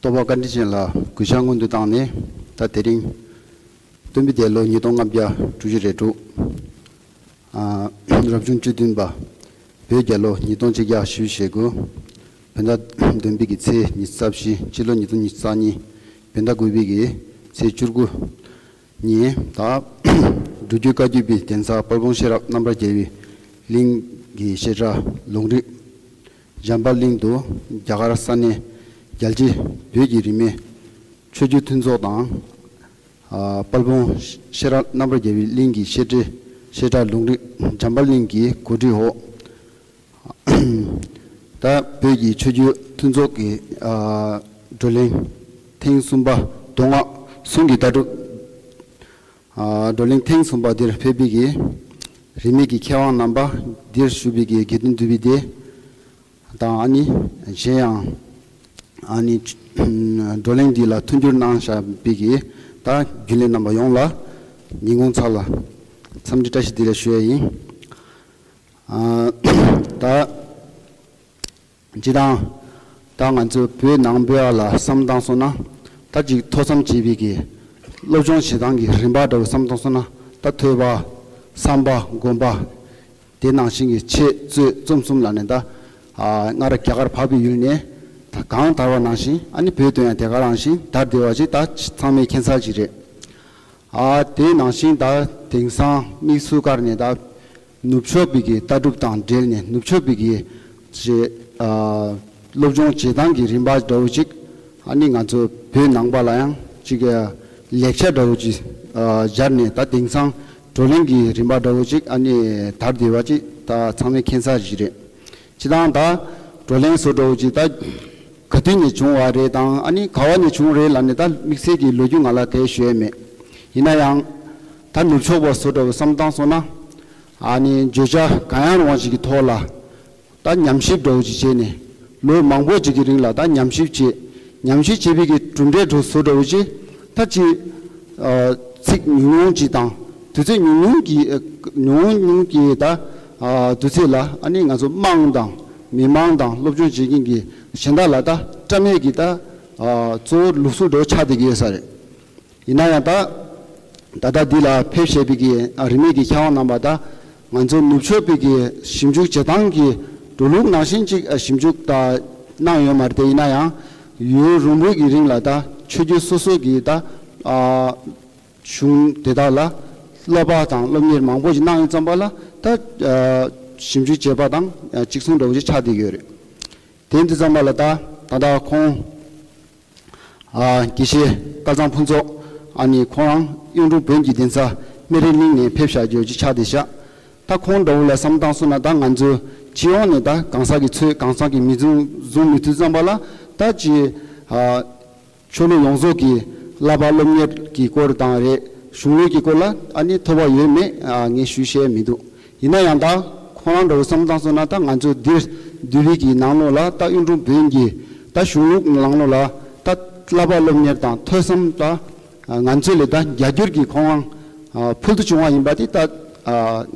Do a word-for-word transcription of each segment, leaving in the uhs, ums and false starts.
རྟོགས་པ་བཀའ་དྲིན་ཅན་ལ་གུས་ཕྱག་སྔོན་དུ་བཏང་ནས། ད་དེ་རིང་སྟོན་པའི་འདས་ལོ་ཉིས་སྟོང་ལྔ་བརྒྱ་དྲུག་ཅུ་རེ་དྲུག་ཨ་རབ་བྱུང་བཅུ་བདུན་པ་བོད་རྒྱལ་ལོ་ཉིས་སྟོང་ཆིག་བརྒྱ་བཞི་བཅུ་ཞེ་དགུ། བོད་ཟླ་བདུན་པའི་གི་ཚེས་ཉི་ཤུ་རྩ་བཞི། སྤྱི་ལོ་ཉིས་སྟོང་ཉི་ཤུ་རྩ་གཉིས་བོད་ཟླ་དགུ་པའི་གི་ཚེས་བཅུ་དགུ་ཉིན། ད་སྒྲུབ་བརྒྱུད་བཀའ་བརྒྱུད་པའི་གདན་ས་དཔལ་སྤུངས་ཤེས་རབ་རྣམ་པར་རྒྱལ་བའི་གླིང་གི་བཤད་གྲྭ་ལུང་རིགས་འཇམ་དཔལ་གླིང་དུ་རྒྱ་གར་ས་གནས་རྒྱལ་སྤྱིའི་བོད་ཀྱི་རིས་མེད་ཆོས་བརྒྱུད་མཐུན་ཚོགས་དང་། ཨ་དཔལ་སྤུངས་ཤེས་རབ་རྣམ་པར་རྒྱལ་བའི་གླིང་གི་བཤད་གྲྭའི་བཤད་གྲྭ་ལུང་རིགས་འཇམ་དཔལ་གླིང་གི་གོ་སྒྲིག་འོག་ད་བོད་ཀྱི་ཆོས་བརྒྱུད་མཐུན་ཚོགས་ཀྱི་ཨ་བགྲོ་གླེང་ཐེངས་གསུམ་པ། མདོ་སྔགས་ཟུང་གི་ལྟ་གྲུབ། ཨ་བགྲོ་གླེང་ཐེངས་གསུམ་པ་འདིར་ཕེབས་པའི་གི་རིས་མེད་ཀྱི་མཁས་དབང་རྣམ་པ། འདིར་བཞུགས་པའི་གི་དགེ་འདུན་འདུས་པའི་སྡེ་དང་། ཨ་ནི་གཞན་ཡང་ཨ་ནི་བགྲོ་གླེང་འདི་ལ་མཐུན་འགྱུར་གནང་བཞག་པའི་གི་ད་རྒྱུན་ལས་རྣམ་པ་ཡོངས་ལ་ཉིན་གུང་ཚགས་ལ་འཚམས་འདྲི་བཀྲ་ཤིས་བདེ་ལེགས་ཞུ་ཡ་ཡིན། ཨ་ད་སྤྱིར་བཏང་ད་ང་ཚོ་བོད་ནང་པའི་ལ་བསམ་བཏང་སོང་ན། ད་ཅིག་ཐོས་བསམ་བྱེད་པའི་གི་སློབ་སྦྱོང་བྱེད་སྟངས་ཀྱི་རིམ་པ་འདྲ་བོ་བསམ་བཏང་སོང་ན། ད་ཐོས་པ། བསམ་པ། སྒོམ་པ། དེ་ནང་བཞིན་གྱི་འཆད་རྩོད་རྩོམ་གསུམ་ལ་ནི་ད་ཨ་སྔར་རྒྱ་གར་འཕགས་པའི་ཡུལ་ནས་ད་གང་དར་བ་ནང་བཞིན། ཨ་ནི་བོད་དུ་ཡང་དེ་ག་རང་བཞིན་དར་བསྡད་པ་ཅིག་ད་ཚང་མས་མཁྱེན་གསལ་ཅིག་རེད། ཨ་དེ་ནང་བཞིན་ད་དེང་སང་དམིགས་སུ་བཀར་ནས་ད་ནུབ་ཕྱོགས་པའི་གི་ལྟ་གྲུབ་དང་འབྲེལ་ནས། ནུབ་ཕྱོགས་པའི་གི་ཅིག་ཨ་སློབ་སྦྱོང་བྱེད་སྟངས་ཀྱི་རིམ་པ་འདྲ་བོ་ཅིག་ཨ་ནི་ང་ཚོ་བོད་ནང་པ་ལ་ཡང་ཅིག་ལེགས་ཆ་འདྲ་བོ་ཅིག་ཨ་སྦྱར་ནས། ད་དེང་སང་བགྲོ་གླེང་གི་རིམ་པ་འདྲ་བོ་ཅིག་ཨ་ནི་དར་བསྡད་པ་ཅིག་ད་ཚང་མས་མཁྱེན་གསལ་ཞིག་རེད། སྤྱིར་བཏང་ད་བགྲོ་གླེང་བཟོ་འདྲ་བོ་ཅིག་ད་ག་དུས་ནས་བྱུང་བ་རེད་དང་། ཨ་ནི་ག་བ་ནས་བྱུང་རེད་ལབ་ནས་ད་དམིགས་བསལ་གྱི་ལོ་རྒྱུས་ང་ལ་གས་ཞུ་ཡས་མེད། ཡིན་ན་ཡང་ད་ནུབ་ཕྱོགས་པ་བཟོ་འདྲ་བོ་བསམ་བཏང་སོང་ན། ཨ་ནི་བརྗོད་བྱ་གང་ཡང་རུང་བ་ཞིག་གི་ཐོག་ལ་ད་ཉམས་ཞིབ་འདྲ་བོ་ཅིག་བྱས་ནས། ལོ་མང་པོ་ཅིག་གི་རིང་ལ་ད་ཉམས་ཞིབ་བྱས། ཉམས་ཞིབ་བྱས་པའི་གི་གྲུབ་འབྲས་འདྲ་བོ་བཟོ་འདྲ་བོ་ཅིག་ད་ཅིག་ཨ་ཚིག་ཉུང་ཉུང་ཅིག་དང་། དུས་ཚོད་ཉུང་ཉུང་གི་ཨ་ཉུང་ཉུང་གི་ད་ཨ་དུས་ཚོད་ལ། ཨ་ནི་ང་ཚོ་དམངས་དང་མི་མང་དང་སློབ་སྦྱོང་བྱེད་མཁན་གྱི་གཞན་དག་ལ་ད་བཀྲམ་ཡས་ཀྱི་ད་ཨ་གཙོ་བོ་ལུགས་སྲོལ་འདྲ་བོ་ཆགས་བསྡད་ཀྱི་ཡོད་ས་རེད། ཡིན་ན་ཡང་ད་ད་ལྟ་འདི་ལ་ཕེབས་བཞག་པའི་གི་ཨ་རིས་མེད་ཀྱི་མཁས་དབང་རྣམ་པ། ད་ང་ཚོ་ནུབ་ཕྱོགས་པའི་གི་ཞིབ་འཇུག་བྱེད་སྟངས་ཀྱི་འགྲོ་ལུགས་ནང་བཞིན་ཅིག་ཨ་ཞིབ་འཇུག་ད་གནང་ཡོད་མ་རེད་དེ། ཡིན་ན་ཡང་ཡུན་རིང་པོའི་གི་རིང་ལ་ད་ཆོས་བརྒྱུད་སོ་སོ་གི་ད་ཨ་གཞུང་དེ་དག་ལ་བསླབ་པ་དང་སློབ་གཉེར་མང་པོ་ཞིག་གནང་ཡོད་ཙམ་པ་ལ། ད་ཨ་ཞིབ་འཇུག་བྱས་པ་དང་ཨ་གཅིག་མཚུངས་འདྲ་བོ་ཞིག་ཆགས་བསྡད་ཡོད་རེད། དེ་འདི་ཙམ་པ་ལ་ད་ད་ལྟ་ཁོང་ཨ་དགེ་བཤེས་སྐལ་བཟང་ཕུན་ཚོགས། ཨ་ནི་ཁོང་རང་གཡུང་དྲུང་བོན་གྱི་གདན་ས་སྨན་རི་གླིང་ནས་ཕེབས་བཞག་རྒྱུ་ཅིག་ཆགས་བསྡད་ཤག་ད་ཁོང་འདྲ་བོ་ལ་བསམ་བཏང་སོང་ན། ད་ང་ཚོ་སྤྱི་ཡོངས་ནས་ད་གང་ཟག་གི་ཚོད་གང་ཟག་གི་མི་བཟུང་བཟུང་མི་ཐུབ་ཙམ་པ་ལ། ད་ཅི་ཨ་ཆོས་ལུགས་ཡོངས་རྫོགས་ཀྱི་བསླབ་པ་སློབ་གཉེར་གྱི་སྐོར་དང་རེད། གཞུང་ལུགས་ཀྱི་སྐོར་ལ་ཨ་ནི་ཐོས་པ་ཡོད་མེད་ཨ་ངས་ཞུ་ཤེས་མི་འདུག་ཡིན་ན་ཡང་ད་ཁོང་རང་འདྲ་བོ་བསམ་བཏང་སོང་ན། ད་ང་ཚོ་འདིར་འདུས་པའི་གི་ནང་ལོགས་ལ་ད་གཡུང་དྲུང་བོན་གྱི་ད་གཞུང་ལུགས་ནང་ལོགས་ལ་ད་བསླབ་པ་སློབ་གཉེར་དང་ཐོས་བསམ་ད་ང་ཚོ་ལས་ད་བརྒྱ་འགྱུར་གྱི་ཁོང་རང་ཕུལ་དུ་བྱུང་བ་ཡིན་པ་དེ་ད་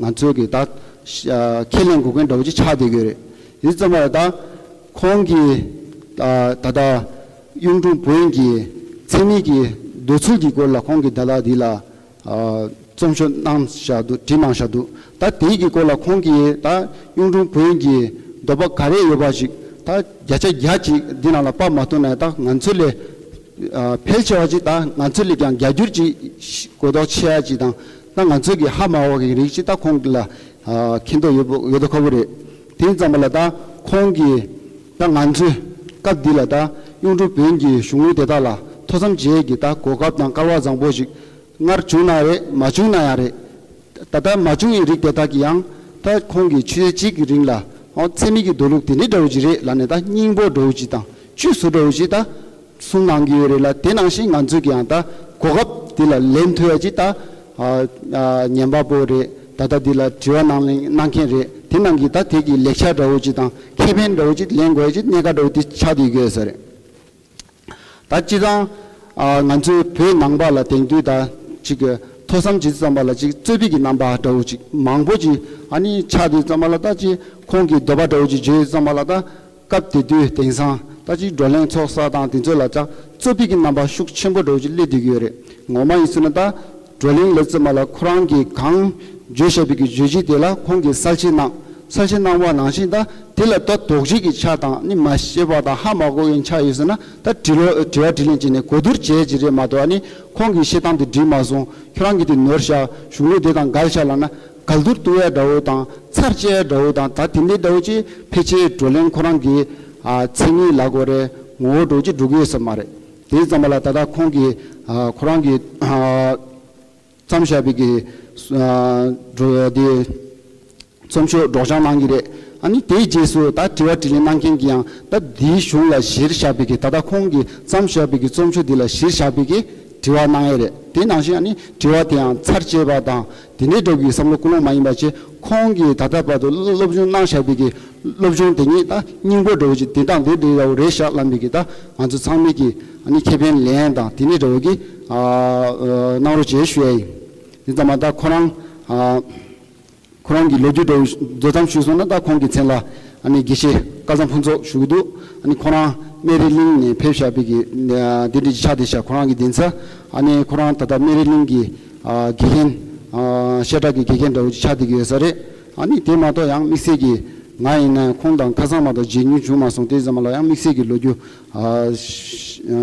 ང་ཚོ་གི་ད་ཁས་ལེན་དགོས་མཁན་འདྲ་བོ་ཅིག་ཆགས་བསྡད་ཡོད་རེད། དེ་ཙམ་པ་ལ་ད་ཁོང་གིས་ད་ད་ལྟ་གཡུང་དྲུང་བོན་གྱི་མཚན་ཉིད་ཀྱི་འདོད་ཚུལ་གྱི་སྐོར་ལ་ཁོང་གིས་ད་ལྟ་འདི་ལ་ཨ་རྩོམ་ཤོག་གནང་བཞག་འདུག་བྲིས་གནང་བཞག་འདུག་ད་དེའི་གི་སྐོར་ལ་ཁོང་གིས་ད་གཡུང་དྲུང་བོན་གྱི་འདོད་པ་ག་རེ་ཡོད་པ་ཞིག་ད་བརྒྱ་ཆ་བརྒྱ་ཅིག་འདི་ནང་ལ་དཔག་མ་ཐུབ་ན་ཡང་། ད་ང་ཚོ་ལས་ཨ་ཕལ་ཆེ་བ་ཅིག་ད་ང་ཚོ་ལས་ཀྱང་བརྒྱ་འགྱུར་ཅིག་གོ་རྟོགས་ཆེ་ཡ་ཅིག་དང་། ད་ང་ཚོ་གི་ཧ་མ་གོ་བ་གི་རིགས་ཅིག་ད་ཁོང་གི་ལ་ཨ་མཁྱེན་རྟོགས་ཡོད་པོ་ཡོད་དོ་ཁ་པོ་རེད། དེ་ཙམ་པ་ལ་ད་ཁོང་གིས་ད་ང་ཚོས་སྐབས་འདི་ལ་ད་གཡུང་དྲུང་བོན་གྱི་གཞུང་ལུགས་དེ་དག་ལ་ཐོས་བསམ་བྱེད་ཀྱི་ད་གོ་སྐབས་དང་སྐལ་བ་བཟང་པོ་ཞིག་སྔར་བྱུང་ན་རེད། མ་བྱུང་ན་ཡང་རེད། ད་ལྟ་མ་བྱུང་བའི་རིགས་དེ་དག་གིས་ཡང་ད་ཁོང་གིས་ཆུ་ཚོད་གཅིག་གི་རིང་ལ་ཨོ་ཚད་མེད་ཀྱི་འདོད་ལུགས་དེ་འདྲའི་འདྲ་བོ་ཅིག་རེད་ལབ་ནས། ད་སྙིང་པོ་འདྲ་བོ་ཅིག་དང་བཅུད་བཟོ་འདྲ་བོ་ཅིག་ད་གསུང་གནང་གི་ཡོད་རེད་ལ། དེ་ནང་བཞིན་ང་ཚོས་ཀྱང་ད་གོ་སྐབས་དེ་ལ་ལེན་ཐུབ་ཡ་ཅིག་ད་ཨ་ཨ་ཉན་པ་པོ་རེད། ད་ལྟ་འདི་ལ་དྲི་བ་གནང་གནང་མཁན་རེད། དེ་ནང་གི་ད་དེ་གི་ལེགས་ཆ་འདྲ་བོ་ཅིག་དང་ཁེ་ཕན་འདྲ་བོ་ཅིག་ལེན་དགོས་ཡ་ཅིག་གནད་འགག་འདྲ་བོ་དེ་ཆགས་བསྡད་ཡོད་ས་རེད། ད་སྤྱིར་བཏང་ཨ་ང་ཚོའི་བོད་ནང་པ་ལ་དེང་དུས་ད་ཅིག་ཐོས་བསམ་བྱེད་ཙམ་པ་ལ་ཅིག་རྩོད་པའི་གི་རྣམ་པ་འདྲ་བོ་ཅིག་མང་པོ་ཅིག་ཨ་ནི་ཆགས་དུས་ཙམ་པ་ལ། ད་ཅིག་ཁོང་གི་འདོད་པ་འདྲ་བོ་ཅིག་བརྗོད་ཙམ་པ་ལ། ད་སྐབས་དེ་དུས་དེང་སང་ ད་ཅིག་བགྲོ་གླེང་ཚོགས་ས་དང་དེ་ཚོ་ལ་ཅང་རྩོད་པའི་གི་རྣམ་པ་ཤུགས་ཆེན་པོ་འདྲ་བོ་ཅིག་སླེབས་བསྡད་ཀྱི་ཡོད་རེད། ངོ་མ་ཡིན་ཟེར་ན་ད་བགྲོ་གླེང་ལབ་ཙམ་མ་ལ་ཁོ་རང་གིས་གང་བརྗོད་བཞག་པའི་གི་བརྗོད་གཞི་དེ་ལ་ཁོང་གིས་གསལ་བཤད་གནང་། གསལ་བཤད་གནང་བ་ནང་བཞིན་ད་དེ་ལ་ད་དོགས་གཞི་གི་ཆ་དང་ནི་མ་ཤེས་པ་དང་ཧ་མ་གོ་བའི་ཆ་ཡོད་ཟེར་ན་ད་དྲི་ལོ་དྲི་བ་དྲིས་ལན་བྱས་ནས་གོ་བསྡུར་བྱས་ཅིག་རེད་མ་གཏོགས། ཨ་ནི་ཁོང་གིས་བཤད་སྟངས་དེ་འགྲིག་མ་སོང་། ཁྱོད་རང་གིས་དེ་ནོར་བཞག་གཞུང་ལུགས་དེ་དང་འགལ་བཞག་ལབ་ན། ག་ལྡུར་གཏུག་ཡ་འདྲ་བོ་དང་ཚར་བཅད་ཡ་འདྲ་བོ་དང་ད་དེ་འདྲའི་འདྲ་བོ་ཅིག་ཕལ་ཆེར་བགྲོ་གླེང་ཁོ་རང་གི་ཨ་མཚན་ཉིད་ལ་གོ་རེ་ངོ་བོ་འདྲ་བོ་ཅིག་འགྲོ་གི་ཡོད་ས་མ་རེད། དེ་ཙམ་པ་ལ་ད་ལྟ་ཁོང་གིས་ཨ་ཁོ་རང་གི་ཨ་བརྩམས་བཞག་པའི་གི་ཨ་འགྲོ་དེ་རྩོམ་ཤོག་སྒྲོག་སྦྱང་གནང་གི་རེད། ཨ་ནི་དེའི་རྗེས་སུ་ད་དྲི་བ་དྲིས་ལན་གནང་མཁན་གྱི་ཡང་ད་འདིའི་གཞུང་ལ་གཞིར་བཞག་པའི་གི་ད་ལྟ་ཁོང་གིས་བརྩམས་བཞག་པའི་གི་རྩོམ་ཤོག་འདི་ལ་གཞིར་བཞག་པའི་གི་དྲི་བ་གནང་ཡས་རེད། དེ་ནང་བཞིན་ཨ་ནི་དྲི་བ་དེ་ཡང་ཚར་བཅད་པ་དང་དེ་འདྲའི་འདྲ་བོའི་བསམ་བློ་ཀུན་སློང་མ་ཡིན་པ་བྱས། ཁོང་གིས་ད་ལྟ་བར་དུ་སློབ་སྦྱོང་གནང་བཞག་པའི་གི་སློབ་སྦྱོང་དེ་ཉིད་ད་སྙིང་པོ་འདྲ་བོ་ཅིག་དེ་དང་དེ་འདྲའི་འདྲ་བོ་རེད་ཤག་ལབ་མི་གི་ད་ང་ཚོ་ཚང་མས་ཀྱི་ཨ་ནི་ཁེ་ཕན་ལེན་དང་དེ་འདྲའི་འདྲ་བོ་གི་ཨ་ཨ་གནང་རོགས་བྱེད་ཞུ་ཡ་ཡིན། དེ་ཙམ་མ་ད་ཁོ་རང་ཨ་ཁོ་རང་གི་ལོ་རྒྱུས་འདྲ་བོ་མདོ་ཙམ་ཞུས་སོང་ན་ད་ཁོང་གི་མཚན་ལ་ཨ་ནི་དགེ་བཤེས་སྐལ་བཟང་ཕུན་ཚོགས་ཞུ་གི་འདུག་ཨ་ནི་ཁོ་རང་སྨན་རི་གླིང་ནས་ཕེབས་བཞག་པའི་གི་ཨ་འདི་འདྲའི་ཆ་དེ་ཤག་ཁོ་རང་གི་གདན་ས། ཨ་ནི་ཁོ་རང་ད་ལྟ་སྨན་རི་གླིང་གི་ཨ་དགེ་རྒན་ཨ་བཤད་གྲྭ་གི་དགེ་རྒན་འདྲ་བོ་ཅིག་ཆགས་བསྡད་ཀྱི་ཡོད་ས་རེད། ཨ་ནི་དེ་མ་གཏོགས་ཡང་དམིགས་བསལ་གྱི་ང་ཡིན་ན་ཁོང་དང་ཁ་སང་མ་གཏོགས་མཇལ་མྱོང་བྱུང་མ་སོང་། དེ་ཙམ་ལ་ཡང་དམིགས་བསལ་གྱི་ལོ་རྒྱུས་ཨ་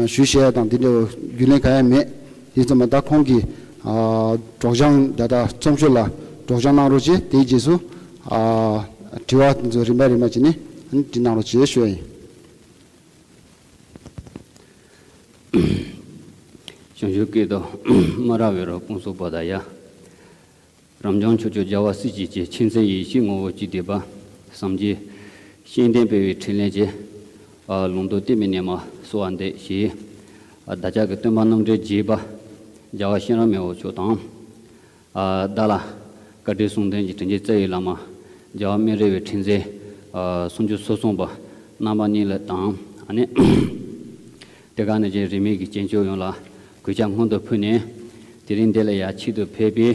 ཞུ་བཤད་ཡ་དང་དེ་འདྲ་བ་རྒྱུས་ལོན་གང་ཡང་མེད། དེ་ཙམ་ལ་ད་ཁོང་གིས་ཨ་སྒྲོག་སྦྱང་ད་ལྟ་རྩོམ་ཤོག་ལ་སྒྲོག་སྦྱང་གནང་རོགས་བྱེད། དེའི་རྗེས་སུ་ཨ་དྲི་བ་དེ་ཚོ་རིམ་པ་རིམ་པ་བྱས་ནས་ཨ་ནི་དྲི་གནང་རོགས་བྱེད་ཞུ་ཡ་ཡིན། བྱང་ཆུབ་སྐད་དུ་མ་ར་བེ་རོ་ཀུན་སོ་པ་ད་ཡ། རབ་འབྱམས་ཕྱོགས་བཅུའི་རྒྱལ་བ་སྲས་བཅས་ཀྱི། མཁྱེན་བརྩེ་ཡེ་ཤེས་ངོ་བོ་གཅིག་བསྡུས་པ། སངས་རྒྱས་བཅོམ་ལྡན་འདས་དཔལ་བའི་ཕྲིན་ལས་ཀྱི། ཨ་ལུང་རྟོགས་གཏད་པའི་ཉི་མ་གསོལ་བ་འདེབས་ཞེས། ཨ་བདག་ཅག་གི་སྟོན་པ་རྣམ་འདྲེན་བརྒྱུད་པ་རྒྱལ་བ་གཤེན་རབ་མི་བོ་མཆོག་དང་། ཨ་བདག་ལ་བཀའ་དྲིན་གསུང་ལྡན་གྱི་དྲིན་ཅན་རྩ་བའི་བླ་མ་རྒྱལ་བ་སྨན་རི་བའི་ཁྲི་འཛིན་ཨ་སུམ་ཅུ་སོ་གསུམ་པ་རྣམ་པ་གཉིས་ལ་དང་། ཨ་ནི་དེ་ག་ནང་བཞིན་རིས་མེད་ཀྱི་སྐྱེས་མཆོག་ཡོངས་ལ་གུས་ཕྱག་སྔོན་དུ་ཕུལ་ནས། དེ་རིང་འདི་ལ་ཡར་ཆེད་དུ་ཕེབས་པའི་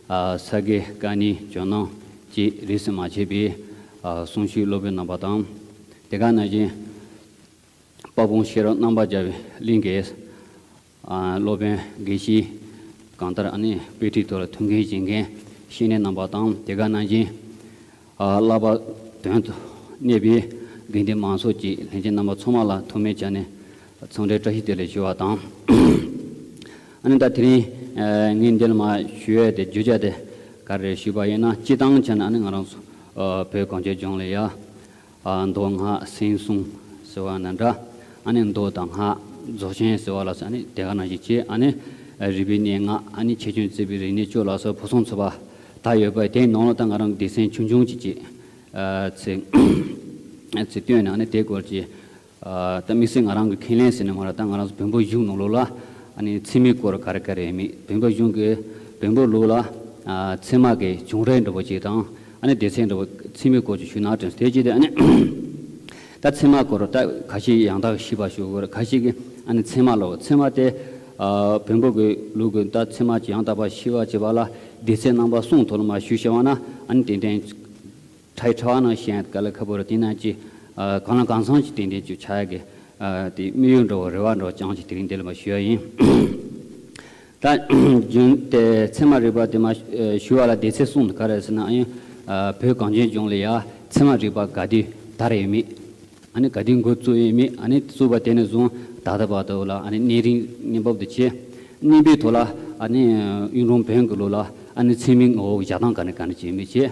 ཨ་ས་དགེ་བཀའ་རྙིང་ཇོ་ནང་བཅས་རིས་སུ་མ་ཆད་པའི་ཨ་གསུང་ཆོས་སློབ་དཔོན་རྣམ་པ་དང་། དེ་ག་ནང་བཞིན་དཔལ་སྤུངས་ཤེས་རབ་རྣམ་པར་རྒྱལ་བའི་གླིང་གི་ཨ་སློབ་དཔོན་དགེ་བཤེས་གང་ལྟར་ཨ་ནི་དཔེ་ཁྲིད་ཐོག་ལ་ཐུགས་འགན་བཞེས་མཁན་བཤེས་གཉེན་རྣམ་པ་དང་། དེ་ག་ནང་བཞིན་ཨ་བསླབ་པ་དོན་དུ་གནས་པའི་དགེ་འདུན་མང་ཚོགས་ཀྱི་ལྷན་རྒྱས་རྣམ་པ་ཚང་མ་ལ་ཐོག་མའི་ཆ་ནས་འཚམས་འདྲི་བཀྲ་ཤིས་བདེ་ལེགས་ཞུ་བ་དང་། ཨ་ནི་ད་དེ་རིང་ཨ་ངས་འདི་ལ་མ་ཞུ་ཡ་དེ་བརྗོད་བྱ་དེ་ག་རེ་ཞུས་པ་ཡིན་ན། སྤྱི་བཏང་ཆ་ནས་ཨ་ནི་ང་རང་ཚོ་ཨ་བོད་གངས་ཅན་ལྗོངས་ལ་ཡ། ཨ་མདོ་སྔགས་སེམས་གསུམ་ཟེར་བ་ནང་འདྲ། ཨ་ནི་མདོ་དང་སྔགས་རྫོགས་ཆེན་ཟེར་བ་ལ་སོགས་ཨ་ནི་དེ་ག་ནང་བཞིན་བྱས། ཨ་ནི་རིག་པའི་གནས་ལྔ། ཨ་ནི་ཆེ་ཆུང་བརྩེགས་པའི་རིག་གནས་བཅུ་ལ་སོགས་ཕུན་སུམ་ཚོགས་པ་དག་ཡོད་པ། དེའི་ནང་ལ་ད་ང་རང་སྡེ་ཚན་ཆུང་ཆུང་ཅིག་ཅིག་ཨ་ཚིག་ཚིག་བཏོན་ནས། ཨ་ནི་དེའི་སྐོར་གྱི་ཨ་ད་དམིགས་བསལ་ང་རང་གི་ཁས་ལེན་ཟེར་ནས་མ་རེད། ད་ང་རང་ཚོ་བོན་པོ་གཞུང་ནང་ལོགས་ལ་ཨ་ནི་ཚད་མའི་སྐོར་ག་རེ་ག་རེ་ཡོད་མེད། བོན་པོ་གཞུང་གི་བོན་པོ་ལུགས་ལ་ཨ་ཚད་མ་གི་བྱུང་རིམ་འདྲ་པོ་ཅིག་དང་། ཨ་ནི་སྡེ་ཚན་འདྲ་པོ་ཚད་མའི་སྐོར་ཅིག་ཞུས་ན་དྲན་སོང་། དེ་བྱས་ཏེ་ཨ་ནི་ད་ཚད་མ་སྐོར་ད་ཁ་ཤས་ཡང་དག་ཤེས་པ་ཞུ་དགོས་རེད། ཁ་ཤས་ཀྱིས་ཨ་ནི་ཚད་མ་ལབ། ཚད་མ་དེ་ཨ་བོན་པོ་གི་ལུགས་ཀྱི་ད་ཚད་མ་ཅིག་ཡང་དག་པ་ཤེས་པ་བྱེད་པ་ལ་སྡེ་ཚན་རྣམ་པ་གསུམ་ཐོག་ལ་མར་ཞུས་བྱས་པ་ན། ཨ་ནི་ཏན་ཏན་ཕྲ་ཕྲ་བ་ནང་བཤད་དཀའ་ལས་ཁག་པོ་རེད། དེ་ནང་གི་ཨ་གང་ལ་གང་འཚམ་ཅིག་ཏན་ཏན་ཅིག་ཆགས་ཡ་གི་ཨ་དེ་དམིགས་ཡུལ་འདྲ་བོ་རེ་བ་འདྲ་བོ་ཅང་ཅིག་དེ་རིང་འདི་ལ་མར་ཞུ་ཡ་ཡིན། ད་རྒྱུན་དེ་ཚད་མ་རིག་པ་དེ་མར་ཨ་ཞུ་བ་ལ་སྡེ་ཚན་གསུམ་དེ་ག་རེ་ཟེར་ན། ཨ་ཡིན་ཨ་བོད་གངས་ཅན་ལྗོངས་ལ་ཡ་ཚད་མ་རིག་པ་ག་དུས་དར་ཡོད་མེད། ཨ་ནི་ག་དུས་འགོ་བཙུགས་ཡོད་མེད། ཨ་ནི་བཙུགས་པ་དེ་ནས་བཟུང་ད་ལྟ་བར་དུ་ལ་ཨ་ནི་གནས་རིམ་གནས་བབ་དེ་བྱས། གནས་བབ་ཐོག་ལ་ཨ་ནི་གཡུང་དྲུང་བོན་གྱི་ལུགས་ལ་ཨ་ནི་ཚད་མའི་ངོ་བོ་བཞག་སྟངས་ག་ནས་ག་ནས་བྱས་མེད་བྱས།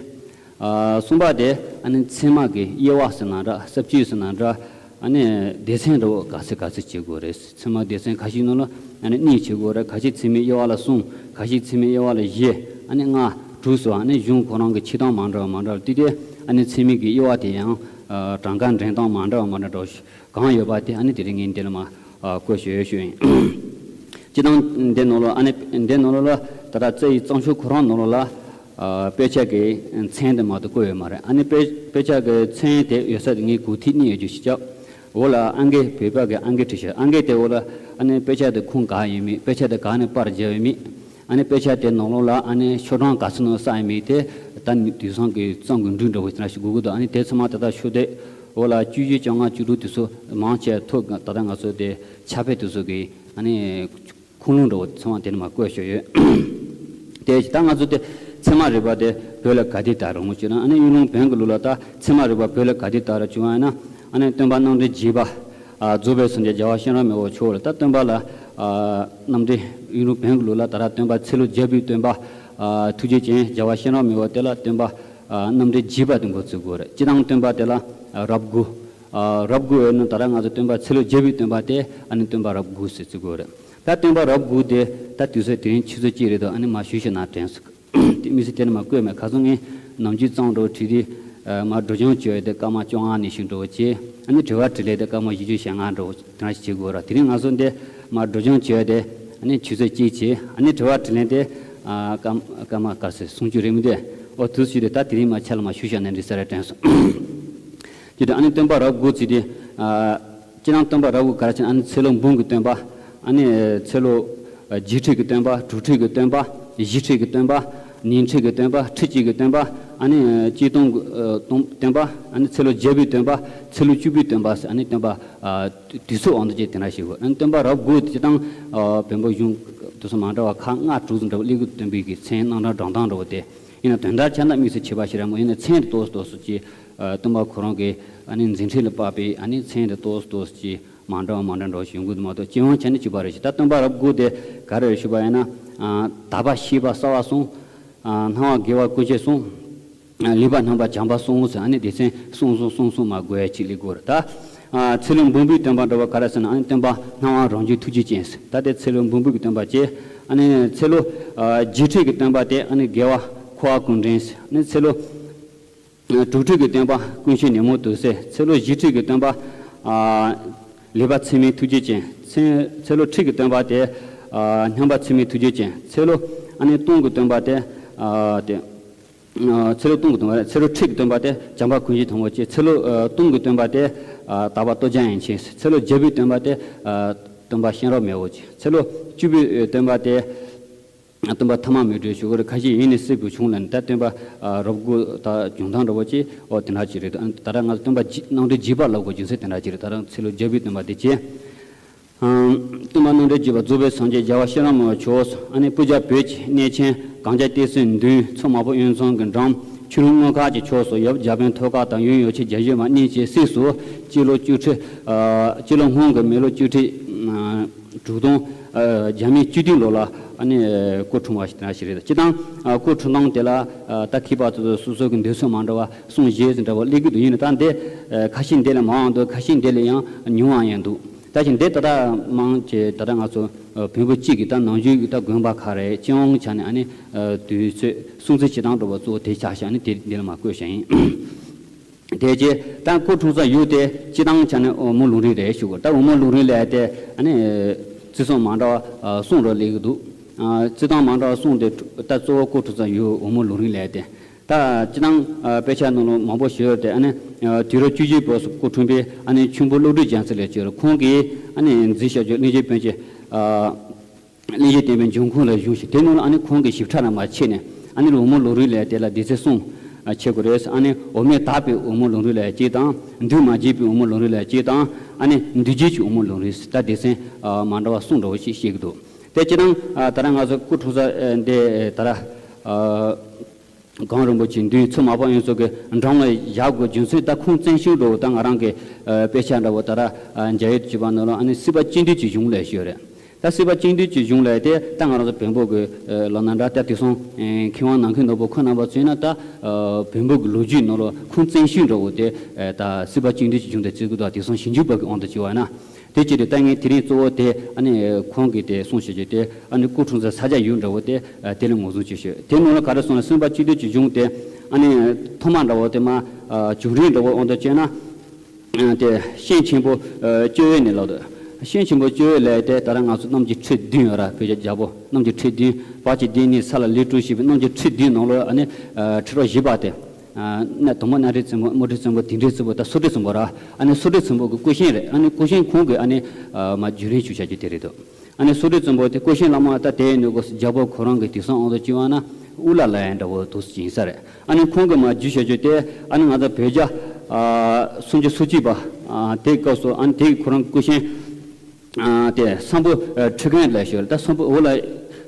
ཨ་གསུམ་པ་དེ་ཨ་ནི་ཚད་མ་གི་དབྱེ་བ་ཟེར་ན་འདྲ། ས་བཅད་ཟེར་ན་འདྲ། ཨ་ནི་སྡེ་ཚན་འདྲ་བོ་ག་ཚོད་ག་ཚོད་བྱེད་དགོས་རེད། ཚད་མ་སྡེ་ཚན་ཁ་ཤས་ནང་ལ་ཨ་ནི་གཉིས་བྱེད་དགོས་རེད། ཁ་ཤས་ཚད་མའི་དབྱེ་བ་ལ་གསུམ། ཁ་ཤས་ཚད་མའི་དབྱེ་བ་ལ་བཞི། ཨ་ནི་ལྔ་དྲུག་སོགས། ཨ་ནི་གཞུང་ཁོ་རང་གི་ཕྱེ་སྟངས་མ་འདྲ་བ་མ་འདྲ་བ་དེ་དེ་ཨ་ནི་ཚད་མའི་གི་དབྱེ་བ་དེ་ཡང་ཨ་གྲངས་ཀ་འདྲེན་སྟངས་མ་འདྲ་བ་མ་འདྲ་འདྲ་བོ་གང་ཡོད་པ་དེ་ཨ་ནི་དེ་རིང་ངས་འདི་ལ་མར་ཨ་བཀོད་ཞུ་ཞུ་ཡིན། སྤྱིར་བཏང་འདི་ནང་ལོགས་ཨ་ནི་འདི་ནང་ལོགས་ལ་ད་ལྟ་རྩ་བའི་རྩོམ་ཤོག་ཁོ་རང་ནང་ལོགས་ལ་ཨ་དཔེ་ཆ་གི་མཚན་དེ་མ་གཏོགས་བཀོད་ཡོད་མ་རེད། ཨ་ནི་དཔེ་དཔེ་ཆ་གི་མཚན་དེ་ཡོད་ས་དེ་ངས་གོ་ཐིག་གཉིས་ཡོད་རྒྱུ་ཞིག་བརྒྱབ། འོག་ལ་ཨང་ཀི་བོད་པ་གི་ཨང་ཀི་བྲིས་ཤག་ཨང་ཀི་དེ་འོག་ལ་ཨ་ནི་དཔེ་ཆ་དེ་ཁུངས་ག་ཡིན་མིན། དཔེ་ཆ་དེ་ག་ནས་པར་བརྒྱབ་ཡོད་མིན། ཨ་ནི་དཔེ་ཆ་དེ་ནང་ལོགས་ལ་ཨ་ནི་ཤོག་གྲངས་ག་ཚོད་ནང་བསགས་ཡོད་མིན། དེ་ད་ནི་དུས་སང་གི་རྩོམ་གྱི་འབྲུ་འདྲ་བོ་དེ་འདྲ་ཞིག་དགོས་ཀྱི་འདུག་ཨ་ནི་དེ་ཚང་མ་ད་ལྟ་ཤོག་དེབ་ འོ་ལ་བཅུ་བཞི་བཅོ་ལྔ་བཅུ་དྲུག་དེ་ཚོ་མང་ཆེ་ཐོག་ད་ལྟ་ང་ཚོ་དེ་ཕྱག་དཔེ་དེ་ཚོ་གི་ཨ་ནི་ཁུངས་ལུང་འདྲ་བོ་ཚང་མ་དེ་ནས་མར་བཀོད་བཞག་ཡོད། དེ་ད་ང་ཚོ་དེ་ཚད་མ་རིག་པ་དེ་བོད་ལ་ག་དུས་དར་རུང་ཅེ་ན་ཨ་ནི་གཡུ་ལུང་བོན་གྱི་ལུགས་ལ་ད་ཚད་མ་རིག་པ་བོད་ལ་ག་དུས་དར་བྱུང་བ་ཡིན་ན་ཨ་ནི་སྟོན་པ་རྣམ་འདྲེན་བརྒྱད་པ། ཨ་རྫོགས་པའི་སངས་རྒྱས་རྒྱལ་བ་གཤེན་རབ་མི་བོ་མཆོག་ལ་ད་སྟོན་པ་ལ་ཨ་རྣམ་འདྲེན་གཡུ་ལུང་བོན་གྱི་ལུགས་ལ་ད་ར་སྟོན་པ་ཚེ་ལོ་བརྒྱ་པའི་སྟོན་པ་ཨ་ཐུགས་རྗེ་ཅན་རྒྱལ་བ་གཤེན་རབ་མི་བོ་དེ་ལ་སྟོན་པ་ཨ་རྣམ་འདྲེན་བརྒྱད་པ་དེ་འགོ་ཚུགས་དགོས་རེད། སྤྱི་བཏང་སྟོན་པ་དེ་ལ་ཨ་རབ་དགུ། ཨ་རབ་དགུ་ཡོད་ན་ད་ར་ང་ཚོ་སྟོན་པ་ཚེ་ལོ་བརྒྱ་པའི་སྟོན་པ་དེ་ཨ་ནི་སྟོན་པ་རབ་དགུ་ཟེར་ཚུགས་དགོས་རེད། ད་སྟོན་པ་རབ་དགུ་དེ་ད་དུས་ཚོད་དེ་རིང་ཆུ་ཚོད་གཅིག་རེད་དོ། ཨ་ནི་མ་ཞུ་ཞུ་ན་དྲན་སོང་། དེ་མི་སྲིད་དེ་ནི་མ་བཀོད་མེད་ཁ་སང་ངས་ནམ་རྒྱུན་གཙང་འགྲོ་བྲིས་དེ་མ་སྒྲོ་སྦྱང་བཅོས་ཏེ་སྐར་མ་བཅོ་ལྔ་ནས་ཤིག་འགྲོ་བྱས། ཨ་ནི་དྲི་བ་དྲིས་ལན་དེ་སྐར་མ་བཞི་བཅུ་ཞེ་ལྔ་འགྲོ་དེ་འདྲ་ཞིག་བྱེད་དགོས་ར། དེ་རིང་ང་ཚོ་འདི་མ་སྒྲོ་སྦྱང་བཅོས་ཏེ་ཨ་ནི་ཆུ་ཚོད་གཅིག་བྱས། ཨ་ནི་དྲི་བ་དྲིས་ལན་དེ་སྐར་སྐར་མ་ག་ཚོད་སུམ་ཅུ་རེད་མི་འདུག་འོ་དུས་ཞུས་ཏེ་ད་དེ་རིང་མ་ཆ་ལ་མ་ཞུ་བཞག་ན་འགྲིག་ས་རེད་དྲན་སོང་། དེ་དུས་ཨ་ནི་སྟོན་པ་རབ་དགུ་ཚེ་དེ། སྤྱིར་ན་སྟོན་པ་རབ་དགུ་ག་རེ་ཟེར་ན་ཨ་ནི་ཚེ་ལོ་འབུམ་གྱི་སྟོན་པ། ཨ་ནི་ཚེ་ལོ་ཨ་རྗེས་ཁྲིད་ཀྱི་སྟོན་པ། དྲུག་ཁྲིད་ཀྱི་སྟོན་པ། བཞི་ཁྲིད་ཀྱི་སྟོན་པ། ཉི་ཁྲིད་ཀྱི་སྟོན་པ། ཁྲི་གཅིག་གི་སྟོན་པ། ཨ་ནི་ཨ་གཅིག་སྟོང་གི་ཨ་སྟོང་སྟོན་པ། ཨ་ནི་ཚེ་ལོ་བརྒྱ་པའི་སྟོན་པ། ཚེ་ལོ་བཅུ་པའི་སྟོན་པ་ཟེར་ཨ་ནི་སྟོན་པ་ཨ་དུས་ཚོད་དབང་དུ་བྱས་དེ་འདྲ་ཞིག་དགོས། ཨ་ནི་སྟོན་པ་རབ་དགུ་དེ་དང་ཨ་བོན་པོ་གཞུང་དེ་ཚོ་མ་འདྲ་བ་ཁག་ལྔ་དྲུག་ཙམ་འདྲ་བ་སླེབས་ཀྱི་སྟོན་པའི་གི་མཚན་རྣམ་གྲངས་བགྲང་སྟངས་འདྲ་བོ་དེ། ཡིན་ན་དོན་དག་ཆ་ན་དམིགས་བསལ་ཁྱད་པར་ཞིག་རེད་མོད། ཡིན་ན་མཚན་དེ་ཏོག་ཙམ་ཏོག་ཙམ་ཅིག་ཨ་སྟོན་པ་ཁོ་རང་གི་ཨ་ནི་མཛད་འཕྲིན་ལ་དཔག་པའི་ཨ་ནི་མཚན་དེ་ཏོག་ཙམ་ཏོག་ཙམ་ཅིག་མ་འདྲ་བ་མ་འདྲ་འདྲ་བ་ཞིག་ཡོང་གི་འདུག་མ་གཏོགས་སྤྱི་ཡོངས་ཆ་ནས་གཅིག་པ་རེད་ཤག་ད་སྟོན་པ་རབ་དགུ་དེ་ག་རེ་རེད་ཞུས་པ་ཡིན་ན། ཨ་དག་པ་ཤེས་པ་གསལ་བ་གསུམ། ཨ་སྣང་བ་དགེ་བ་ཀུན་ཤེས་གསུམ། ཨ་ལེགས་པར་སྣང་བ་བྱམས་པ་གསུམ་ཟེར་ཨ་ནི་སྡེ་ཚན་གསུམ་གསུམ་གསུམ་གསུམ་མ་དགོས་ཡ་གཅིག་སླེབས་དགོས་རེད་ད། ཨ་ཚེ་ལོ་འབུམ་པའི་སྟོན་པ་འདྲ་བ་ག་རེ་ཟེར་ན་ཨ་ནི་སྟོན་པ་སྣང་བ་རང་བྱུང་ཐུགས་རྗེ་ཅན་ཟེར། ད་དེ་ཚེ་ལོ་འབུམ་པའི་སྟོན་པ་བྱས། ཨ་ནི་ཚེ་ལོ་ཨ་རྗེས་ཁྲིད་ཀྱི་སྟོན་པ་དེ་ཨ་ནི་དགེ་བ་འཁོར་བ་ཀུན་འདྲེན་ཟེར། ཨ་ནི་ཚེ་ལོ་ཨ་དྲུག་ཁྲིད་ཀྱི་སྟོན་པ་ཀུན་ཤེས་ཉོན་མོངས་དུག་སེལ། ཚེ་ལོ་བཞི་ཁྲིད་ཀྱི་སྟོན་པ་ཨ་ལེགས་པར་ཚད་མའི་ཐུགས་རྗེ་ཅན། ཚེ་ཚེ་ལོ་ཁྲི་གི་སྟོན་པ་དེ་ཨ་སྙོམས་པར་ཚད་མའི་ཐུགས་རྗེ་ཅན། ཚེ་ལོ་ཨ་ནི་སྟོང་གི་སྟོན་པ་དེ་ཨ་དེ། ཚེ་ལོ་སྟོང་གི་སྟོན་པ་རེད། ཚེ་ལོ་ཁྲི་གི་སྟོན་པ་དེ་བྱམས་པ་ཀུན་ཤེས་དང་པོ་བྱས། ཚེ་ལོ་ཨ་སྟོང་གི་སྟོན་པ་དེ་ཨ་དག་པ་ལྟོ་འཇམ་དབྱངས་ཆེན། ཚེ་ལོ་བརྒྱད་པའི་སྟོན་པ་དེ་ཨ་སྟོན་པ་གཤེན་རབ་མི་བོ་བྱས། ཚེ་ལོ་བཅུ་པའི་སྟོན་པ་དེ་སྟོན་པ་ཐ་མ་མི་འབྲལ་ཞུ་གི་རེད། ཁ་ཤས་ཡིན་ནི་སྲིད་པའི་གཞུང་ལ་ནི་ད་སྟོན་པ་ཨ་རབ་དགུ་ད་བྱུང་སྟངས་འདྲ་བོ་ཅིག་ཨོ་དེ་འདྲ་ཅིག་རེད། ད་ད་ལྟ་ང་ཚོ་སྟོན་པ་རྗེ་རྣམ་འདྲེན་རྗེས་དཔག་ལབ་དགོས་རྒྱུ་མཚན་དེ་འདྲ་ཅིག་རེད། ད་རང་ཚེ་ལོ་བརྒྱད་པའི་སྟོན་པ་དེ་བྱས། སྟོན་པ་རྣམ་འདྲེན་རྒྱས་པ་རྫོགས་པའི་སངས་རྒྱས་རྒྱལ་བ་གཤེན་རབ་མི་བོ་མཆོག་ཨ་ནི་སྤུར་རྒྱལ་བོད་ཀྱི་གནས་ཆེན་གངས་ལྗོངས་བསྟན་སྲིད་མདུན་མཚོ་དམར་པོ་དབོན་ཚང་གི་འགྲམ་ཆོས་ལུང་སྔོན་ཁ་གྱི་ཕྱོགས་སུ་ཡབ་རྒྱ་དཔོན་ཐོག་ཁ་དང་ཡུམ་ཡོ་བྱད་བརྒྱ་བཞི་མ་གནས་བཅས་སྲིད་སུ་སྤྱི་ལོ་བཅུ་ཁྲི་ཨ་སྤྱི་ལོ་སྔོན་གྱི་མི་ལོ་བཅུ་ཁྲི་ཨ་དྲུག་སྟོང་ཨ་བརྒྱ་མེད་བཅུ་བདུན་ལོ་ལ་ཨ་ནི་སྐུ་འཁྲུངས་པ་ཞིག་དེ་འདྲ་ཞིག་རེད། སྤྱིར་བཏང་ཨ་སྐུ་འཁྲུངས་སྟངས་དེ་ལ་ཨ་ད་མཁས་པ་ཚོ་སོ་སོ་གི་འདོད་ཚུལ་མ་འདྲ་བ་གསུང་བཞེས་ཟིན་འདྲ་བ་སླེབས་ཀྱི་འདུག་ཡིན་ན་ད་འདི་ཨ་ཁ་ཤས་འདི་ལས་མང་བ་འདུག་ཁ་ཤས་འདི་ལས་ཡང་ཉུང་བ་ཡང་འདུག་ད་ཅི་འདི་ད་ལྟ་མང་ཆེ་ད་ལྟ་ང་ཚོ་ཨ་བོན་པོ་གཅིག་གི་ད་ནང་ཆོས་ཀྱི་ད་དགོན་པ་ཁག་རེད། སྤྱི་ཡོངས་ཆ་ནས་ཨ་ནི་ཨ་དུས་ཚོད་སྲུང་བརྩི་བྱེད་སྟངས་འདྲ་བོ་གཙོ་བོ་དེ་ཆགས་ཤག་ཨ་ནི་དེ་འདི་ལ་མ་བཀོད་བཞག་ཡིན། དེ་རྗེས་ད་སྐུ་འཁྲུངས་ས་ཡུལ་དེ་སྤྱིར་བཏང་ཆ་ནས་འོལ་མོ་ལུང་རིང་རེད་ཞུ་དགོས། ད་འོལ་མོ་ལུང་རིང་ལབ་ཡ་དེ་ཨ་ནི་བརྩི་སྲུང་མ་འདྲ་བ་ཨ་གསུང་རོ་སླེབས་ཀྱི་འདུག་ཨ་བརྩི་སྟངས་མ་འདྲ་བ་གསུང་དེ་ད་གཙོ་བོ་སྐུ་འཁྲུངས་ས་ཡུལ་འོལ་མོ་ལུང་རིང་ལབ་ཡ་དེ། ད་སྤྱིར་བཏང་ཨ་དཔེ་ཆ་ནང་ལ་མང་པོ་ཞིག་ཡོད་དེ། ཨ་ནི་ཨ་དུས་རབས་བཅུ་བཞིའི་བར་སུ་སྐུ་འཁྲུངས་པའི་ཨ་ནི་མཆིམས་ཕུ་བློ་གྲོས་རྒྱལ་མཚན་ལགས་ཀྱིས་ཁོང་གིས་ཨ་ནི་མཛད་བཞག་རྒྱུ་གླིང་རྗེ་དཔོན་གྱི་ཨ་གླིང་རྗེ་བསྟན་པའི་འབྱུང་ཁུངས་ལ་བཞུགས་ཤིང་། དེ་ནང་ལ་ཨ་ནི་ཁོང་གི་ཞིབ་ཕྲ་རང་མ་ཕྱེ་ནས་ཨ་ནི་འོལ་མོ་ལུང་རིང་ལབ་ཡ་དེ་ལ་སྡེ་ཚན་གསུམ་ཕྱེ་དགོས་རེད། ཨ་ནི་འོ་མས་དག་པའི་འོལ་མོ་ལུང་རིང་ལབ་ཡ་གཅིག་དང་། འདུས་མ་བྱས་པའི་འོལ་མོ་ལུང་རིང་ལབ་ཡ་གཅིག་དང་། ཨ་ནི་འདུས་བྱས་ཀྱི་འོལ་མོ་ལུང་རིང་ཟེར་ད་སྡེ་ཚན་ཨ་མ་འདྲ་བ་གསུམ་འདྲ་བོ་ཞིག་བཤད་ཀྱི་འདུག་དེ་སྤྱིར་བཏང་ཨ་ད་ལྟ་ང་ཚོ་སྐུ་འཁྲུངས་ས་ཨ་འདི་ད་ལྟ་ཨ་གངས་རིན་པོ་ཆེ་མདུན་མཚོ་དམར་པོ་དབོན་ཚང་གི་འགྲམ་ལ་བཞག་དགོས་རྒྱུ་མཚན་ད་ཁུངས་བཙན་ཤོས་འདྲ་བོ་ད་ང་རང་གི་ཨ་དཔེ་ཆ་འདྲ་བོ་ད་ལྟ་ཨ་མཇལ་ཡོད་ཅེས་པ་ནང་ལ་ཨ་ནི་སྲིད་པ་སྤྱི་འདུས་ཀྱི་གཞུང་ལབ་ཡ་ཞིག་ཡོད་རེད། ད་སྲིད་པ་སྤྱི་འདུས་ཀྱི་གཞུང་ལབ་ཡ་དེ་ད་ང་རང་ཚོ་བོན་པོ་གི་ཨ་ལོ་ན་འདྲ་ད་དེང་སང་ཨ་མཁས་དབང་ནམ་མཁའི་ནོར་བུ་ཁོང་རྣམ་པ་ཚོས་ན་ད་ཨ་བོན་པོ་གི་ལོ་རྒྱུས་ནང་ལ་ཁུངས་བཙན་ཤོས་འདྲ་བོ་དེ་ཨ་ད་སྲིད་པ་སྤྱི་འདུས་ཀྱི་གཞུང་དེ་བརྩི་གི་འདུག་དེང་སང་ཞིབ་འཇུག་པ་གི་དབང་དུ་བྱས་པ་ན། དེ་ཅི་རེད། ད་ངས་དེ་རིང་གཙོ་བོ་དེ་ཨ་ནི་ཁོང་གིས་དེ་གསུངས་བྱས་རྗེས་དེ་ཨ་ནི་སྐུ་འཁྲུངས་ས་ས་ཆ་ཡུལ་འདྲ་བོ་དེ་ཨ་དེ་ལ་ངོས་བཟུང་བྱེད་ཤོག་དེ་ནང་ལ་ག་རེ་གསུངས་ན་སྲིད་པ་སྤྱི་འདུས་ཀྱི་གཞུང་དེ་ཨ་ནི་ཐོག་མ་འདྲ་བོ་དེ་མ་ཨ་བྱུང་རིམ་འདྲ་བོ་དབང་དུ་བྱས་ན། ཨ་དེ་ཤིང་ཆེན་པོ་ཨ་བཅོ་ཡི་ནས་ལབ་འདུག་ཤིང་ཆེན་པོ་བཅོ་ཡི་ལབ་དེ་ད་ལྟ་ང་ཚོ་གནམ་གྱི་ཁྲི་བདུན་ཡོད་ར། བོད་ཀྱི་རྒྱལ་པོ་གནམ་གྱི་ཁྲི་བདུན་བར་གྱི་བདུན་ནི་ས་ལ་ལུས་གྲུབ་ཞེས་པའི་གནམ་གྱི་ཁྲི་བདུན་ནང་ལོ་ཨ་ནི་ཨ་ཁྲི་རབས་བཞི་པ་དེ། ཨ་ནི་དང་པོ་གནམ་རི་བཙན་པོ་དམག་སྤྲུལ་བཙན་པོ་དིང་རི་བཙན་པོ་ད་སོ་སྒྲོན་བཙན་པོ་ར། ཨ་ནི་སོ་སྒྲོན་བཙན་པོ་གི་སྐུ་ཤིང་རེད། ཨ་ནི་སྐུ་ཤིང་ཁོང་གི་ཨ་ནི་ཨ་མ་བརྒྱུད་རིམ་ཞུ་བྱ་རྒྱུ་དེ་རེད་དོ། ཨ་ནི་སོ་སྒྲོན་བཙན་པོ་དེ་སྐུ་ཤིང་བླ་མ་ད་དེ་ནི་གོ་རྒྱལ་པོ་ཁོ་རང་གི་དེང་སང་དབང་དུ་བྱས་པ་ན་ཨུ་ལ་ལ་ཡ་འདྲ་བོ་དུ་སུ་ཡིན་ས་རེད། ཨ་ནི་ཁོང་གི་མ་བརྒྱུད་བྱ་རྒྱུ་དེ་ཨ་ནི་ང་ཚོ་བོད་རྒྱ་ ཨ་སུམ་ཅུ་སོ་གཅིག་པ། ཨ་དེའི་སྐབས་སུ་ཨ་ནི་དེའི་ཁོ་རང་སྐུ་ཆེན་ཨ་དེ་སམ་བྷོ་ཨ་ཁྲི་མཁན་ལ་ཞུ་རེད། ད་སམ་བྷོ་འོ་ལ་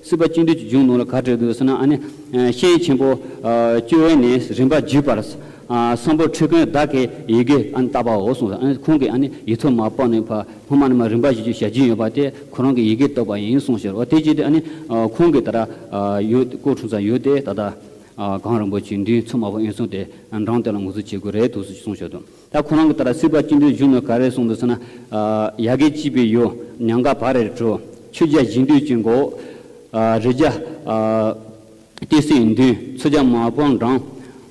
སྲིད་པ་བཅུ་བདུན་གྱི་གཞུང་ནང་ལ་ག་རེ་འདུག་ཟེར་ན། ཨ་ནི་ཨ་ཤེས་ཡོན་ཆེན་པོ་ཨ་བཅུ་བའི་ནས་རིམ་པ་བརྒྱུད་པར། ཨ་སམ་བྷོ་ཁྲི་མཁན་བདག་གིས་ཡི་གེ་ཨ་ནི་བཏབ་པའོ་གསུངས། ཨ་ནི་ཁོང་གིས་ཨ་ནི་ཡིག་ཐོག་མར་སྤོ་ནས་ཕར་སྔོན་མ་ནས་མར་རིམ་པ་བཞིན་དུ་བྱ་རྒྱུ་ཡོད་པ་དེ་ཁོ་རང་གིས་ཡི་གེ་བཏབ་པ་ཡིན་གསུངས་ཤག་འོ་དེ་བྱས་ཏེ་ཨ་ནི་ཨ་ཁོང་གིས་ད་ར་ཨ་ཡོད་སྐུ་འཁྲུངས་ས་ཡོད་དེ་ད་ལྟ་ཨ་གངས་རིན་པོ་ཆེའི་མདུན་མཚོ་དམར་པོ་གཡུ་མཚོ་དེ་འགྲམ་དེ་ལ་ངོས་འཛིན་བྱེད་དགོས་རེད་འདུག་གསུངས་ཤག་འདུག་ད་ཁོ་རང་གིས་ད་ར་སྲིད་པ་བཅུ་བདུན་གཞུང་ནས་ག་རེ་གསུངས་འདུག་ཟེར་ན། ཨ་ཡ་གི་གཅིག་པའི་ཡུལ་ཉམས་དགའ་བར་རེ་གྲོལ། ཆོས་རྒྱལ་གཞན་འདུས་ཀྱི་མགོ། ཨ་རི་རྒྱ་ཨ་ཏི་སེའི་མདུན། མཚོ་རྒྱ་དམར་པོའི་འགྲམ།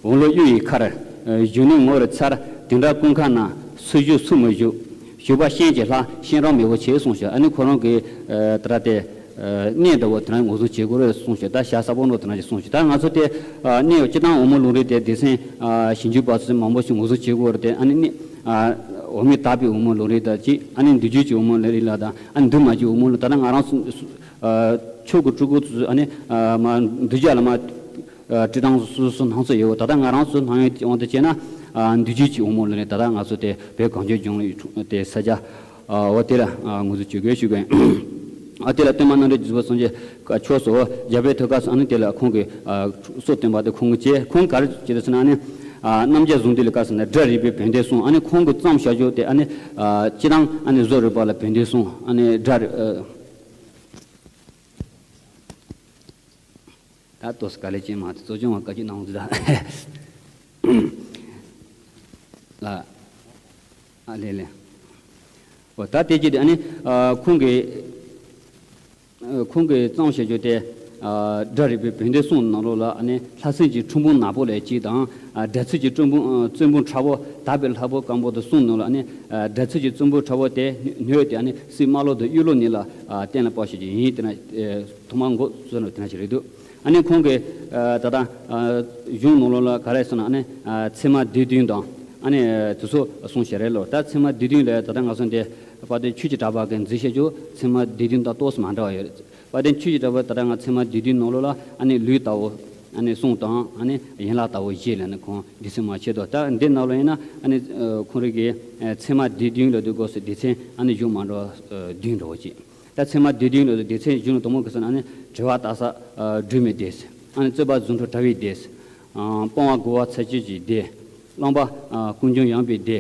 འོ་ལོ་གཡུ་ཡི་མཁར། གཞོན་ནུའི་ངོ་རུ་འཚར། དེ་འདྲ་ཀུན་ཁ་ན། སུ་བཞུགས་སུ་མི་བཞུགས། བཞུགས་པ་ཤེས་ཀྱི་ལྷ། ཤེས་རབ་མེས་པོ་ཆེ་གསུངས་ཤག་ཨ་ནི་ཁོ་རང་གིས་ཨ་ད་ར་དེ་ཨ་གནས་འདྲ་བོ་དེ་རང་ངོས་འཛིན་བྱེད་དགོས་རེད་གསུངས་ཤག་ད་ཞྭ་ས་པོ་ནོ་དེ་རང་གིས་གསུངས་ཤག་ད་ང་ཚོ་དེ་ཨ་གནས་སྤྱིར་བཏང་འོལ་མོ་ལུང་རིང་དེ་སྡེ་ཚན་ཨ་ཞིབ་འཇུག་པ་ཚོས་མང་པོ་ཞིག་ངོས་འཛིན་བྱེད་དགོས་རེད། དེ་ཨ་ནི་གནས་ཨ་འོ་མའི་དག་པའི་འོལ་མོ་ལུང་རིང་དང་གཅིག་ཨ་ནི་འདུལ་རྒྱུད་ཀྱི་འོལ་མོ་ལུང་རིང་ལ་དང་ཨ་ནི་འདུལ་མ་རྒྱུད་འོལ་མོ་ལུང་ད་ལྟ་ང་རང་ཚོ་ཨ་ཆོས་ཀྱི་སྤྲུལ་སྐུ་ཚོས་ཨ་ནི་ཨ་མ་འདུལ་རྒྱུད་ལ་མ་ཨ་བྲིས་སྟངས་སོ་སོ་སྣང་ཚུལ་ཡོད། ད་ལྟ་ང་རང་ཚོ་སྣང་ཡུལ་དབང་དུ་བྱས་ན་ཨ་འདུལ་རྒྱུད་ཀྱི་འོལ་མོ་ལུང་རིང་ད་ལྟ་ང་ཚོ་དེ་བོད་གངས་ཅན་ལྗོངས་ལ་དེ་ས་ཆ་ཨ་འོ་དེ་ལ་ཨ་ངོས་འཛིན་བྱེད་དགོས་ཞུ་གི་ཡིན། ཨ་དེ་ལ་སྟོན་པ་རྣམ་གྲོལ་རྒྱལ་པོ་སངས་རྒྱས་ཕྱོགས་སུ་རྒྱལ་པོའི་ཐོད་ཁ་སུ་ཨ་ནི་དེ་ལ་ཁོང་གིས་ཨ་སྲོག་བཏོན་པ་དེ་ཁོང་གིས་བྱས། ཁོང་ག་རེ་བྱས་རེད་ཟེར་ན་ཨ་ནི་ཨ་རྣམ་རྒྱལ་གཟུངས་འདུས་ལ་བཀའ་ཟེར་ན་སྒྲ་རིག་པའི་བོན་སྡེ་གསུངས། ཨ་ནི་ཁོང་གིས་བརྩམས་བཞག་རྒྱུ་དེ་ཨ་ནི་ཨ་སྤྱིར་བཏང་ཨ་ནི་བཟོ་རིག་པ་ལ་བོན་སྡེ་གསུངས། ཨ་ནི་སྒྲ་རིག་ཨ། ད་ཏོག་ཙམ་དཀའ་ལས་ཅན་མ་གཏོགས་གཙོ་སྐྱོང་བ་བཀའ་བཀྱོན་གནང་འོང་ཟེར་ད། ལ། ཨ་ལེ་ལེ། འོ་ད་དེ་བྱས་ཏེ་ཨ་ནི་ཨ་ཁོང་གིས་ཨ་ཁོང་གིས་བརྩམས་བཞག་རྒྱུ་དེ་ཨ་སྒྲ་རིག་པའི་བོན་སྡེ་གསུངས་ནང་ལོགས་ལ་ཨ་ནི་ལྷ་སྲིན་གྱི་ཁྲོ་འབུང་ནག་པོ་ལ་གཅིག་དང་། ཨ་སྒྲ་ཚུལ་གྱི་ཁྲོ་འབུང་ཨ་བཙན་པོ་ཁྲ་བོ་དག་པའི་ལྷ་བུ་སྐམ་པོ་དེ་གསུངས་ནང་ལ་ཨ་ནི་ཨ་སྒྲ་ཚུལ་གྱི་བཙན་པོ་ཁྲ་བོ་དེ་སྣོད་དེ་ཨ་ནི་སྲིད་རྨ་ལོ་དང་གཡུ་ལོ་གཉིས་ལ་ཨ་གཏན་ལ་དཔག་བྱེད་ཀྱི་ཡིན། དེ་ན་ཨ་ཐོག་མར་འགོ་བཙུགས་ནས་དེ་ན་ཞིག་རེད་འདུག་ཨ་ནི་ཁོང་གིས་ཨ་ད་ལྟ་ཨ་གཞུང་ནང་ལོགས་ལ་ག་རེ་ཟེར་ན་ཨ་ནི་ཨ་ཚད་མ་སྡེ་བདུན་དང་ཨ་ནི་ཨ་དེ་ཚོ་གསུངས་བཞག་རེད་ལོ། ད་ཚད་མ་སྡེ་བདུན་ལ་ད་ལྟ་ང་ཚོ་འདི་དཔལ་ལྡན་ཆོས་ཀྱི་གྲགས་པ་གིས་མཛད་བཞག་རྒྱུ་ཚད་མ་སྡེ་བདུན་དང་ཏོག་ཙམ་མ་འདྲ་བ་ཡོད་རེད། དཔལ་ལྡན་ཆོས་ཀྱི་གྲགས་པ་ད་ལྟ་ང་ཚད་མ་སྡེ་བདུན་ནང་ལོགས་ལ་ཨ་ནི་ལུས་ལྟ་བུ་ཨ་ནི་གསུམ་དང་ཨ་ནི་ཡན་ལག་ལྟ་བུ་བཞི་ལ་ནི་ཁོང་སྡེ་ཚན་མ་ཕྱེ་དོ། ད་འདི་ནང་ལོགས་ཡིན་ན་ཨ་ནི་ཨ་ཁོང་རང་གིས་ཨ་ཚད་མ་སྡེ་བདུན་ལ་འདུག་སྐབས་སུ་སྡེ་ཚན་ཨ་ནི་གཞུང་མ་འདྲ་བ་ཨ་བདུན་འདྲ་བོ་ཅིག་ད་ཚད་མ་སྡེ་བདུན་ལ་སྡེ་ཚན་གཞུང་ལ་དང་པོ་ག་རེ་ཟེར་ན་ཨ་ནི་དྲི་བ་ལྟ་ས་ཨ་སྒྲོན་མེ་སྡེ། ཨ་ནི་རྩོད་པ་རྫུ་འཕྲུལ་དྲི་བའི་སྡེ། ཨ་སྤོང་བ་རྒོལ་བ་ཚར་གཅོད་ཀྱི་སྡེ། བླང་བ་ཨ་ཀུན་འབྱུང་ཡངས་པའི་སྡེ།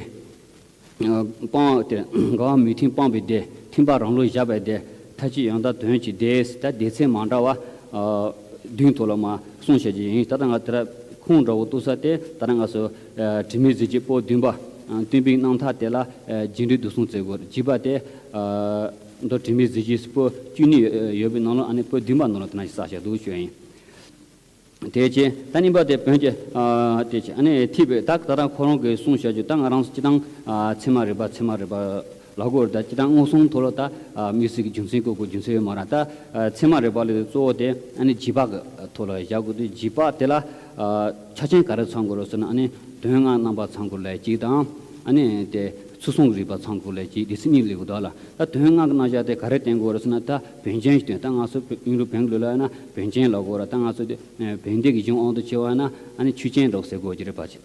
ཨ་སྤང་དེ་དགའ་བ་མོས་མཐུན་སྤངས་པའི་སྡེ། ཐེག་པ་རང་ལུགས་བཞག་པའི་སྡེ། མཐར་གྱིས་ཡང་དག་དོན་གྱི་སྡེ། ད་སྡེ་ཚན་མ་འདྲ་བ་ཨ་བདུན་ཐོག་ལ་མར་གསུངས་བཞག་རྒྱུ་ཡིན། ད་ལྟ་ང་དེ་ར་ཁུངས་འདྲ་བོ་གཏུགས་ས་དེ་ད་ལྟ་ང་ཚོ་ཨ་དྲི་མེད་གཟི་བརྗིད་པོད་བདུན་པ། ཨ་སྟོན་པའི་རྣམ་ཐར་དེ་ལ་ཨ་རྗེས་འབྲེལ་བསྡུས་གསུམ་བཙལ་དགོས། བརྗིད་པ་དེ་ཨ་མདོ་དྲི་མེད་གཟི་བརྗིད་པོད་བཅུ་གཉིས་ཡོད་པའི་ནང་ལ་ཨ་ནི་པོད་བདུན་པ་ནང་ལ་དེ་ན་ཞིག་བསགས་བཞག་འདུག་ཞུ་ཡ་ཡིན། དེ་བྱས་ད་གཉིས་པ་དེ་བོན་གྱི་ཨ་དེ་བྱས་ཨ་ནི་ཐེག་པའི་ད་ད་རང་ཁོ་རང་གིས་གསུངས་བཞག་རྒྱུ་ད་ང་རང་སྤྱིར་བཏང་ཨ་ཚད་མ་རིག་པ་ཚད་མ་རིག་པ་ལབ་དགོས་རེད། ད་སྤྱིར་བཏང་མངོན་སུམ་ཐོག་ལ་ད་ཨ་དམིགས་བསལ་གྱི་རྒྱུ་མཚན་བཀོད་དགོས་རྒྱུ་མཚན་ཡོད་མ་རེད། ད་ཨ་ཚད་མ་རིག་པ་ལ་གཙོ་བོ་དེ་ཨ་ནི་རྗེས་དཔག་གི་ཐོག་ལ་བཞག་དགོས་དུས་རྗེས་དཔག་དེ་ལ་ཨ་ཆ་རྐྱེན་ག་རེ་ཚང་དགོས་རེད་ཟེར་ན་ཨ་ནི་དོན་ལྔ་རྣམ་པ་ཚང་དགོས་ལབ་གཅིག་དང་། ཨ་ནི་དེ་ཚུལ་གསུམ་རིག་པ་ཚང་དགོས་ལབ་གཅིག་སྡེ་ཚན་གཉིས་སླེབས་ཀྱི་འདུག་ལ། ད་དོན་ལྔ་གི་རྣམ་གཞག་དེ་ག་རེ་བསྟན་དགོས་རེད་ཟེར་ན་ད་བོན་ཅན་གྱི་དོན། ད་ང་ཚོ་ཡུན་རིང་བོན་གྱི་ལུགས་ལ་ཡིན་ན་བོན་ཅན་ལབ་དགོས་རེད། ད་ང་ཚོ་དེ་བོན་སྡེ་གི་གཞུང་དབང་དུ་བྱས་པ་ཡིན་ན་ཨ་ནི་ཆོས་ཅན་འདྲ་བོ་ཟེར་དགོས་ཀྱི་རེད་པ་ཅིག་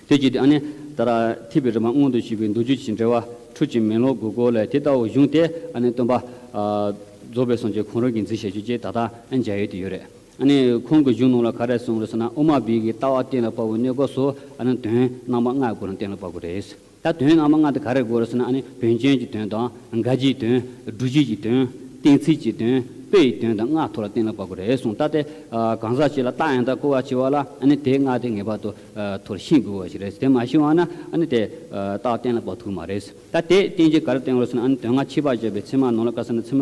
དེ་བྱས་ཏེ་ཨ་ནི་ད་ར་ཐེག་པའི་རིམ་པ་མངོན་དུ་བྱེད་པའི་མདོ་རྒྱུད་ཀྱི་འགྲེལ་པ་འཕྲུལ་གྱི་མེ་ལོང་དགུ་སྐོར་ལས་དེ་ལྟ་བུ་གཞུང་དེ་ཨ་ནི་སྟོན་པ་ཨ་རྫོགས་པའི་སངས་རྒྱས་ཁོང་རང་གིས་མཛད་བཞག་རྒྱུ་ཅིག་ད་ལྟ་ཨ་མཇལ་ཡོང་དུ་ཡོད་རེད། ཨ་ནི་ཁོང་གི་གཞུང་ནང་ལ་ག་རེ་གསུངས་རེད་ཟེར་ན་དབུ་མ་པའི་གི་ལྟ་བ་གཏན་ལ་ཕབ་པའི་གནས་སྐབས་སུ་ཨ་ནི་དོན་རྣམ་པ་ལྔ་སྐོར་ལ་གཏན་ལ་ཕབ་དགོས་རེད། ད་དོན་རྣམ་པ་ལྔ་དེ་ག་རེ་དགོས་རེད་ཟེར་ན་ཨ་ནི་བོན་ཅན་གྱི་དོན་དང་འགལ་རྐྱེན་གྱི་དོན། སྒྲུབ་བྱེད་ཀྱི་དོན། གཏན་ཚིགས་ཀྱི་དོན། དཔེ་ཡི་དོན་དང་ལྔ་ཐོག་ལ་གཏན་ལ་ཕབ་དགོས་རེད་གསུངས། ད་དེ་ཨ་གང་ཟག་ཅིག་ལ་རྟགས་ཡང་དག་བཀོད་པ་བྱེད་པ་ལ་ཨ་ནི་དེ་ལྔ་དེ་ངེས་པར་དུ་ཨ་ཐོག་ལ་ཤེས་དགོས་པ་ཞིག་རེད། དེ་མ་ཤེས་པ་ན་ཨ་ནི་དེ་ཨ་རྟགས་གཏན་ལ་ཕབ་ཐུབ་མ་རེད། ད་དེ་རྟེན་གཞི་ག་རེ་བསྟན་དགོས་ཟེར་ན་ཨ་ནི་དོན་ལྔ་ཁྱད་པར་བཞག་པའི་ཚད་མ་ནང་ལ་ག་ཟེར་ན་ཚད་མ་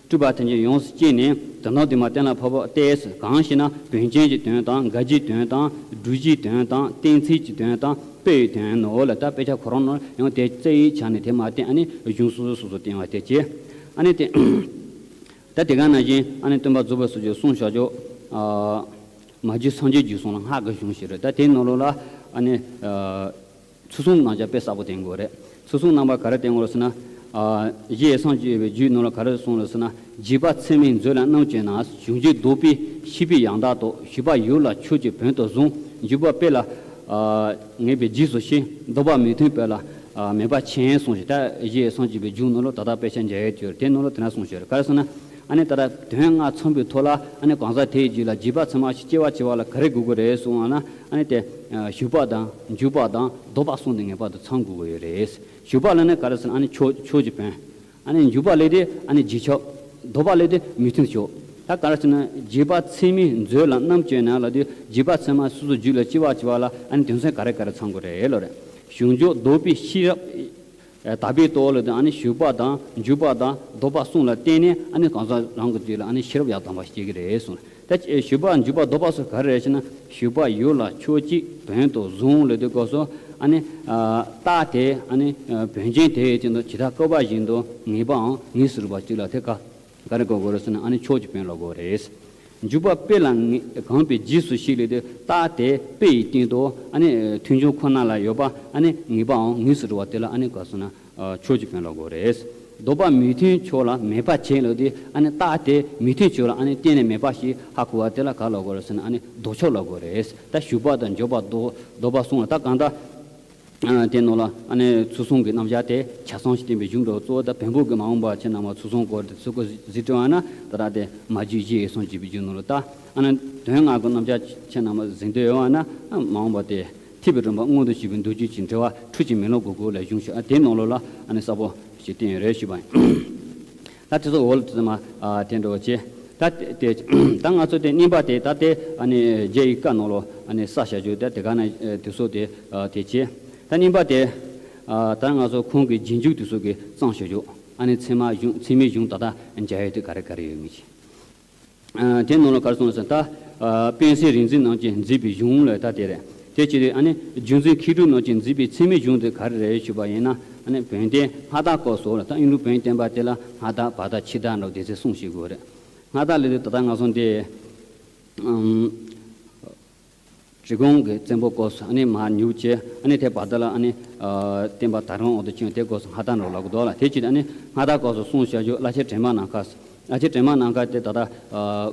སྤྲུལ་པ་ཐམས་ཅད་ཡོངས་སུ་བསྐྱེད་ནས་དོན་དམ་དེ་མར་གཏན་ལ་ཕབ་པ་སྟེ། གང་ཞེ་ན་བོན་ཅན་གྱི་དོན་དང་འགལ་རྐྱེན་དོན་དང་སྒྲུབ་བྱེད་དོན་དང་གཏན་ཚིགས་ཀྱི་དོན་དང་དཔེ་ཡི་དོན་ནོ་ལ། ད་དཔེ་ཆ་ཁོ་རང་ནང་ཡང་དེ་རྩ་བའི་ཆ་ནས་དེ་མ་བསྟན། ཨ་ནི་གཞུང་སོ་སོ་སོ་སོ་བསྟན་པ་དེ་བྱས། ཨ་ནི་དེ་ད་དེ་ག་ནང་བཞིན་ཨ་ནི་སྟོན་པ་རྫོགས་པའི་སངས་རྒྱས་གསུངས་བཞག་རྒྱུ་ཨ་མ་རྒྱུད་སངས་རྒྱས་རྒྱུད་གསུམ་ལ་སྔགས་ཀྱི་གཞུང་ཞིག་རེད། ད་དེའི་ནང་ལོགས་ལ་ཨ་ནི་ཨ་ཚུལ་གསུམ་རྣམ་གཞག་དཔེ་གསལ་པོ་བསྟན་དགོས་རེད། ཚུལ་གསུམ་རྣམ་པ་ག་རེ་བསྟན་དགོས་རེད་ཟེར་ན། ཨ་གཞི་སངས་རྒྱས་པའི་རྒྱུད་ནང་ལ་ག་རེ་གསུངས་རེད་ཟེར་ན། རྗེས་དཔག་ཚད་མའི་མཛོད་ལ་རྣམ་དཔྱོད་ན། གཞུང་རྒྱུད་ལྡོག་པའི་ཤེས་པས་ཡང་དག་རྟོགས། ཞུས་པ་ཡུལ་ལ་ཆོས་ཀྱི་བོན་དུ་བཟུང་། འཇུག་པ་དཔེ་ལ་ ངེས་པའི་རྗེས་སུ་ཤེས། ལྡོག་པ་མི་མཐུན་དཔེ་ལ་མེད་པ་མཁྱེན་གསུངས་ཤིང་། ད་གཞི་སངས་རྒྱས་པའི་རྒྱུད་ནང་ལ་ད་ལྟ་དཔེ་ཆ་མཇལ་ཡས་ཡོད་དེ་ནང་ལ་དེ་འདྲ་གསུངས་ཤིང་། ག་རེ་ཟེར་ན། ཨ་ནི་ད་ལྟ་དོན་ལྔ་ཚང་བའི་ཐོག་ལ་ཨ་ནི་གང་ཟག་དེའི་རྒྱུད་ལ་རྗེས་དཔག་ཚད་མ་ཞིག་སྐྱེ་བ་སྐྱེ་བ་ལ་ག་རེ་དགོས་ཀྱི་རེད་གསུངས་པ་ན། ཨ་ནི་དེ་ཞུགས་པ་དང་འཇུག་པ་དང་ལྡོག་པ་གསུམ་དེ་ངེས་པར་དུ་ཚང་དགོས་ཀྱི་ཡོད་རེད། ཞུགས་པ་ལ་ནི་ག་རེ་ཟེར་ན། ཨ་ནི་ཕྱོགས་ཕྱོགས་ཀྱི་དོན། ཨ་ནི་འཇུག་པ་ལས་དེ་ཨ་ནི་རྗེས་ཕྱོགས། ལྡོག་པ་ལས་དེ་མི་མཐུན་ཕྱོགས། ད་ག་རེ་ཟེར་ན། རྗེས་དཔག་ཚད་མའི་མཛོད་ལ་རྣམ་དཔྱོད་ན་ལབ་དུས་རྗེས་དཔག་ཚད་མ་སོ་སོའི་རྒྱུད་ལ་སྐྱེ་བ་སྐྱེ་བ་ལ་ཨ་ནི་དོན་ཚན་ག་རེ་ག་རེ་ཚང་དགོས་རེད་ལབ་རེད། ཞུགས་འཇུག་ལྡོག་པའི་ཤེས་རབ། དག་པའི་ལྟ་བ་ལ་དེ་ཨ་ནི་ཞུགས་པ་དང་འཇུག་པ་དང་ལྡོག་པ་གསུམ་ལ་བརྟེན་ནས་ཨ་ནི་གང་ཟག་རང་གི་རྒྱུད་ལ་ཨ་ནི་ཤེས་རབ་ཡང་དག་པ་སྐྱེ་གི་རེད་གསུངས། ད་ཞུགས་པ་འཇུག་པ་ལྡོག་པ་སོགས་ག་རེ་རེད་ཞེ་ན། ཞུགས་པ་ཡུལ་ལ་ཕྱོགས་གཅིག་བོན་དུ་བཟུང་ལབ་དུས་སྐབས་སུ་ཨ་ནི་རྟགས་དེ་ཨ་ནི་བོན་ཅན་དེ་ཡི་སྟེང་དུ་ཇི་ལྟར་བཀོད་པ་བཞིན་དུ་ངེས་པའམ་ངེས་སུ་རིག་པ་གཅིག་ལ་དེ་ག་ག་རེ་གོ་དགོས་རེད་ཟེར་ན། ཨ་ནི་ཕྱོགས་ཀྱི་བོན་ལ་གོ་རེད། འཇུག་པ་དཔེ་ལ་ངེས་གང་བའི་རྗེས་སུ་ཤེས་ལབ་དུས་རྟགས་དེ་དཔེ་ཡི་སྟེང་དུ་ཨ་ནི་མཐུན་ཕྱོགས་ཁོ་ན་ལ་ཡོད་པ་ཨ་ནི་ངེས་པའམ་ངེས་སུ་རིག་པ་དེ་ལ་ཨ་ནི་ག་ཟེར་ན། ཕྱོགས་ཀྱི་བོན་ལ་གོ་རེད། ལྡོག་པ་མི་མཐུན་ཕྱོགས་ལ་མེད་པ་བྱས་ལབ་དུས་ཨ་ནི་རྟགས་དེ་མི་མཐུན་ཕྱོགས་ལ་ཨ་ནི་གཏན་ནས་མེད་པ་ཞིག་ཧ་གོ་བ་དེ་ལ་ག་ལ་གོ་རེད་ཟེར་ན། ཨ་ནི་ལྡོག་ཕྱོགས་ལ་གོ་རེད། ད་ཞུགས་པ་དང་འཇུག་པ་ལྡོག་ལྡོག་པ་གསུམ་ལ་ད་གང་ལྟར་དེ་ནང་ལ་ཨ་ནི་ཚུལ་གསུམ་གྱི་རྣམ་གཞག་དེ་ཆ་ཚང་ཞིག་བསྟན་པའི་གཞུང་འགྲོ་གཙོ་བོ་ད་བོན་པོ་གི་མ་འོངས་པ་ཁྱེད་རྣམ་པ་ཚུལ་གསུམ་སྐོར་དེ་ཚུལ་སྐོར་གཟིགས་སྤྲོ་བ་ན། ད་ར་དེ་མ་རྒྱུད་བཞི་ཡི་སངས་རྒྱས་པའི་རྒྱུད་ནང་ལ་ད་ཨ་ནི་དོན་ལྔ་གི་རྣམ་གཞག་ཁྱེད་རྣམ་པ་གཟིགས་འདོད་ཡོད་བ་ན་མ་འོངས་པ་དེ། ཐེག་པའི་རིམ་པ་མངོན་དུ་བྱེད་པའི་མདོ་རྒྱུད་ཀྱི་འགྲེལ་པ་འཕྲུལ་གྱི་མེ་ལོང་གི་སྒོ་ལས་གཞུང་ཞུ། ཨ་དེའི་ནང་ལོགས་ལ་ཨ་ནི་གསལ་པོ་ཞིག་བསྟན་ཡོད་རེད་ཞུས་པ་ཡིན། ད་དེ་ཚོ་འོག་ལ་དེ་ཚོ་མ་ཨ་དེ་འདྲ་བ་བྱས། ད་དེ་ད་ང་ཚོ་དེ་བསྙེན་པ་དེ་ད་དེ་ཨ་ནི་རྒྱ་ཡི་བཀའ་ནང་ལོགས་ཨ་ནི་ས་བྱ་རྒྱུ་ད་དེ་ག་ན་དེ་ཚོ་དེ་ཨ་དེ་བྱས། ད་བསྙེན་པ་དེ་ཨ་ད་ང་ཚོ་ཁོང་གི་རྗེས་འཇུག་དེ་ཚོ་གི་གཙང་བྱ་རྒྱུ། ཨ་ནི་ཚད་མ་གཞུང་ཚད་མའི་གཞུང་ད་ལྟ་མཇལ་ཡས་དེ་ག་རེ་ག་རེ་ཡོད་མེད་ཅིག་ཨ་དེ་ནང་ལ་ག་རེ་གསུངས་ཟེར་ན། ད་ཨ་དཔལ་སྲས་རིག་འཛིན་རྣམས་ཀྱིས་མཛད་པའི་གཞུང་ལ་ད་དེ་རེད། དེ་ཅི་རེད། ཨ་ནི་རྒྱུད་འཛིན་མཁས་གྲུབ་རྣམས་ཀྱིས་མཛད་པའི་ཚད་མའི་གཞུང་དེ་ག་རེ་རེད་ཞུས་པ་ཡིན་ན། ཨ་ནི་བོན་བསྟན་སྔ་རྟགས་སྐབས་སུ་ལ་ད་ཨིན་ལུགས་བོན་བསྟན་པ་དེ་ལ་སྔ་རྟགས་བར་རྟགས་ཕྱི་རྟགས་འདྲ་བོ་དེ་ཚོ་གསུངས་ཤེས་དགོས་རེད། སྔ་རྟགས་ལབ་དུས་ད་ལྟ་ང་ཚོ་འདི་ཨམ། རི་གོང་གི་བཙན་པོ་སྐབས་སུ་ཨ་ནི་མར་མྱུར་བྱས། ཨ་ནི་དེ་བར་དུ་ལ་ཨ་ནི་ཨ་བསྟན་པ་དར་ལམ་འོག་ཏུ་ཕྱིན། དེ་སྐབས་སུ་སྔ་རྟགས་འདྲ་བོ་ལབ་དགོས་འདུག་ལ། དེ་ཅི་རེད། ཨ་ནི་སྔ་རྟགས་སྐབས་སུ་གསུངས་བཞག་རྒྱུ་བླ་ཆེན་དྲི་མ་ནམ་མཁའ། བླ་ཆེན་དྲི་མ་ནམ་མཁའ་དེ་ད་ལྟ་ཨ་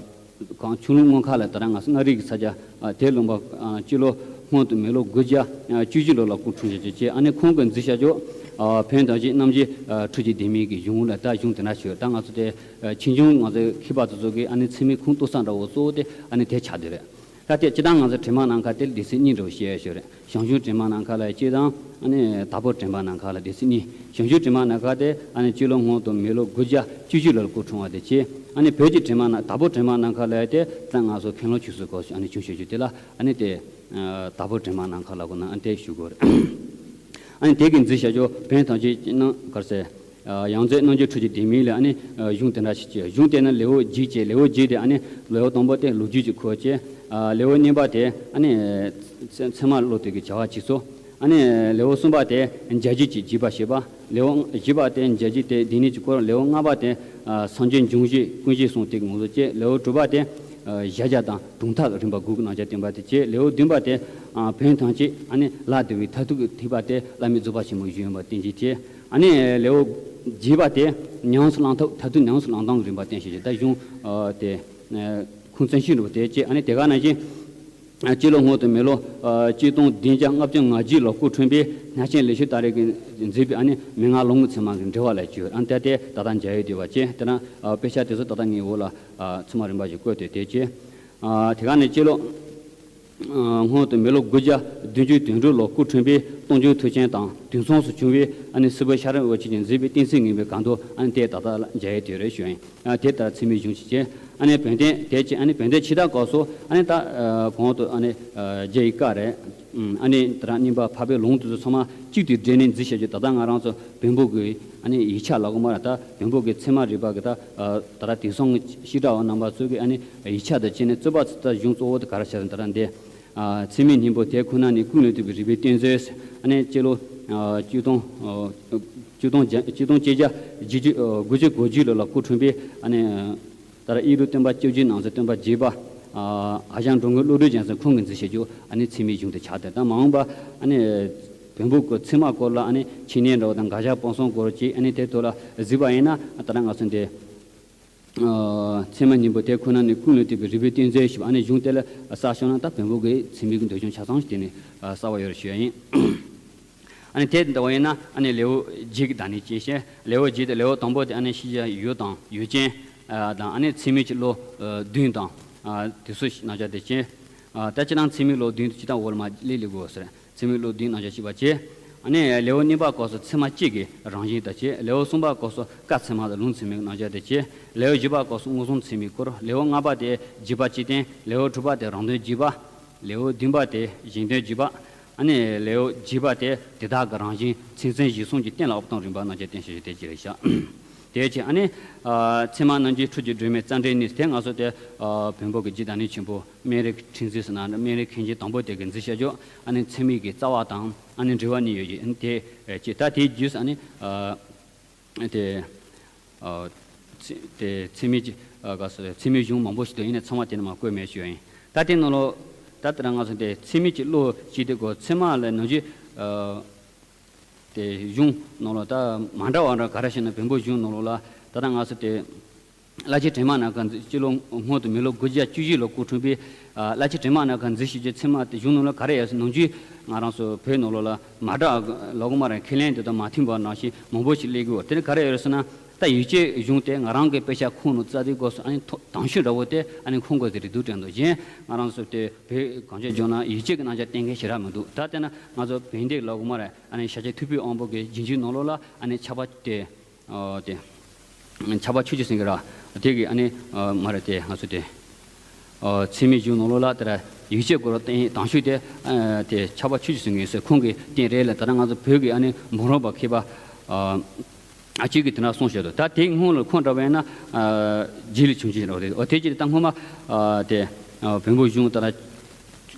གང་ཆུ་ཀླུང་དངོས་མཁའ་ལ་ད་ལྟ་ང་ཚོ་མངའ་རིས་ཀྱི་ས་ཆ་ཨ་དེ་ལུང་པ་ཨ་སྤྱི་ལོ་སྔོན་དུ་མི་ལོ་དགུ་བརྒྱ་ཨ་བཅུ་བཞི་ལོ་ལ་སྐུ་འཁྲུངས་བཞག་རྒྱུ་བྱས། ཨ་ནི་ཁོང་གིས་མཛད་བཞག་རྒྱུ་ཨ་བོན་དང་བཅས་རྣམ་འབྱེད་ཨ་ཁྲོད་ཀྱི་ལྡེ་མིག་གི་གཞུང་ལ་ད་གཞུང་དེ་འདྲ་ཞིག་ཡོད། ད་ང་ཚོ་དེ་ཨ་ཕྱིས་འབྱུང་ང་ཚོའི་མཁས་པ་དེ་ཚོ་གིས་ཨ་ནི་ཚད་མའི་ཁུངས་གཏུགས་ས་འདྲ་བོ་གཙོ་བོ་དེ་ཨ་ནི་དེ་ཆགས་བསྡད་རེད། ད་ལྟའི་སྤྱིར་བཏང་ང་ཚོ་དྲི་མ་ནམ་མཁའ་དེ་ལ་སྡེ་ཚན་གཉིས་འདྲ་བོ་བཤད་ཡ་ཞིག་རེད། ཞང་ཞུང་དྲི་མ་ནམ་མཁའ་ལབ་ཡ་གཅིག་དང་། ཨ་ནི་དྭགས་པོ་དྲི་མ་ནམ་མཁའ་ལབ་སྡེ་ཚན་གཉིས། ཞང་ཞུང་དྲི་མ་ནམ་མཁའ་དེ་ཨ་ནི་སྤྱི་ལོ་སྔོན་དུ་མི་ལོ་དགུ་བརྒྱ་བཅུ་བཞི་ལོར་སྐུ་འཁྲུངས་པ་དེ་བྱས། ཨ་ནི་བོད་ཀྱི་དྲི་མ་ནམ་དྭགས་པོ་དྲི་མ་ནམ་མཁའ་ལབ་ཡ་དེ་ད་ང་ཚོ་མཁན་སློབ་ཆོས་སྲིད་སྐོར་ཞིག་ཨ་ནི་བྱུང་བཞག་རྒྱུ་དེ་ལ་ཨ་ནི་དེ་དྭགས་པོ་དྲི་མ་ནམ་མཁའ་ལབ་དགོས་ན་ཨ་ནི་དེ་ཞུ་དགོས་རེད། ཨ་ནི་དེ་གིས་མཛད་བཞག་རྒྱུ་བོན་ཐམས་ཅད་རྣམས་ག་རེ་ཟེར། ཡང་རྩེ་རྣམ་འབྱེད་ཁྲོད་ཀྱི་ལྡེ་མིག་ལ་ཨ་ནི་གཞུང་དེ་འདྲ་ཞིག་བྱས། གཞུང་དེ་ནི་ལེའུ་བརྒྱད་བྱས། ལེའུ་བརྒྱད་དེ་ཨ་ནི་ལེའུ་དང་པོ་དེ་ལོ་རྒྱུས་ཀྱི་སྐོར་བྱས། ལེའུ་གཉིས་པ་དེ་ཨ་ནི་ཚད་མ་བློ་གཏད་ཀྱི་བྱ་བ་བྱེད་ཚུལ། ཨ་ནི་ལེའུ་གསུམ་པ་དེ་འཇའ་རྒྱུད་ཀྱི་རྒྱས་པ་བཤད་པ། ལེའུ་བཞི་པ་དེ་འཇའ་རྒྱུད་དེ་སྡེ་སྣོད་ཀྱི་སྐོར། ལེའུ་ལྔ་པ་དེ་སངས་རྒྱས་འབྱུང་བཞི་ཀུན་བཞི་གསུམ་དེ་གི་ངོ་སོ་བྱས། ལེའུ་དྲུག་པ་དེ་གཞལ་བྱ་དང་གྲུབ་མཐའ་གི་རིམ་པ་དགུ་གི་རྣམ་གཞག་བསྟན་པ་དེ་བྱས། ལེའུ་བདུན་པ་དེ་བོན་ཐམས་ཅད་ཨ་ནི་ལ་བསྡུ་བའི་མཐར་ཐུག་གི་ཐེག་པ་དེ་བླ་མེད་རྫོགས་པ་ཆེན་པོའི་གཞུང་ཡིན་པ་བསྟན་བྱས་བྱས། ཨ་ནི་ལེའུ་བརྒྱད་པ་དེ་ཉམས་སུ་བླང་ཐབས། མཐར་ཐུག་ཉམས་སུ་བླང་སྟངས་ཀྱི་རིམ་པ་བསྟན་བྱས་བྱས། ད་གཞུང་དེ་ཁུངས་བཙན་ཤོས་འདྲ་བོ་དེ་བྱས། ཨ་ནི་དེ་ག་ནང་བཞིན་སྤྱི་ལོ་སྔོན་དུ་མི་ལོ་ཆིག་སྟོང་བདུན་བརྒྱ་ལྔ་བཅུ་ང་བརྒྱད་ལོར་སྐུ་འཁྲུངས་པའི་གནས་ཆེན་ལེགས་བཤད་ཏཱ་རེ་གིས་མཛད་པའི་ཨ་ནི་མན་ངག་ལུང་གི་ཚད་མ་གི་འགྲེལ་པ་ལབ་ཀྱི་ཡོད། ཨ་ནི་ད་ལྟའི་ད་ལྟ་མཇལ་ཡས་དེ་བ་བྱས། དེ་ན་དཔེ་ཆ་དེ་ཚོ་ད་ལྟ་ངའི་འོག་ལ་ཚང་མ་རིམ་པ་བཞིན་བཀོད་དེ་དེ་བྱས། དེ་ག་ནས་སྤྱི་ལོ་སྔོན་དུ་མི་ལོ་དགུ་བརྒྱ་བདུན་ཅུ་དོན་དྲུག་ལོར་སྐུ་འཁྲུངས་པའི་སྟོང་རྒྱུང་མཐུ་ཆེན་དང་དུས་མཚུངས་སུ་བྱུང་བའི་ཨ་ནི་སྲིད་པའི་ཤེས་རབ་འོད་ཆེན་གྱིས་མཛད་པའི་གཏན་ཚིགས་ངེས་པའི་གང་དུ་ཨ་ནི་དེ་ད་ལྟ་མཇལ་ཡས་དེ་རེད་ཞུ་ཡིན། དེ་ལྟར་ཚད་མའི་གཞུང་ཞིག་བྱས། ཨ་ནི་བོན་བསྟན་དེ་བྱས། ཨ་ནི་བོན་བསྟན་ཕྱི་རྟགས་སྐབས་སུ་ཨ་ནི་ད་གོང་དུ་ཨ་ནི་རྒྱ་ཡི་བཀའ་རེད། ཨ་ནི་དེ་རང་བསྙེན་པ་འཕགས་པའི་ལུང་དེ་ཚོ་ཚང་མ་གཅིག་ཏུ་སྦྲེལ་ནས་མཛད་བཞག་རྒྱུ། ད་ལྟ་ང་རང་ཚོ་བོན་པོ་གི་ཨ་ནི་ཡིག་ཆ་ལབ་དགོས་མ་རེད། ད་བོན་པོ་གི་ཚད་མ་རིག་པ་གི་ད་ད་ར་དེང་སང་གི་བཤད་གྲྭ་བ་རྣམ་པ་ཚོ་གི་ཨ་ནི་ཡིག་ཆ་དང་བཅས་ནས་རྩོད་པ་ད་གཞུང་གཙོ་བོ་དེ་ག་རེ་བྱས་ཟིན་ད་ར་འདི། ཚད་མའི་སྙིང་པོ་དེ་ཁོ་ན་ནི་ཀུན་ལས་བཏུས་པའི་རིགས་པའི་གཏེར་མཛོད། ཨ་ནི་སྤྱི་ལོ་ཆིག་སྟོང་ཆིག་སྟོང་བརྒྱ་ཆིག་སྟོང་བརྒྱད་བརྒྱ་དགུ་བཅུ་གོ་བརྒྱད་ལོ་ལ་སྐུ་འཁྲུངས་པའི་ཨ་ནི་ད་ར་ཨི་རུ་སྟོན་པ་བཅུ་བཞི་ནང་གསེས་སྟོན་པ་རྒྱས་པ། ཨ་ཞང་འགྲོ་མགོན་བློ་གྲོས་རྒྱལ་མཚན་ཁོང་གིས་མཛད་བཞག་རྒྱུ་ཨ་ནི་ཚད་མའི་གཞུང་དེ་ཆགས་ཏེ། ད་མ་འོངས་པ་ཨ་ནི་བོན་པོ་གི་ཚད་མ་སྐོར་ལ་ཨ་ནི་འཆད་ཉན་འདྲ་བོ་དང་དགག་བཞག་སྤང་གསུམ་སྐོར་བཅས་ཨ་ནི་དེ་ཐོག་ལ་གཟིགས་པ་ཡིན་ན་ད་ར་ང་ཚོ་འདི། ཚད་མ་གཉིས་པོ་དེ་ཁོ་ན་ནི་ཀུན་ལས་བཏུས་པའི་རིགས་པའི་གཏན་ཚིགས་ཞེས་པ། ཨ་ནི་གཞུང་དེ་ལ་གསལ་ཤོས་ན་ད་བོན་པོ་གི་ཚད་མའི་གི་འདོད་ཆུང་ཆ་ཚང་ཞིག་དེ་ནི་གསལ་བ་ཡོད་རེད་ཞུ་ཡ་ཡིན། ཨ་ནི་དེ་འདྲ་བ་ཡིན་ན་ཨ་ནི་ལེའུ་བརྒྱད་ཀྱི་བདག་ཉིད་ཅན་ཞེས། ལེའུ་བརྒྱད་དེ་ལེའུ་དང་པོ་དེ་ཨ་ནི་ཤེས་བྱ་ཡུལ་དང་ཡུལ་ཅན་དང་། ཨ་ནི་ཚད་མིན་གྱི་བློ་བདུན་དང་དེ་ཚོ་རྣམ་གཞག་དེ་བྱས། ད་སྤྱིར་བཏང་ཚད་མིན་བློ་བདུན་དེ་སྤྱིར་བཏང་འོག་ལ་མར་སླེབས་སླེབས་དགོས་ཟེར། ཚད་མིན་བློ་བདུན་རྣམ་གཞག་ཅེས་པ་བྱས། ཨ་ནི་ལེའུ་གཉིས་པ་སྐབས་སུ་ཚད་མ་གཅིག་གི་རང་བཞིན་དང་བཅས། ལེའུ་གསུམ་པ་སྐབས་སུ་སྐབས་ཚད་མ་དང་ལུང་ཚད་མའི་རྣམ་གཞག་དང་བཅས། ལེའུ་བཞི་པ་སྐབས་སུ་མངོན་སུམ་ཚད་མའི་སྐོར། ལེའུ་ལྔ་པ་དེ་རྗེས་དཔག་སྤྱི་དོན། ལེའུ་དྲུག་པ་དེ་རང་དོན་རྗེས་དཔག། ལེའུ་བདུན་པ་དེ་གཞན་དོན་རྗེས་དཔག། ཨ་ནི་ལེའུ་བརྒྱད་པ་དེ་དེ་དག་གི་རང་བཞིན་མཚན་མཚོན་གཞིར་བཟུང་གི་གཏན་ལ་དབབ་སྟངས་རིམ་པ་རྣམ་གཞག་བསྟན་བྱ་ཞིག་དེ་ཅི་རེད་བཞག། དེ་བྱས་ཨ་ནི་ཚད་མ་རྣམ་འབྱེད་འཕྲུལ་གྱི་སྒྲོན་མེ་རྩ་འགྲེལ་གཉིས། དེ་ང་ཚོ་དེ་བོན་པོ་གི་རྗེ་བདག་ཉིད་ཆེན་པོ་སྨན་རིའི་ཁྲིད་འཛིན་ཟེར་ན་སྨན་རིའི་མཁན་ཆེན་དང་པོ་དེ་གིས་མཛད་བྱ་རྒྱུ། ཨ་ནི་ཚད་མིན་གྱི་རྩ་བ་དང་ཨ་ནི་འགྲེལ་པ་གཉིས་ཡོད་ཀྱི། ཨ་ནི་དེ་བྱས། ད་དེའི་རྗེས་སུ་ཨ་ནི་དེ་དེ་ཚད་མིན་གྱི་ག་ཚད་མིན་གཞུང་མང་པོ་ཞིག་འདུག། ཡིན་ནའི་ཚང་མ་དེ་ནས་མར་བཀོད་མེད་ཞུ་ཡ་ཡིན། ད་དེ་ནང་ལོགས་ད་ལྟ་ང་ཚོ་དེ་ཚད་མིན་གྱི་བློ་ཅེས་དེ་གོ། ཚད་མ་ལ་ནང་བཞིན་དེ་གཞུང་ནང་ལོགས་ད་མ་འདྲ་བ་འདྲ་ག་རེ་ཞེ་ན། བོན་པོ་གཞུང་ནང་ལོགས་ལ་ད་ལྟ་ང་ཚོ་དེ་བླ་ཆེན་དྲི་མ་ནམ་མཁའ་མཛད། སྤྱི་ལོ་སྔོན་དུ་མི་ལོ་དགུ་བརྒྱ་བཅུ་བཞི་ལོ་སྐུ་འཁྲུངས་པའི་བླ་ཆེན་དྲི་མ་ནམ་མཁའ་མཛད་བྱེད་ཀྱི་ཚད་མ་དེ་གཞུང་ནང་ལ་ག་རེ་ཡོད་ཟེར། ནང་བཞིན་ང་རང་ཚོ་བོད་ནང་ལོགས་ལ་མ་འདྲ་བ་ལོག་མ་རེད། ཁས་ལེན་དེ་དང་མ་མཐུན་པ་ནང་བཞིན་མང་པོ་ཞིག་སླེབས་ཀྱི་ཡོད། དེ་ནི་ག་རེ་ཡོད་ཟེར་ན། ད་ཡིག་ཆའི་གཞུང་དེ་ང་རང་གི་དཔེ་ཆ་ཁུངས་ནང་བཙལ་དུས་སྐབས་སུ་ཨ་ནི་ཐོ་དང་ཤོས་འདྲ་བོ་དེ་ཨ་ནི་ཁུངས་དགོས་ཟེར་རེད་འདུག་དྲན་འདུག། གཞན་ང་རང་ཚོ་དེ་བོད་གངས་ཅན་ལྗོངས་ན་ཡིག་ཆའི་གི་རྣམ་གཞག་བསྟན་མཁན་ཞེ་དྲག་མི་འདུག། ད་བལྟས་ན་ང་ཚོ་བོན་བསྟན་ལོག་མ་རེད། ཨ་ནི་ཤཱཀྱ་ཐུབ་པའི་དབང་པོ་གི་རྗེས་འཇུག་ནང་ལོགས་ལ་ཨ་ནི་ཕྱྭ་པ་དེ་ཨ་དེ་ཕྱྭ་པ་ཆོས་ཀྱི་སེང་གེ་ར་དེ་གི་ཨ་ནི་མ་རེད། དེ་ང་ཚོ་དེ་ཚད་མིན་གཞུང་ནང་ལོགས་ལ་དེ་ར་ཡིག་ཆའི་སྐོར་བསྟན་དང་ཤོས་དེ་ཨ་དེ་ཕྱྭ་པ་ཆོས་ཀྱི་སེང་གེ་ཟེར་ཁོང་གིས་བསྟན་རེད་ལ། ད་ལྟ་ང་ཚོ་བོད་ཀྱི་ཨ་ནི་འབུམ་རམས་པ་མཁས་པ་ཨ་ཨ་གཅིག་གིས་དེ་འདྲ་གསུངས་བཞག་འདུག། ད་དེ་སྔོན་ལ་ཁོང་འདྲ་བ་ཡིན་ན་ཨ་རྗེ་ལས་ཆུང་ཆུང་འདྲ་བ་རེད། འོ་དེ་ཅི་ད་སྔོན་མ་ཨ་དེ་ཨ་བོན་པོ་གཞུང་ད་ལྟ་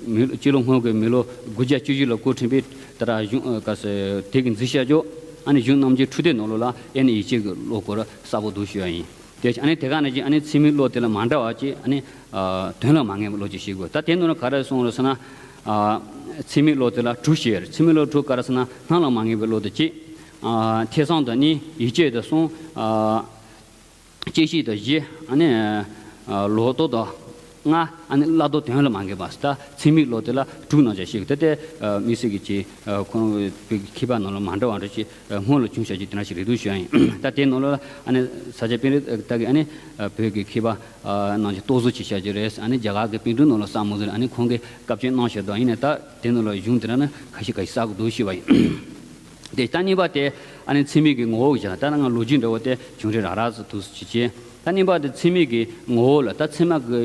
མི་སྤྱི་ལོ་སྔོན་གྱི་མི་ལོ་དགུ་བརྒྱ་བཅུ་བཞི་ལོ་སྐུ་འཁྲུངས་པའི་ད་ལྟ་གཞུང་ཨ་ག་ཟེར་དེ་གིས་མཛད་བྱ་རྒྱུ། ཨ་ནི་གཞུང་རྣམ་འབྱེད་འཕྲུལ་དེབ་ནང་ལོགས་ལ་ཨེ་ནི་ཡིག་ཆའི་གི་བློ་སྐོར་གསལ་པོ་འདུག་ཞུ་ཡ་ཡིན། དེ་ཨ་ནི་དེ་ག་ནང་བཞིན་ཨ་ནི་ཚད་མིན་བློ་དེ་ལ་མ་འདྲ་བ་ཅིག། ཨ་ནི་ཨ་དོན་ལ་མ་ངེས་པའི་བློ་ཅིག་ཤེས་དགོས། ད་དེ་ནང་ལ་ག་རེ་གསུངས་རེད་ཟེར་ན། ཨ་ཚད་མིན་བློ་དེ་ལ་དྲུག་ཞེས། ཚད་མིན་བློ་དྲུག་ག་རེ་ཟེར་ན། སྣང་ལ་མ་ངེས་པའི་བློ་དེ་གཅིག། ཨ་ཐོས་བསམ་དང་གཉིས། ཡིད་དཔྱོད་དང་གསུམ། ཨ་བཅད་ཤེས་དང་བཞི། ཨ་ནི་ཨ་ལོག་རྟོག་དང་ལྔ། ཨ་ནི་བློ་ལྡོག་དོན་ལ་མ་ངེས་པ། ད་ཚད་མིན་བློ་དེ་ལ་དྲུག་རྣམ་གཞག་ཞིག། དེ་དེ་ཨ་དམིགས་བསལ་གྱི་ཅིག་ཨ་ཁོང་བོད་ཀྱི་མཁས་པ་རྣམས་ལ་མ་འདྲ་བ་འདྲ་ཅིག་ཨ་སྔོན་ལ་བྱུང་བཞག་ཅིག་དེ་འདྲ་ཞིག་རེད་འདུག་ཞུ་ཡ་ཡིན། ད་དེ་ནང་ལ་ཨ་ནི་ས་སྐྱ་པཎྜི་ཏ་གིས་ཨ་ནི་ཨ་བོད་ཀྱི་མཁས་པ་ཨ་རྣམས་ཀྱིས་རྟོག་བཟོ་བྱས་བཞག་རྒྱུ་རེད། ཨ་ནི་རྒྱ་གར་གྱི་པཎ་གྲུབ་རྣམས་ལ་གསར་མ་བཟོས། ཨ་ནི་ཁོང་གིས་བཀའ་བཅད་གནང་བཞག་འདུག། ཡིན་ནའི་ད་དེ་ནང་ལ་གཞུང་དེ་འདྲ་ནི་ཁ་ཤས་ཁ་ཤས་གསལ་གི་འདུག་ཞུས་པ་ཡིན། དེ་ད་གཉིས་པ་དེ་ཨ་ནི་ཚད་མིན་གྱི་ངོ་བོ་བཞག། ད་ང་ལོ་རྒྱུས་འདྲ་བོ་དེ་བྱུང་རིམ་རགས་རགས་ཙམ་འདུག་ཅེས་བྱས། ད་གཉིས་པ་དེ་ཚད་མིན་གྱི་ངོ་བོ་ལ། ད་ཚད་མ་གི་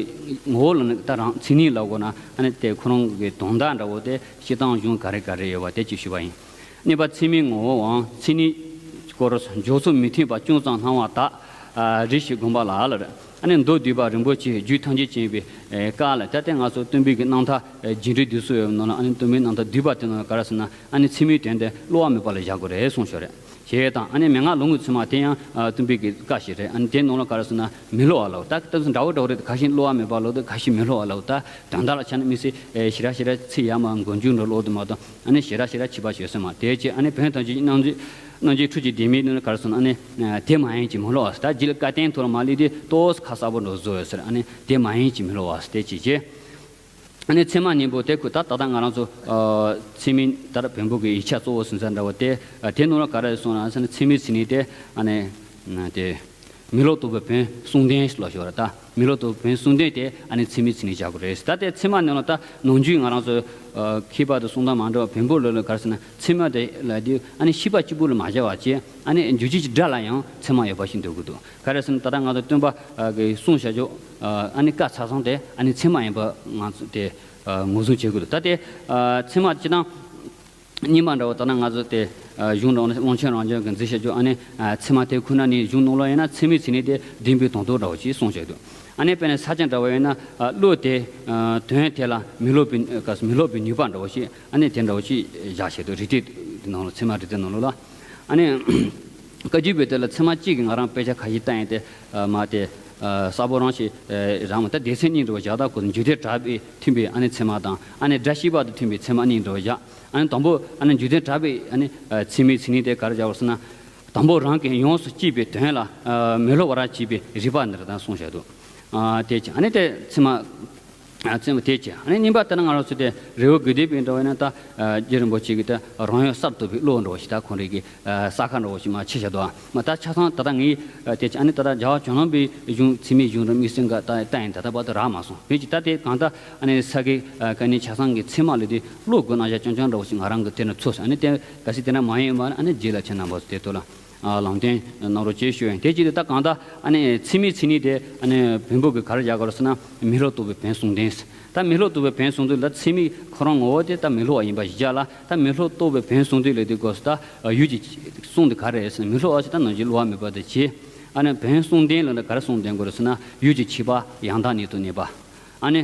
ངོ་བོ་ལ་ནི་ད་རང་མཚན་ཉིད་ལབ་དགོས་ན། ཨ་ནི་དེ་ཁོ་རང་གི་དོན་དག་འདྲ་བོ་དེ་བཤད་སྟངས་གཞུང་ག་རེ་ག་རེ་ཡོད་པ་དེ་ཅིག་ཞུས་པ་ཡིན། གཉིས་པ་ཚད་མིན་ངོ་བོའང་མཚན་ཉིད་སྐོར། འཇོག་ཚུལ་མི་མཐུན་པ་ཅུང་ཙམ་སྣང་བ་དག། ཨ་རེ་ཞིག་དགོངས་པ་ལ་ལ། ཨ་ནི་མདོ་སྡུད་པ་རིན་པོ་ཆེའི་རྒྱུད་ཐམས་ཅད་མཁྱེན་པའི་ཨེ་བཀའ་ལ། ད་ལྟ་ང་ཚོ་སྟོན་པའི་གི་རྣམ་ཐར་ཨེ་རྒྱས་འབྲིང་བསྡུས་གསུམ་ཡོད་པའི་ནང་ལ། ཨ་ནི་སྟོན་པའི་རྣམ་ཐར་བསྡུས་པ་དེ་ནང་ལ་ག་རེ་ཟེར་ན། ཨ་ནི་ཚད་མིན་དོན་དེ་སླུ་བ་མེད་པ་ལ་བཞག་དགོས་རེད་གསུངས་བཞག་རེད། ཞེས་དང་། ཨ་ནི་མན་ངག་ལུང་གི་ཚད་མ་དེ་ཡང་ཨ་སྟོན་པའི་གི་བཀའ་ཞིག་རེད། ཨ་ནི་དེ་ནང་ལ་ག་རེ་ཟེར་ན། མི་སླུ་བ་ལབ། ད་ལྟ་འདྲ་བོ་འདྲ་བོ་རེད། ཁ་ཤས་སླུ་བ་མེད་པ་ལབ་དུས། ཁ་ཤས་མི་སླུ་བ་ལབ། ད་དོན་དག་ལ་ཆ་ནས་དམིགས་བསལ་ཨེ་ཞེ་དྲག་ཞེ་དྲག་ཚིག་ཡར་མར་མགོ་མཇུག་འདྲ་ལོག་དུ་མ་གཏོགས། ཨ་ནི་ཞེ་དྲག་ཞེ་དྲག་ཁྱད་པར་ཡོད་ས་མ་རེད། དེ་བྱས་ཨ་ནི་བོན་ཐམས་ཅད་རྣམ་འབྱེད་རྣམ་འབྱེད་འཕྲུལ་གྱི་ལྡེ་མིག་ནང་ལ་ག་རེ་ཟེར་ན། ཨ་ནི་ཨ་དེ་མ་ཡིན་གྱི་མི་སླུ་བ་ཟེར། ད་རྗེ་ལ་བཀའ་བསྟན་ཐོག་ལ་མར་སླེབས་དུས་ཏོག་ཙམ་ཁ་གསལ་པོ་འདྲ་བཟོ་ཡོད་ཟེར། ཨ་ནི་དེ་མ་ཡིན་གྱི་མི་སླུ་བ་ཟེར། དེ་བྱས་བྱས། ཨ་ནི་ཚད་མ་གཉིས་པོ་དེ་ཁོ་ད་ད་ལྟ་ང་རང་ཚོ་ཨ་ཚད་མིན་ད་ལྟ་བོན་པོ་གི་ཡིག་ཆ་གཙོ་བོ་ཟེར་ས་འདྲ་བོ་དེ། ཨ་དེ་ནང་ལ་ག་རེ་གསུངས་ན་ཟེར་ན། ཚད་མིན་ཚད་ནི་དེ་ཨ་ནི་ཨ་དེ་མི་སློབ་རྟོགས་པའི་བོན་གསུམ་ལྡན་ལབ་ཞོར། ད་མི་སློབ་རྟོགས་པའི་བོན་གསུམ་ལྡན་དེ་ཨ་ནི་ཚད་མིན་ཚད་ནི་བཞག་དགོས་རེད། ད་དེ་ཚད་མ་ནང་ལ་ད་ནང་རྒྱུད་ང་རང་ཚོ་ཨ་མཁས་པ་དང་གསུང་སྟངས་མ་འདྲ་བ། བོན་པོ་ལ་ལ་ག་རེ་ཟེར་ན། ཚད་མ་དེ་ལ་དེ་ཨ་ནི་ཤེས་པ་གཅིག་པུ་ལ་མ་བཞག་པ་བྱས། ཨ་ནི་འཇུག་བྱེད་ཀྱི་སྒྲ་ལ་ཡང་ཚད་མ་ཡོད་པ་ཞིག་འདོད་ཀྱི་འདུག། ག་རེ་ཟེར་ན། ད་ལྟ་ང་ཚོ་སྟོན་པ་ཨ་གི་གསུངས་བཞག་རྒྱུ་ཨ་ནི་བཀའ་ཆ་ཚང་དེ་ཨ་ནི་ཚད་མ་ཡིན་པ་ང་ཚོ་དེ་ཨ་ངོས་བཟུང་བྱེད་དགོས་འདུག། ད་དེ་ཨ་ཚད་མ་སྤྱིར་བཏང་རྙིང་མ་འདྲ་བོ། ད་ལྟ་ང་ཚོ་དེ་ཨ་གཞུང་འདྲ་བོ་ནི་དབང་ཆེན་རང་བྱོན་གྱིས་མཛད་བཞག་རྒྱུ། ཨ་ནི་ཨ་ཚད་མ་དེ་ཁོ་ན་ནི་གཞུང་ནང་ལོགས་ཡིན་ན་ཚད་མིན་ཚད་ནི་དེ་བདེན་པའི་དོན་རྟོགས་འདྲ་བོ་ཞིག་གསུངས་བཞག་འདུག། ཨ་ནི་དཔེར་ན་ས་སྐྱ་འདྲ་བོ་ཡིན་ན་ཨ་བློ་དེ་ཨ་དོན་དེ་ལ་མི་སློབ་པའི་ཨ་མི་སློབ་པའི་ནུས་པ་འདྲ་བོ་ཞིག། ཨ་ནི་དེ་འདྲ་བོ་ཞིག་བཞག་བཞག་འདུག། རིགས་གཏེར་ནང་ལོགས། ཚད་མ་རིགས་གཏེར་ནང་ལོགས་ལ། ཨ་ནི་བཀའ་བརྒྱུད་པའི་དེ་ལ་ཚད་མ་གཅིག་གི་ང་རང་དཔེ་ཆ་ཁ་ཤས་བལྟས་ཡིན། དེ་ཨ་མ་དེ་ཨ་གསལ་པོ་རང་ཞིག་ཨ་རང་མ། ད་སྡེ་ཚན་གཉིས་འདྲ་བོ་བཞག། ད་ཁོ་འཇུག་ལྡན་གྲགས་པས་མཐུན་པའི་ཨ་ནི་ཚད་མ་དང་། ཨ་ནི་སྒྲ་ཤེས་པ་དང་མཐུན་པའི་ཚད་མ་གཉིས་འདྲ་བོ་བཞག། ཨ་ནི་དང་པོ་ཨ་ནི་འཇུག་ལྡན་གྲགས་པས་ཨ་ནི་ཨ་ཚད་མིན་ཚད་ནི་དེ་ག་རེ་བཞག་པ་ཟེར་ན། དང་པོ་རང་གི་ཡོངས་སུ་གཅིག་པའི་དོན་ལ་མི་སླུ་བར་བྱེད་པའི་རིགས་པ་འདི་ར་ད་གསུངས་བཞག་འདུག། དེ་ཅི་ཨ་ནི་དེ་ཚད་མ། ཚད་མ་དེ་ཅི་ཨ་ནི་གཉིས་པ་ལྟར་ན་ང་རང་ཚོ་དེ་རི་བོ་དགེ་ལྡན་པའི་འདྲ་བ་ཡིན་ན་ད་རྗེ་རིན་པོ་ཆེ་གི་ད་རང་ཡུལ་གསར་གཏོད་པའི་བློ་འདྲ་བ་ཞིག་ད་ཁོང་རང་གི་ས་ཁ་འདྲ་བ་ཞིག་མ་ཆེ་བཞག་འདུག། མ་ད་ཆ་ཚང་ད་ལྟ་ངས་དེ་ཅི་ཨ་ནི་ད་ལྟ་རྒྱལ་བ་བྱང་སློབ་པའི་གཞུང་ཚད་མའི་གཞུང་ར་དམིགས་བསལ་འགའ་ད་ལྟ་ཡིན་ད་ལྟ་བར་དུ་རག་མ་སོང་། བོད་ཀྱི་ད་དེ་གང་ལྟར་ཨ་ནི་ས་དགེ་བཀའ་རྙིང་ཆ་ཚང་གི་ཚད་མ་ལ་དེ་བློ་དགོས་ན་ཡ་རྐྱང་རྐྱང་འདྲ་བ་ཞིག་ང་རང་གི་དེ་ནས་ཚོར་སོང་། ཨ་ནི་དེ་གལ་སྲིད་དེ་འདྲ་མ་ཡིན་པ་ཨ་ནི་རྗེས་ལ་ཁྱེད་རྣམ་པ་ཚོ་དེ་ཐོག་ལ། ལམ་སྟོན་གནང་རོགས་ཅེས་ཞུ་ཡིན། དེ་བྱས་ཏེ་ད་གང་ལྟར་ཨ་ནི་ཚད་མའི་མཚན་ཉིད་དེ་ཨ་ནི་བོན་པོ་གི་ག་རེ་བཞག་གི་རེད་ཟེར་ན་མི་སླུ་རྟོག་པའི་བོན་གསུམ་ལྡན། ད་མི་སླུ་རྟོག་པའི་བོན་གསུམ་ལྡན་ལ་ཚད་མའི་ཁོ་རང་ངོ་བོ་དེ་ད་མི་སླུ་བ་ཡིན་པ་ཞིག་བཞག་ལ། ད་མི་སླུ་རྟོག་པའི་བོན་གསུམ་ལྡན་ལ་དེ་དགོས་སུ་ད་ཡུལ་གྱི་གསུམ་དེ་ག་རེ་རེད་ཟེར་ན་མི་སླུ་བ་ཞིག་ད་ནང་བཞིན་སླུ་བ་མེད་པ་དེ་བྱས། ཨ་ནི་བོན་གསུམ་ལྡན་ལ་ནི་ག་རེ་གསུམ་ལྡན་དགོས་རེད་ཟེར་ན་ཡུལ་གྱི་ཕྱི་པ་ཡང་དག་ཉིད་དུ་གནས་པ། ཨ་ནི།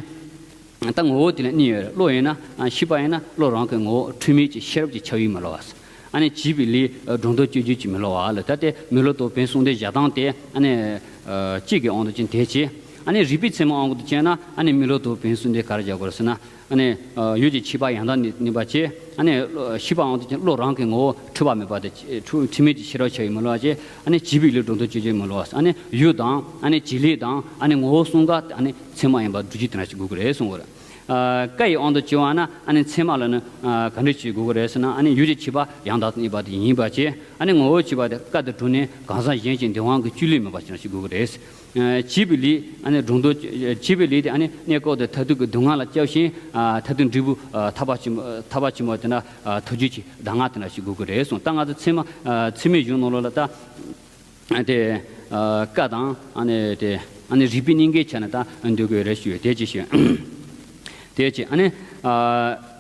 ད་ངོ་བོ་དེ་ལ་གཉིས་ཡོད་རེད། བློ་ཡིན་ན་ཤེས་པ་ཡིན་ན་བློ་རང་གི་ངོ་བོ་འཁྲུལ་མེད་ཀྱི་ཤེས་རབ་ཀྱི་ཆ་ཡིན་མི་སླུ་བ། ཨ་ནི་བྱས་པའི་ལས་སྒྲོ་འདོགས་གཅོད་རྒྱུ་ཅིག་མི་སླུ་བ་ལ། ད་དེ་མི་སླུ་རྟོག་བོན་གསུམ་ལྡན་བཞག་སྟངས་དེ་ཨ་ནི་གཅིག་གི་དབང་དུ་ཅན་དེ་བྱས། ཨ་ནི་རིགས་པའི་ཚད་མའི་དབང་དུ་བྱས་ན་ཨ་ནི་མི་སླུ་རྟོག་བོན་གསུམ་ལྡན་ག་རེ་བཞག་དགོས་རེད་ཟེར་ན། ཨ་ནི་ཡུལ་གྱི་ཕྱི་པ་ཡང་དག་ནི་གནས་པ་བྱས། ཨ་ནི་ཤེས་པའི་དབང་དུ་བྱས་བློ་རང་གི་ངོ་བོ་འཁྲུལ་པ་མེད་པ་དེ་འཁྲུལ་འཁྲུལ་མེད་ཀྱི་ཤེས་རབ་ཆ་ཡིན་མི་སླུ་བ་བྱས། ཨ་ནི་བྱས་པའི་ལས་སྒྲོ་འདོགས་གཅོད་རྒྱུ་མི་སླུ་བ། ཨ་ནི་ཡུལ་དང་ཨ་ནི་བྱེད་ལས་དང་ཨ་ནི་ངོ་བོ་གསུམ་ཀ་ཨ་ནི་ཚད་མ་ཡིན་པ་སྒྲུབ་རྒྱུ་དེ་འདྲ་ཞིག་དགོས་ཀྱི་རེད་གསུངས་པ་རེད། ཨ། བཀའ་ཡི་དབང་དུ་བྱས་པ་ན་ཨ་ནི་ཚད་མ་ལ་ནི་ཨ་ག་འདྲ་ཞིག་དགོས་ཀྱི་རེད་ཟེར་ན། ཨ་ནི་ཡུལ་གྱི་ཕྱི་པ་ཡང་དག་གནས་པ་དེ་ཡིན་པ་བྱས། ཨ་ནི་ངོ་བོ་ཕྱི་པ་དེ་བཀའ་དང་གྲོགས་ནས་གང་ཟག་གཞན་གྱི་འདོད་དབང་གི་སྤྱོད་ལས་མེད་པ་ཞིག་ཞིག་དགོས་ཀྱི་རེད། ཨ། བྱས་པའི་ལས་ཨ་ནི་སྒྲོ་འདོགས་བྱས་པའི་ལས་དེ་ཨ་ནི་གནས་སྐབས་དེ་མཐར་ཐུག་གི་སྡུག་བསྔལ་ལ་སྐྱབས་ཤིང་། ཨ། མཐར་ཐུག་འབྲས་བུ་ཨ་ཐར་པ་ཆེན་པོ་ཐར་པ་ཆེན་པོ་དེ་འདྲ་ཨ་ཐོབ་རྒྱུ་ཅིག་གདམས་ངག་དེ་འདྲ་ཞིག་དགོས་ཀྱི་རེད་གསུངས། ད་ང་ཚོ་ཚད་མ་ཨ་ཚད་མའི་གཞུང་ནང་ལོགས་ལ་ད། དེ། ཨ། བཀའ་དང་ཨ་ནི་དེ་ཨ་ནི་རིགས་པའི་གཉིས་ཀའི་ཆ་ནས་ད་འདོད་དགོས་རེད་ཞུ། དེ་ཅི་ཞུ། དེ་ཅི་ཨ་ནི། ཨ།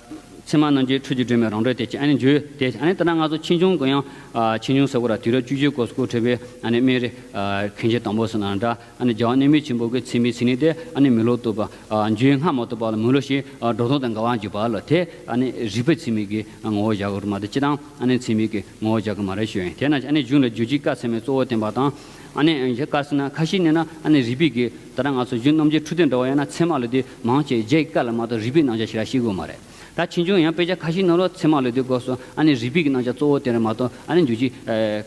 ཚད་མ་རྣམ་འབྱེད་འཁྲུལ་གྱིས་སྒྲོན་མའི་རང་གྲོལ་དེ་ཅི་ཨ་ནི་བརྗོད་དེ་ཨ་ནི་ད་ནང་ང་ཚོ་ཆོས་འབྱུང་གི་ཡང་། ཨ། ཆོས་འབྱུང་ཟེར་བ་ར་དུས་རབས་བཅུ་བཞི་སྐོར་སྐོར་འཕྲད་པའི་ཨ་ནི་སྨན་རི། ཨ། མཁན་ཆེན་དང་པོ་ཟེར་ན་འདྲ། ཨ་ནི་རྒྱལ་བ་གནས་མལ་ཆེན་པོ་གི་ཚད་མའི་མཚན་ཉིད་དེ་ཨ་ནི་མི་སླུ་རྟོག་པ། ཨ། འགྱོད་སྔ་མ་ཐོབ་པ་ལ་མི་སླུ་ཞིང་། ཨ། སྒྲོ་འདོགས་དང་འགལ་བ་འཇུག་པ་ལ་དེ་ཨ་ནི་རིགས་པའི་ཚད་མའི་གི་ངོ་བོ་བཞག་དགོས་རེད་མ་གཏོགས་སྤྱིར་བཏང་ཨ་ནི་ཚད་མའི་གི་ངོ་བོ་བཞག་གི་མ་རེད་ཞུ་ཡིན། དེས་ན་ཨ་ནི་གཞུང་ལ་རྗོད་བྱེད་བཀའ་ཚད་མའི་གཙོ་བོ་བསྟན་པ་དང་། ཨ་ནི་ག་རེ་ཟེར་ན་ཁ་ཤས་ནས་ན་ཨ་ནི་རིགས་པའི་གི་ད་ལྟ་ང་ཚོ་གཞུང་རྣམ་འབྱེད་འཁྲུལ་བསྟན་འདྲ་བ་ཡིན་ན་ཚད་མ་ལ་དེ་མང་ཆེ་རྗེ་བཀའ་ལ་མ་གཏོགས་རིགས་པའི་རྣམ་གཞག་ཞེ་དྲག་ཤེས་དགོས་མ་རེད། ད་ཆོས་འབྱུང་ཡང་དཔེ་ཆ་ཁ་ཤས་ནང་ལ་ཚད་མ་ལ་དེ་སྐོར་སོགས་ཨ་ནི་རིགས་པའི་གི་རྣམ་གཞག་གཙོ་བོ་དེ་རེད་མ་གཏོགས་ཨ་ནི་རྗོད་བྱེད་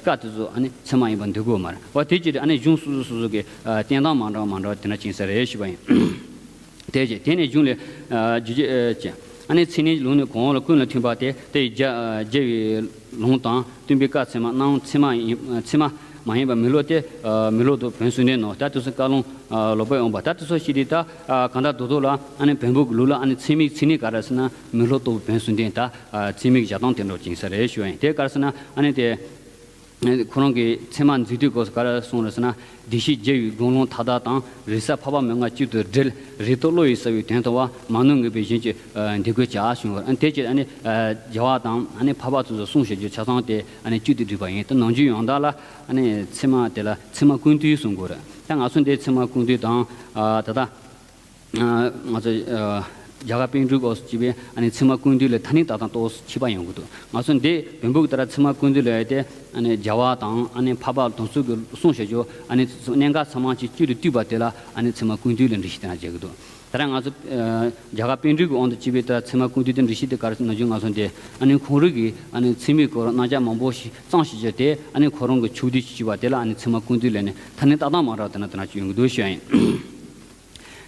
བཀའ་དེ་ཚོ་ཨ་ནི་ཚད་མ་ཡིན་པ་འདོད་དགོས་མ་རེད་བ། དེ་ཅི་རེད། ཨ་ནི་གཞུང་སོ་སོ་སོ་སོ་གི་བསྟན་སྟངས་མ་འདྲ་བ་མ་འདྲ་བ་དེ་འདྲ་ཅིག་ཡིན་ས་རེད་ཞུས་པ་ཡིན། དེ་བཞིན་དེ་ནས་གཞུང་ལས། ཨ། རྗོད་བྱེད། ཨ། ཅེས། ཨ་ནི་ཚིག་ནི་ལུང་ནི་གོང་འོག་ལ་ཀུན་ལ་མཐུན་པ་སྟེ། དེ་ཡི་རྒྱ། རྒྱལ་བའི་ལུང་དང་བསྟན་པའི་བཀའ་ཚད་མ་སྣང་ཚད་མ་ཡིན། ཚད་མ་མ་ཡིན་པ་མི་སླུ་སྟེ། ཨ། མི་སླུ་རྟོག་བོན་གསུམ་ལྡན་ནོ། ད་དེ་ཚོ་བཀའ་ལུང་། ཨ། ལོག་པར་འོངས་པ་ད་དེ་ཚོ་ཞིག་དེ་ད། ཨ། གང་ལྟར་རྡོག་རྡོག་ལ་ཨ་ནི་བོན་པོ་གི་ལུགས་ལ་ཨ་ནི་ཚད་མའི་ཚིག་ནི་ག་རེ་ཟེར་ན་མི་སླུ་རྟོག་བོན་གསུམ་ལྡན་ད། ཨ། ཚད་མའི་བཞག་སྟངས་དེ་འདྲ་ཅིག་ཡིན་ས་རེད་ཞུ་བ་ཡིན། དེ་ག་རེ་ཟེར་ན་ཨ་ནི་དེ། ཁོ་རང་གིས་ཚད་མ་འཛིན་དུས་སྐབས་སུ་ག་རེ་གསུངས་རེད་ཟེར་ན། བདེ་གཤེགས་རྒྱལ་བའི་དགོངས་ལུང་མཐའ་དག་དང་། རེ་ས་འཕགས་པ་མན་ངག་གཅིག་ཏུ་འབྲེལ། རེ་དོགས་བློ་ཡིས་གསལ་བའི་དོན་མཐོང་བ། མ་ནུ་ངེས་པའི་གཞན་གྱི་འདི་དགོས་བྱ་གསུངས་པ་རེད། དེ་ཅི་ཨ་ནི་རྒྱལ་བ་དང་ཨ་ནི་འཕགས་པ་ཚོ་གསུངས་བཞག་རྒྱུ་ཆ་ཚང་དེ་ཨ་ནི་གཅིག་ཏུ་བསྒྲིལ་བ་ཡིན། ད་ནང་རྒྱུད་ཡང་དག་ལ་ཨ་ནི་ཚད་མ་དེ་ལ་ཚད་མ་ཀུན་བཏུས་གསུང་དགོས་རེད། ད་ང་ཚོ་འདི་ཚད་མ་ཀུན་བཏུས་དང་། ད་ལྟ། ང་ཚོ་རྒྱ་གར་པཎ་གྲུབ་སྐབས་སུ་བྱས་པའི་ཨ་ནི་ཚད་མ་ཀུན་བཏུས་ལ་ཐ་སྙད་བཏགས་སྟངས་ཏོག་ཙམ་ཁྱད་པར་ཡོང་གི་འདུག། ང་ཚོ་འདི་བོན་པོ་གི་ལྟར་ཚད་མ་ཀུན་བཏུས་ལ་ཡོད་དེ་ཨ་ནི་རྒྱལ་བ་དང་ཨ་ནི་འཕགས་པ་དེ་ཚོ་གི་གསུངས་བཞག་རྒྱུ་ཨ་ནི་གནད་འགག་ཚང་མ་གཅིག་གཅིག་ཏུ་བཏུས་པ་དེ་ལ་ཨ་ནི་ཚད་མ་ཀུན་བཏུས་ལ་འགྲེལ་བཤད་དེ་འདྲ་བྱེད་ཀྱི་འདུག། ད་ལྟ་ང་ཚོ་རྒྱ་གར་པཎ་གྲུབ་ཀྱི་དབང་དུ་བྱས་པའི་ལྟར་ཚད་མ་ཀུན་བཏུས་དེ་འགྲེལ་བཤད་དེ་ག་རེ་ཟེར་ན་རྒྱུ་ང་ཚོ་འདི་ཨ་ནི་ཁོང་རང་གི་ཨ་ནི་ཚད་མའི་སྐོར་རྣམ་གཞག་མང་པོ་ཞིག་གཙང་བཤད་རྒྱུ་དེ་ཨ་ནི་ཁོ་རང་གི་ཕྱོགས་བསྡུས་ཤིག་བྱས་པ་དེ་ལ་ཨ་ནི་ཚད་མ་ཀུན་བཏུས་ལ་ནི་ཐ་སྙད་བཏགས་སྟངས་མ་འདྲ་བ་དེ་འདྲ་དེ་འདྲ་ཅིག་ཡོང་གི་འདུག་ཞུ་ཡ་ཡིན།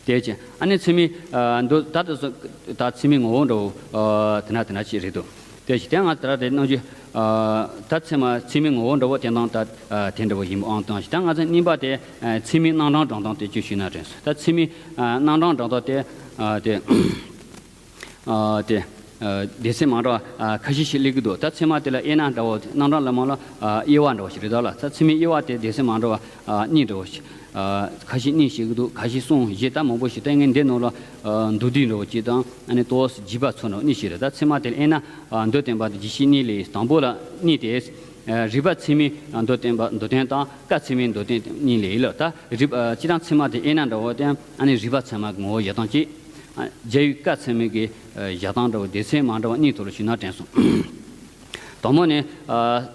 དེ་བཞིན་ཨ་ནི་ཚད་མའི་ཨ་མདོ་ད་དེ་ཚོ་ད་ཚད་མའི་ངོ་བོ་འདྲ་བོ་ཨ་དེ་འདྲ་དེ་འདྲ་ཅིག་རེད་འདུག། དེ་བཞིན་དེ་ང་ད་རེས་རྣམ་འགྱུར་ཨ་ད་ཚད་མ་ཚད་མའི་ངོ་བོ་འདྲ་བོ་དེ་དང་ད་ཨ་དེ་འདྲ་བོ་ཡིན་པ་ཨང་དང་ཞིག། ད་ང་ཚོ་གཉིས་པ་དེ་ཨ་ཚད་མའི་རྣམ་གྲངས་སྒྲུང་སྟངས་དེ་ཅིག་ཞུས་ན་དྲན་སོང་། ད་ཚད་མའི་ཨ་རྣམ་གྲངས་སྒྲུང་སྟངས་དེ་ཨ་དེ། ཨ་དེ། ཨ་སྡེ་ཚན་མ་འདྲ་བ་ཨ་ཁ་ཤས་ཤིག་སླེབས་ཀྱི་འདུག། ད་ཚད་མ་དེ་ལ་དབྱེ་ན་འདྲ་བོ་རྣམ་གྲངས་ལ་མ་ལ་ཨ་དབྱེ་བ་འདྲ་བོ་ཞིག་རེད་ད་ལ། ད་ཚད་མའི་དབྱེ་བ་དེ་སྡེ་ཚན་མ་འདྲ་བ་ཨ་གཉིས་འདྲ་བོ་ཞིག། ཨ་ཁ་ཤས་གཉིས་བཤད་ཀྱི་འདུག། ཁ་ཤས་གསུམ་བཞི་ད་མང་པོ་ཞིག། ད་ངས་འདི་ནང་ལ་ཨ་མདོ་སྡེ་འདྲ་བོ་གཅིག་དང་ཨ་ནི་ཏོག་ཙམ་བརྗོད་པ་ཚོ་འདྲ་བོ་གཉིས་ཤིག་རེད། ད་ཚད་མ་དེ་ལ་དབྱེ་ན་ཨ་མདོ་བསྟན་པ་དང་རྒྱས་བཤད་གཉིས་ལས་དང་པོ་ལ་གཉིས་ཏེ། ཨ་རིགས་པ་ཚད་མའི་ཨ་མདོ་བསྟན་པ་མདོ་དོན་དང་བཀའ་ཚད་མའི་མདོ་དོན་གཉིས་ལས་ཡིན་ལ། ད་རིགས་པ་ཨ་སྤྱིར་བཏང་ཚད་མ་དེ་དབྱེ་ན་འདྲ་བོ་དེ་ཨ་ནི་རིགས་པ་ཚད་མ་གི་ངོ་བོ་བཞག་སྟངས་གཅིག། ཨ་རྒྱལ་བའི་བཀའ་ཚད་མའི་གི་ཨ་བཞག་སྟངས་འདྲ་བོ་སྡེ་ཚན་མ་འདྲ་བ་གཉིས་ཐོག་ལ་ཞུས་ན་དྲན་སོང་། དང་པོ་ནི་ཨ་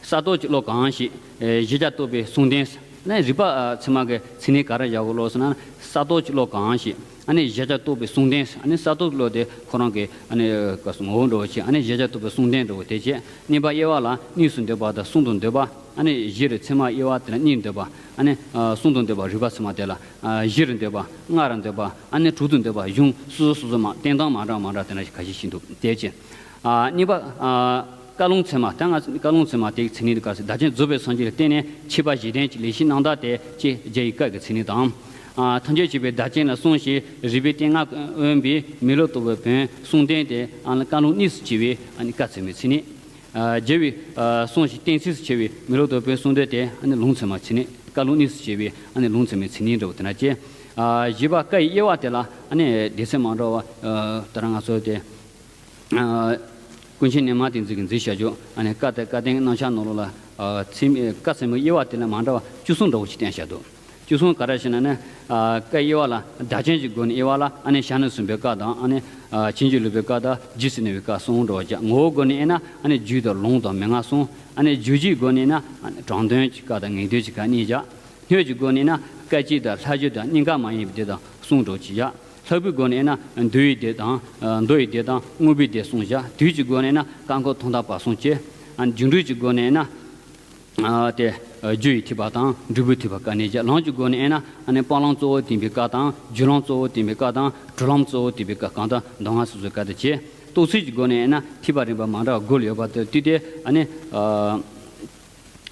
གསར་གཏོད་ཀྱི་བློ་གང་ཞིག། ཨ་གཞི་རྒྱ་རྟོགས་པའི་གསུང་ལྡན། ནས་རིག་པ་ཚད་མ་གི་མཚན་ཉིད་ག་རེ་བཞག་གོ་ལོ་ཟེར་ན། ས་རྟོགས་ཀྱི་བློ་གང་ཞིག་ཨ་ནི་གཞལ་བྱ་རྟོགས་པའི་གསུང་རྟེན། ཨ་ནི་ས་རྟོགས་ཀྱི་བློ་དེ་ཁོ་རང་གི་ཨ་ནི་ག་ངོ་བོ་འདྲ་བོ་ཞིག་ཨ་ནི་གཞལ་བྱ་རྟོགས་པའི་གསུང་རྟེན་འདྲ་བོ་དེ་བྱས། གཉིས་པ་དབྱེ་བ་ལ་གཉིས་སུ་འདོད་པ་དང་གསུམ་དུ་འདོད་པ། ཨ་ནི་བཞི་རུ་ཚད་མ་དབྱེ་བ་དེ་ལ་གཉིས་འདོད་པ། ཨ་ནི་གསུམ་དུ་འདོད་པ་རིག་པ་ཚད་མ་དེ་ལ་བཞི་རུ་འདོད་པ། ལྔ་རུ་འདོད་པ། ཨ་ནི་དྲུག་ཏུ་འདོད་པ་གཞུང་སོ་སོ་སོ་སོ་མ་བསྟན་སྟངས་མ་འདྲ་མ་འདྲ་དེ་འདྲ་ཞིག་ཁ་ཤས་ཤིག་འདུག་དེ་བྱས། ཨ་གཉིས་པ། ཨ་བཀའ་ལུང་ཚད་མ། ད་ང་བཀའ་ལུང་ཚད་མ་དེའི་མཚན་ཉིད་དུ་བཀར་ཚེ། བདག་ཅག་རྫོགས་པའི་སངས་རྒྱས་ལ་བརྟེན་ནས་ཕྱི་པ་བཞི་ལྡན་གྱི་ལས་བཞི་རྣམ་དག་སྟེ། ཅེས་རྒྱ་ཡི་བཀའ་གི་མཚན་ཉིད་དང་། ཨ་ཐམས་ཅད་མཁྱེན་པའི་བདག་ཅག་ལ་གསུངས་ཤིང་། རིག་པའི་རྟེན་ལྔ་དབེན་པའི་མི་སློབ་ལྟ་བུའི་བོན་གསུང་རྟེན་ཏེ། ཨ་བཀའ་ལུང་གཉིས་སུ་ཕྱེ་བའི་ཨ་ནི་བཀའ་ཚད་མའི་མཚན་ཉིད། ཨ་རྒྱལ་བའི་ཨ་གསུང་ཞིང་གཏན་ཚིགས་སུ་ཕྱེ་བའི་མི་སློབ་ལྟ་བུའི་གསུང་རྟེན་ཏེ། ཨ་ནི་ལུང་ཚད་མའི་མཚན་ཉིད། བཀའ་ལུང་གཉིས་སུ་ཕྱེ་བའི་ཨ་ནི་ལུང་ཚད་མའི་མཚན་ཉིད་འདྲ་བོ་དེ་འདྲ་བྱས། ཨ་བཞི་པ་བཀའ་ཡི་དབྱེ་བ་དེ་ལ་ཨ་ནི་སྡེ་ཚན་མ་འདྲ་བ། ཨ་ད་རང་ང་ཚོ་དེ། ཨ་ཀུན་མཁྱེན་རྣལ་མ་བསྟན་འཛིན་གྱིས་མཛད་བཞག་རྒྱུ། ཨ་ནི་བཀའ་དང་བཀའ་བསྟན་གྱི་རྣམ་གཞག་ནང་ལོགས་ལ། ཨ་ཚད་མའི་བཀའ་ཚད་མའི་དབྱེ་བ་དེ་ལ་མ་འདྲ་བ་བཅུ་གསུམ་འདྲ་བོ་ཞིག་བསྟན་བཞག་འདུག་བཅུ་གསུམ་ག་རེ་ཞེ་ན་ནི། ཨ་བཀའི་དབྱེ་བ་ལ་བདག་ཅག་གི་སྒོ་ནས་དབྱེ་བ་ལ། ཨ་ནི་ཞལ་ནས་གསུངས་པའི་བཀའ་དང་། ཨ་ནི་ཨ་བྱིན་གྱིས་བརླབས་པའི་བཀའ་དང་། རྗེས་སུ་གནང་བའི་བཀའ་གསུམ་འདྲ་བོ་བྱས། ངོ་བོའི་སྒོ་ནས་དབྱེ་ན། ཨ་ནི་རྒྱུད་དང་ལུང་དང་མན་ངག་གསུམ། ཨ་ནི་རྒྱུད་སྤྱིའི་སྒོ་ནས་དབྱེ་ན། ཨ་ནི་དྲང་དོན་གྱི་བཀའ་དང་ངེས་དོན་གྱི་བཀའ་གཉིས་བཞག་སྣོད་ཀྱི་སྒོ་ནས་དབྱེ་ན། བཀའ་བརྒྱད་དང་ལྷ་བརྒྱད་དང་སྙིང་གར་མ་ཡིན་པའི་སྡེ་དང་གསུམ་འདྲ་བོ་ཅིག་བཞག་ལྷག་པའི་སྒོ་ནས་དབྱེ་ན། མདོ་ཡི་སྡེ་དང་། མདོ་ཡི་སྡེ་དང་དངོས་པོའི་སྡེ་གསུམ་བཞག་དུས་ཀྱི་སྒོ་ནས་དབྱེ་ན། བཀའ་འཁོར་ཐོག་མཐའ་བར་གསུམ་བྱས། ཨ་ནི་སྒྱུ་འཕྲུལ་གྱི་སྒོ་ནས་དབྱེ་ན། ཨ་དེ་རྒྱུ་ཡི་ཐེག་པ་དང་འབྲས་བུའི་ཐེག་པ་བཀའ་གཉིས་བཞག་ལམ་གྱི་སྒོ་ནས་དབྱེ་ན། ཨ་ནི་སྤང་ལམ་གཙོ་བོར་བསྟན་པའི་བཀའ་དང་། རྒྱུད་ལམ་གཙོ་བོར་བསྟན་པའི་བཀའ་དང་། གྲོལ་ལམ་གཙོ་བོར་བསྟན་པའི་བཀའ། གང་དང་མདོ་སྔགས་སོ་སོའི་བཀའ་དེ་བྱས། རྟོགས་ཚུལ་གྱི་སྒོ་ནས་དབྱེ་ན། ཐེག་པ་རིམ་པ་མ་འདྲ་བ་དགུ་ལ་ཡོད་པ་དེ་ལ་ལྟོས་ཏེ། ཨ་ནི་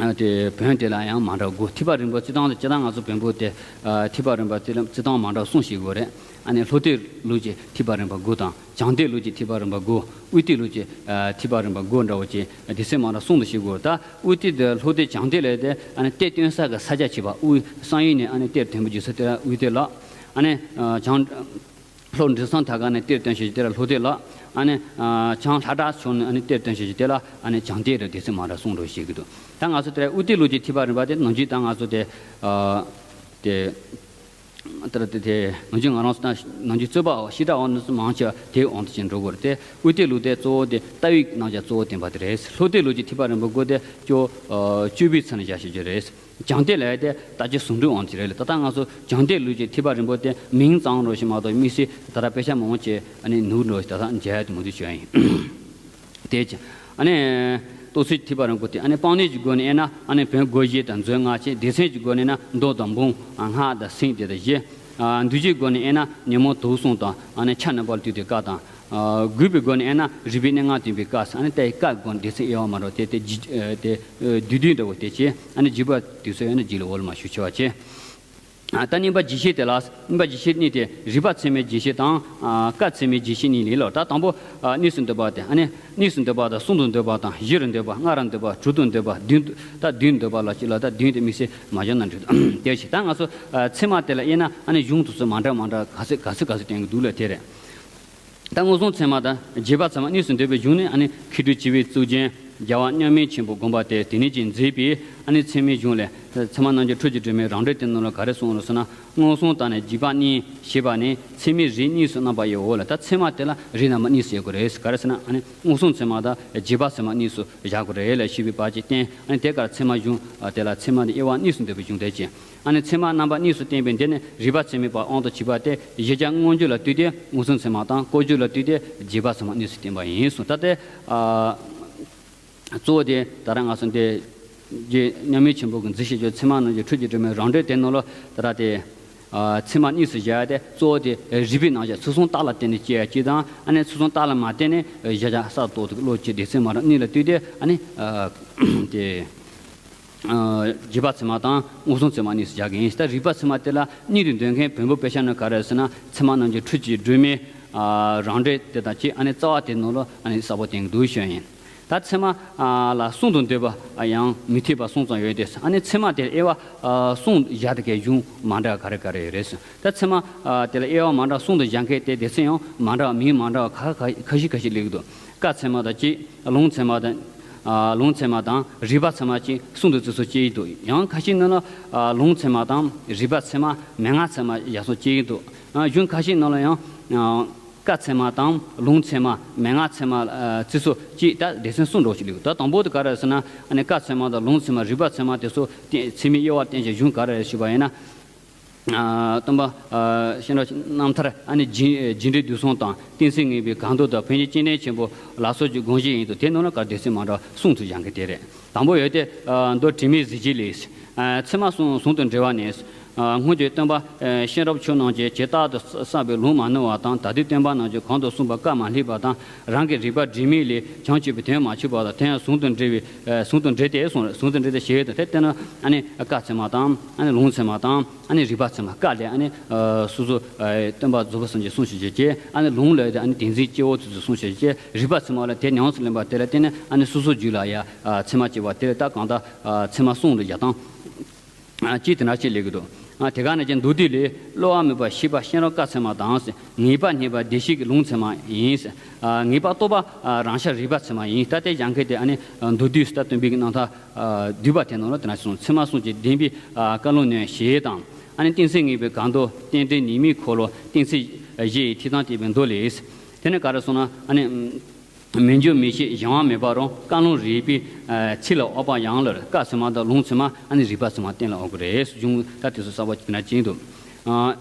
ཨ། ཨ་དེ་བོན་དེ་ལ་ཡང་མ་འདྲ་དགུ། ཐེག་པ་རིམ་པ་སྤྱིར་བཏང་དུ། སྤྱིར་བཏང་ང་ཚོ་བོན་པོ་དེ། ཨ་ཐེག་པ་རིམ་པ་དེ་ལ་སྤྱིར་བཏང་མ་འདྲ་གསུམ་ཞིག་ཡོད་རེད། ཨ་ནི་ལྷོ་གཏེར་ལུགས་ཀྱི་ཐེག་པ་རིམ་པ་དགུ་དང་། བྱང་གཏེར་ལུགས་ཀྱི་ཐེག་པ་རིམ་པ་དགུ། དབུས་གཏེར་ལུགས་ཀྱི་ཨ་ཐེག་པ་རིམ་པ་དགུ་འདྲ་བོ་བྱས། སྡེ་ཚན་མ་འདྲ་གསུམ་དུ་ཕྱེ་དགོས། ད་དབུས་གཏེར་དེ་ལྷོ་གཏེར་བྱང་གཏེར་ལས་དེ། ཨ་ནི་གཏེར་སྟོན་ས་གི་ས་ཆ་བྱས་པ། དབུས་བསམ་ཡས་ནས་ཨ་ནི་གཏེར་ཐོན་པའི་རྒྱུ་ས་དེ་ལ་དབུས་གཏེར་ལབ། ཨ་ནི་ཨ་བྱང་ལྷོ་འབྲས་སྤུངས་མཐའ་ཁ་ནས་གཏེར་སྟོན་བྱེད་རྒྱུ་དེ་ལ་ལྷོ་གཏེར་ལབ། ཨ་ནི་ཨ་བྱང་ལྷ་བྲག་ཕྱོགས་ནས་ཨ་ནི་གཏེར་སྟོན་བྱེད་རྒྱུ་དེ་ལ་ཨ་ནི་བྱང་གཏེར་རེད། སྡེ་ཚན་མ་འདྲ་གསུམ་འདྲ་བོ་ཞིག་གི་འདུག་ད་ང་ཚོ་དེ་དབུས་གཏེར་ལུགས་ཀྱི་ཐེག་པ་རིམ་པ་དེ་ནམ་རྒྱུན་ད་ང་ཚོ་དེ། ཨ་དེ། ད་དེ་དེ་ནམ་རྒྱུན་ང་རང་ཚོ་ད་ནམ་རྒྱུན་རྩོད་པ་བཤད་གྲྭ་འོག་ནས་མང་ཆེ་བ་དེའི་དབང་དུ་བྱས་འགྲོ་དགོས་རེད་དེ། དབུས་གཏེར་ལུགས་དེ་གཙོ་བོ་དེ་ལྟ་བའི་རྣམ་གཞག་གཙོ་བོ་བསྟན་པ་དེ་རེད། ལྷོ་གཏེར་ལུགས་ཀྱི་ཐེག་པ་རིམ་པ་དགུ་དེ་ཅོ། ཨ་སྤྱོད་པའི་ཚུལ་ལ་བཞག་བྱེད་རྒྱུ་རེད། བྱང་གཏེར་ལབ་ཡ་དེ་ལྟ་བྱེད་ཟུང་འབྲེལ་དབང་དུ་རེད་ལ། ད་ལྟ་ང་ཚོ་བྱང་གཏེར་ལུགས་ཀྱི་ཐེག་པ་རིམ་པ་དེ་མིང་ཙམ་འདྲ་བོ་ཞིག་མ་གཏོགས། དམིགས་བསལ་ད་ལྟ་དཔེ་ཆ་མང་པོ་ཅིག་ཨ་ནི་ནོར་འདྲ་བོ་ཞིག་ད་ལྟ་མཇལ་ཡ་དེ་མུ་མཐུད་བྱུང་ཡ་ཡིན། དེ་ཅི། ཨ་ནི་རྟོགས་ཚུལ་ཐེག་པ་རིམ་པ་དེ། ཨ་ནི་སྤང་གནས་ཀྱི་སྒོ་ནས་དབྱེ་ན། ཨ་ནི་བོན་སྒོ་བཞི་དང་མཛོད་ལྔ་བྱས། སྡེ་ཚན་གྱི་སྒོ་ནས་ན་མདོ་དང་འབུམ། ཨ་སྔགས་དང་སེང་དེ་དང་བཞི། ཨ་འདུས་བྱས་སྒོ་ནས་དབྱེ་ན་ཉོན་མོངས་དུག་གསུམ་དང་། ཨ་ནི་ཆ་རྣམ་པ་ལ་ལྟོས་ཏེ་བཀའ་དང་། ཨ་དགོས་པའི་སྒོ་ནས་དབྱེ་ན་རིག་པའི་གནས་ལྔ་སྟོན་པའི་བཀའ་ཟེར། ཨ་ནི་ལྟ་བའི་བཀའ་སྒོ་ནས་སྡེ་ཚན་དབྱེ་བ་མ་འདྲ་བ་དེ་དེ་བཞི་དེ་བསྡུས་བསྡུས་འདྲ་བོ་དེ་བྱས། ཨ་ནི་བཞི་པ་དེ་ཚོ་ཡང་ན་རྗེས་ལ་འོག་ལ་མ་ཞུ་ཆེ་བ་བྱས། ཨ་ད་གཉིས་པ་རྒྱས་བཤད་དེ་ལ། གཉིས་པ་རྒྱས་བཤད་གཉིས་ཏེ། རིག་པ་ཚད་མའི་རྒྱས་བཤད་དང་། ཨ་བཀའ་ཚད་མའི་རྒྱས་བཤད་གཉིས་ལས་ལོ། ད་དང་པོ་ཨ་གཉིས་སུ་འདོད་པ་དེ། ཨ་ནི་གཉིས་སུ་འདོད་པ་དང་གསུམ་དུ་འདོད་པ་དང་། བཞི་རུ་འདོད་པ། ལྔ་རུ་འདོད་པ། དྲུག་ཏུ་འདོད་པ། བདུན་དུ། ད་བདུན་འདོད་པ་ལ་ཅི་ལ། ད་བདུན་དེ་དམིགས་བསལ་མ་བྱུང་ན་འགྲིག་དེ་བཞིན་ད་ང་ཚོ་ཨ་ཚད་མ་དེ་ལ་དབྱེ་ན། ཨ་ནི་གཞུང་དུ་སུ་མ་འདྲ་མ་འདྲ་ག་ཚོད་ག་ཚོད་ག་ཚོད་བསྟན་གྱི་འདུག་ལ་དེ་རེད། ད་མངོན་སུམ་ཚད་མ་དང་རྗེས་དཔག་ཚད་མ་གཉིས་སུ་འདོད་པའི་གཞུང་ནི། ཨ་ནི་མཁས་གྲུབ་བྱེ་བའི་གཙུག་རྒྱན་རྒྱལ་བ་མཉམ་མེད་ཆེན་པོ་དགོངས་པ་དེ་དེ་ཉིད་ཀྱིས་མཛད་པའི་ཨ་ནི་ཚད་མའི་གཞུང་ལས། ཚད་མ་རྣམ་འབྱེད་འཕྲུལ་གྱིས་སྒྲོན་མའི་རང་འགྲེལ་དེ་ནང་ལ་ག་རེ་གསུངས་རེད་ཟེར་ན། མངོན་སུམ་དང་ནི་རྗེས་དཔག་གཉིས་ཞེས་པ་ནི་ཚད་མའི་རིགས་གཉིས་སུ་རྣམ་པར་དབྱེའོ་ལ། ད་ཚད་མ་དེ་ལ་རིགས་རྣམ་པ་གཉིས་སུ་དབྱེ་དགོས་རེད། ག་རེ་ཟེར་ན། ཨ་ནི་མངོན་སུམ་ཚད་མ་དང་རྗེས་དཔག་ཚད་མ་གཉིས་སུ་བཞག་དགོས་རེད་ལ་ཞེས་པའི་བར་གྱི་བསྟན། ཨ་ནི་དེ་གར་ཚད་མ་གཞུང་དེ་ལ་ཚད་མ་དེ་དབྱེ་བ་གཉིས་སུ་འདོད་པའི་གཞུང་དེ་བྱས། ཨ་ནི་ཚད་མ་རྣམ་པ་གཉིས་སུ་བསྟན་པའི་འདི་ནི་རིགས་པ་ཚད་མའི་བར་དབང་དུ་བྱས་པ་སྟེ། གཞལ་བྱ་མངོན་བརྗོད་ལ་ལྟོས་ཏེ་མངོན་སུམ་ཚད་མ་དང་། བཀོལ་སྤྱོད་ལ་ལྟོས་ཏེ་རྗེས་དཔག་ཚད་མ་གཉིས་སུ་བསྟན་པ་ཡིན་གསུངས། ད་ལྟའི་ཨ་གཙོ་བོ་དེ་ད་རང་ང་ཚོ་འདི་རྗེ་མཉམ་མེད་ཆེན་པོ་གིས་མཛད་བཞག་རྒྱུ་ཚད་མ་རྣམ་འབྱེད་འཕྲུལ་གྱིས་སྒྲོན་མའི་རང་འགྲེལ་དེ་ནང་ལ། ད་ར་དེ་ཨ་ཚད་མ་གཉིས་སུ་བཞག་ཡ་དེ་གཙོ་བོ་དེ་རིགས་པའི་རྣམ་གཞག་ཚུལ་གསུམ་རྟགས་ལ་བརྟེན་ནས་སྐྱེ་ཡ་གཅིག་དང་། ཨ་ནི་ཚུལ་གསུམ་རྟགས་ལ་མ་བརྟེན་ནས་གཞལ་བྱ་གསར་རྟོགས་ཀྱི་བློ་སྐྱེ། སྡེ་ཚན་མ་འདྲ་གཉིས་ལ་ལྟོས་ཏེ། ཨ་ནི་ཨ་དེ། ཨ་རྗེས་དཔག་ཚད་མ་དང་མངོན་སུམ་ཚད་མ་གཉིས་སུ་བཞག་གི་ཡིན། ད་རིགས་པ་ཚད་མ་དེ་ལ་གཉིས་སུ་འདོད་མཁན་བོན་པོ་དཔེ་ཆ་ནང་ག་རེ་ཟེར་ན། ཚད་མ་རྣམ་འབྱེད་འཕྲུལ་གྱིས་སྒྲོན་མའི་ཨ་རང་འགྲེལ་དེ་དང་གཅིག་ཨ་ནི་རྩ་བ་དེ་ནང་ལ་ཨ་ནི་གསལ་པོ་བསྟན་གྱི་འདུག་ཞུ་ཡ་ཡིན། ད་ཚད་མ་ཨ་ལ་གསུམ་དུ་འདོད་པ་ཡང་མི་འཐད་པ་གསུམ་ཙམ་ཡོད་དེ། ཨ་ནི་ཚད་མ་དེར་དབྱེ་བ་ཨ་གསུམ་བཞག་དེ་གའི་གཞུང་མ་འདྲ་བ་ག་རེ་ག་རེ་ཡོད་རེད་ཟེར། ད་ཚད་མ་ཨ་དེ་ལ་དབྱེ་བ་མ་འདྲ་གསུམ་དུ་བཞག་མཁན་དེ་སྡེ་ཚན་ཡང་མ་འདྲ་བ་མིང་མ་འདྲ་བ་ཁ་ཁ་ཁ་ཤས་ཁ་ཤས་སླེབས་ཀྱི་འདུག་བཀའ་ཚད་མ་དང་གཅིག་ལུང་ཚད་མ་དང་། ཨ་ལུང་ཚད་མ་དང་རིགས་པ་ཚད་མ་བཅས་གསུམ་དུ་བརྩི་སྲོལ་སྐྱེ་ཡི་འདུག་ཡང་ཁ་ཤས་ནང་ལ་ཨ་ལུང་ཚད་མ་དང་རིགས་པ་ཚད་མ་མན་ངག་ཚད་མ་བཞག་སྲོལ་སྐྱེ་ཡི་འདུག་ཨ་གཞུང་ཁ་ཤས་ནང་ལ་ཡང་ཨ་ ཀ་ཚད་མ་དང་ལུང་ཚད་མ། མན་ངག་ཚད་མ། ཨ། རྩི་སོགས་ཀྱི་ད་སྡེ་ཚན་གསུམ་འདྲ་ཞིག་ལེགས། ད་དང་པོ་དེ་ག་རེ་ཟེར་ན། ཨ་ནི་ཀ་ཚད་མ་དང་ལུང་ཚད་མ། རིགས་པ་ཚད་མ་དེ་ཚོ་ཚད་མའི་དབྱེ་བ་བསྟན་བྱའི་གཞུང་ག་རེ་རེད་ཞུས་པ་ཡིན་ན། ཨ། སྟོན་པ། ཨ། གཤེན་རབ་རྣམ་ཐར། ཨ་ནི་རྒྱས་འབྲིང་བསྡུས་གསུམ་དང་། གཏན་ཚིགས་ངེས་པའི་གང་ཟག་དང་། ཕན་ཆད་སྤྱན་ལྡན་ཆེན་པོ་ལ་སོགས་ཀྱི་དགོངས་གཞི་ཡིན་འདུག་དེ་ནང་ལ་ག་སྡེ་ཚན་མ་འདྲ་གསུམ་དུ་སྦྱང་གི་དེ་རེད། དང་པོ་ཡོད་དེ། ཨ། མདོ་དྲི་མེད་གཟི་བརྗིད་ལས། ཨ། ཚད་མ་གསུམ་ཟུང་དུ་འབྲེལ་བ་ནི། ཨ། སྔོན་གྱི་སྟོན་པ། ཨ། གཤེན་རབ་ཆོས་རྣམས་ཀྱིས་ཇི་ལྟར་དུ་བསགས་པའི་ལུང་མ་ནོར་བ་དང་། ད་ལྟའི་སྟོན་པ་རྣམས་ཀྱིས་གོང་དུ་གསུངས་པ་བཀའ་མ་ལྷག་པ་དང་། རང་གི་རིག་པ་དྲི་མེད་ལས་བྱང་ཆུབ་པའི་དོན་མ་ཆོད་པ་དང་། དེ་ཡང་ཟུང་དུ་འབྲེལ་བའི། ཨ། ཟུང་དུ་འབྲེལ་ཏེ་གསུངས། ཟུང་དུ་འབྲེལ་ཏེ་ཞེས་དང་། དེ་ལྟར་ན་ཨ་ནི་ཀ་ཚད་མ་དང་། ཨ་ནི་ལུང་ཚད་མ་དང་། ཨ་ནི་རིགས་པ་ཚད་མ། ཀ་ལས་ཨ་ནི། ཨ། སོ་སོ། ཨ། སྟོན་པ་རྫོགས་པའི་སངས་རྒྱས་གསུངས་བཞག་བྱས། ཨ་ནི་ལུང་ལས་དེ་ཨ་ནི་བསྟན་འཛིན་སྐྱེ་བོ་ཚོ་གསུངས་བཞག་བྱས། རིགས་པ་ཚད་མ་ལ་དེ་ཉམས་སུ་ལེན་པ་དེ་ལ་བརྟེན་ནས། ཨ་ནི་སོ་སོའི་རྒྱུད་ལ་ཡ། ཨ། ཚད་མ་སྐྱེ་བ་དེ་ལ་ད་གང་ལྟར། ཨ། ཚད་མ་གསུམ་ལ་ཡ་དང་། ཨ། ཅིག་དེ་འདྲ་ཅིག་ལེགས་འདུག་ཨ། དེ་ག་ནང་བཞིན་མདོ་སྡེ་ལས། སླུ་བ་མེད་པར་ཤེས་པ་གཤེན་རབ་ཀ་ཚད་མ་དང་། ངེས་པ་རྙེད་པ་བདེ་གཤེགས་ཀྱི་ལུང་ཚད་མ་ཡིན། ཨ། ངེས་པ་རྟོགས་པ། ཨ། རང་ཤར་རིགས་པ་ཚད་མ་ཡིན། ད་ལྟའི་སྦྱང་མཁན་དེ་ཨ་ནི་མདོ་སྡེ་ད་སྟོན་པའི་རྣམ་ཐར། ཨ། བསྡུས་པ་དེ་ནང་ལ་དེ་འདྲ་གསུངས། ཚད་མ་གསུམ་གྱིས་བདེན་པའི། ཨ། བཀའ་ལུང་ནོད་ཞེས་དང་། ཨ་ནི་གཏན་ཚིགས་ངེས་པའི་གང་ཟག་རྟེན་འབྲེལ་ཉེས་དམིགས་འཁོར་ལོ་གཏན་ཚིགས་བཞི་ཡི་ཐིག་དང་བཅས་པའི་མདོ་ལས། དེ་ནི་ག་རེ་གསུངས་ན། ཨ་ནི་མི་འགྱུར་མི་ཤེས་གཞན་དབང་མེད་པ་རང་། བཀའ་ལུང་རིགས་པའི། ཨ། ཚིག་ལ་འོག་པ་ཡང་ལ། ཀ་ཚད་མ་དང་ལུང་ཚད་མ། ཨ་ནི་རིགས་པ་ཚད་མ་གཏན་ལ་དབབ་དགོས་རེད། གཞུང་ད་དེ་ཚོ་གསར་པ་ཅིག་དེ་འདྲ་ཅིག་འདུག་ཨ།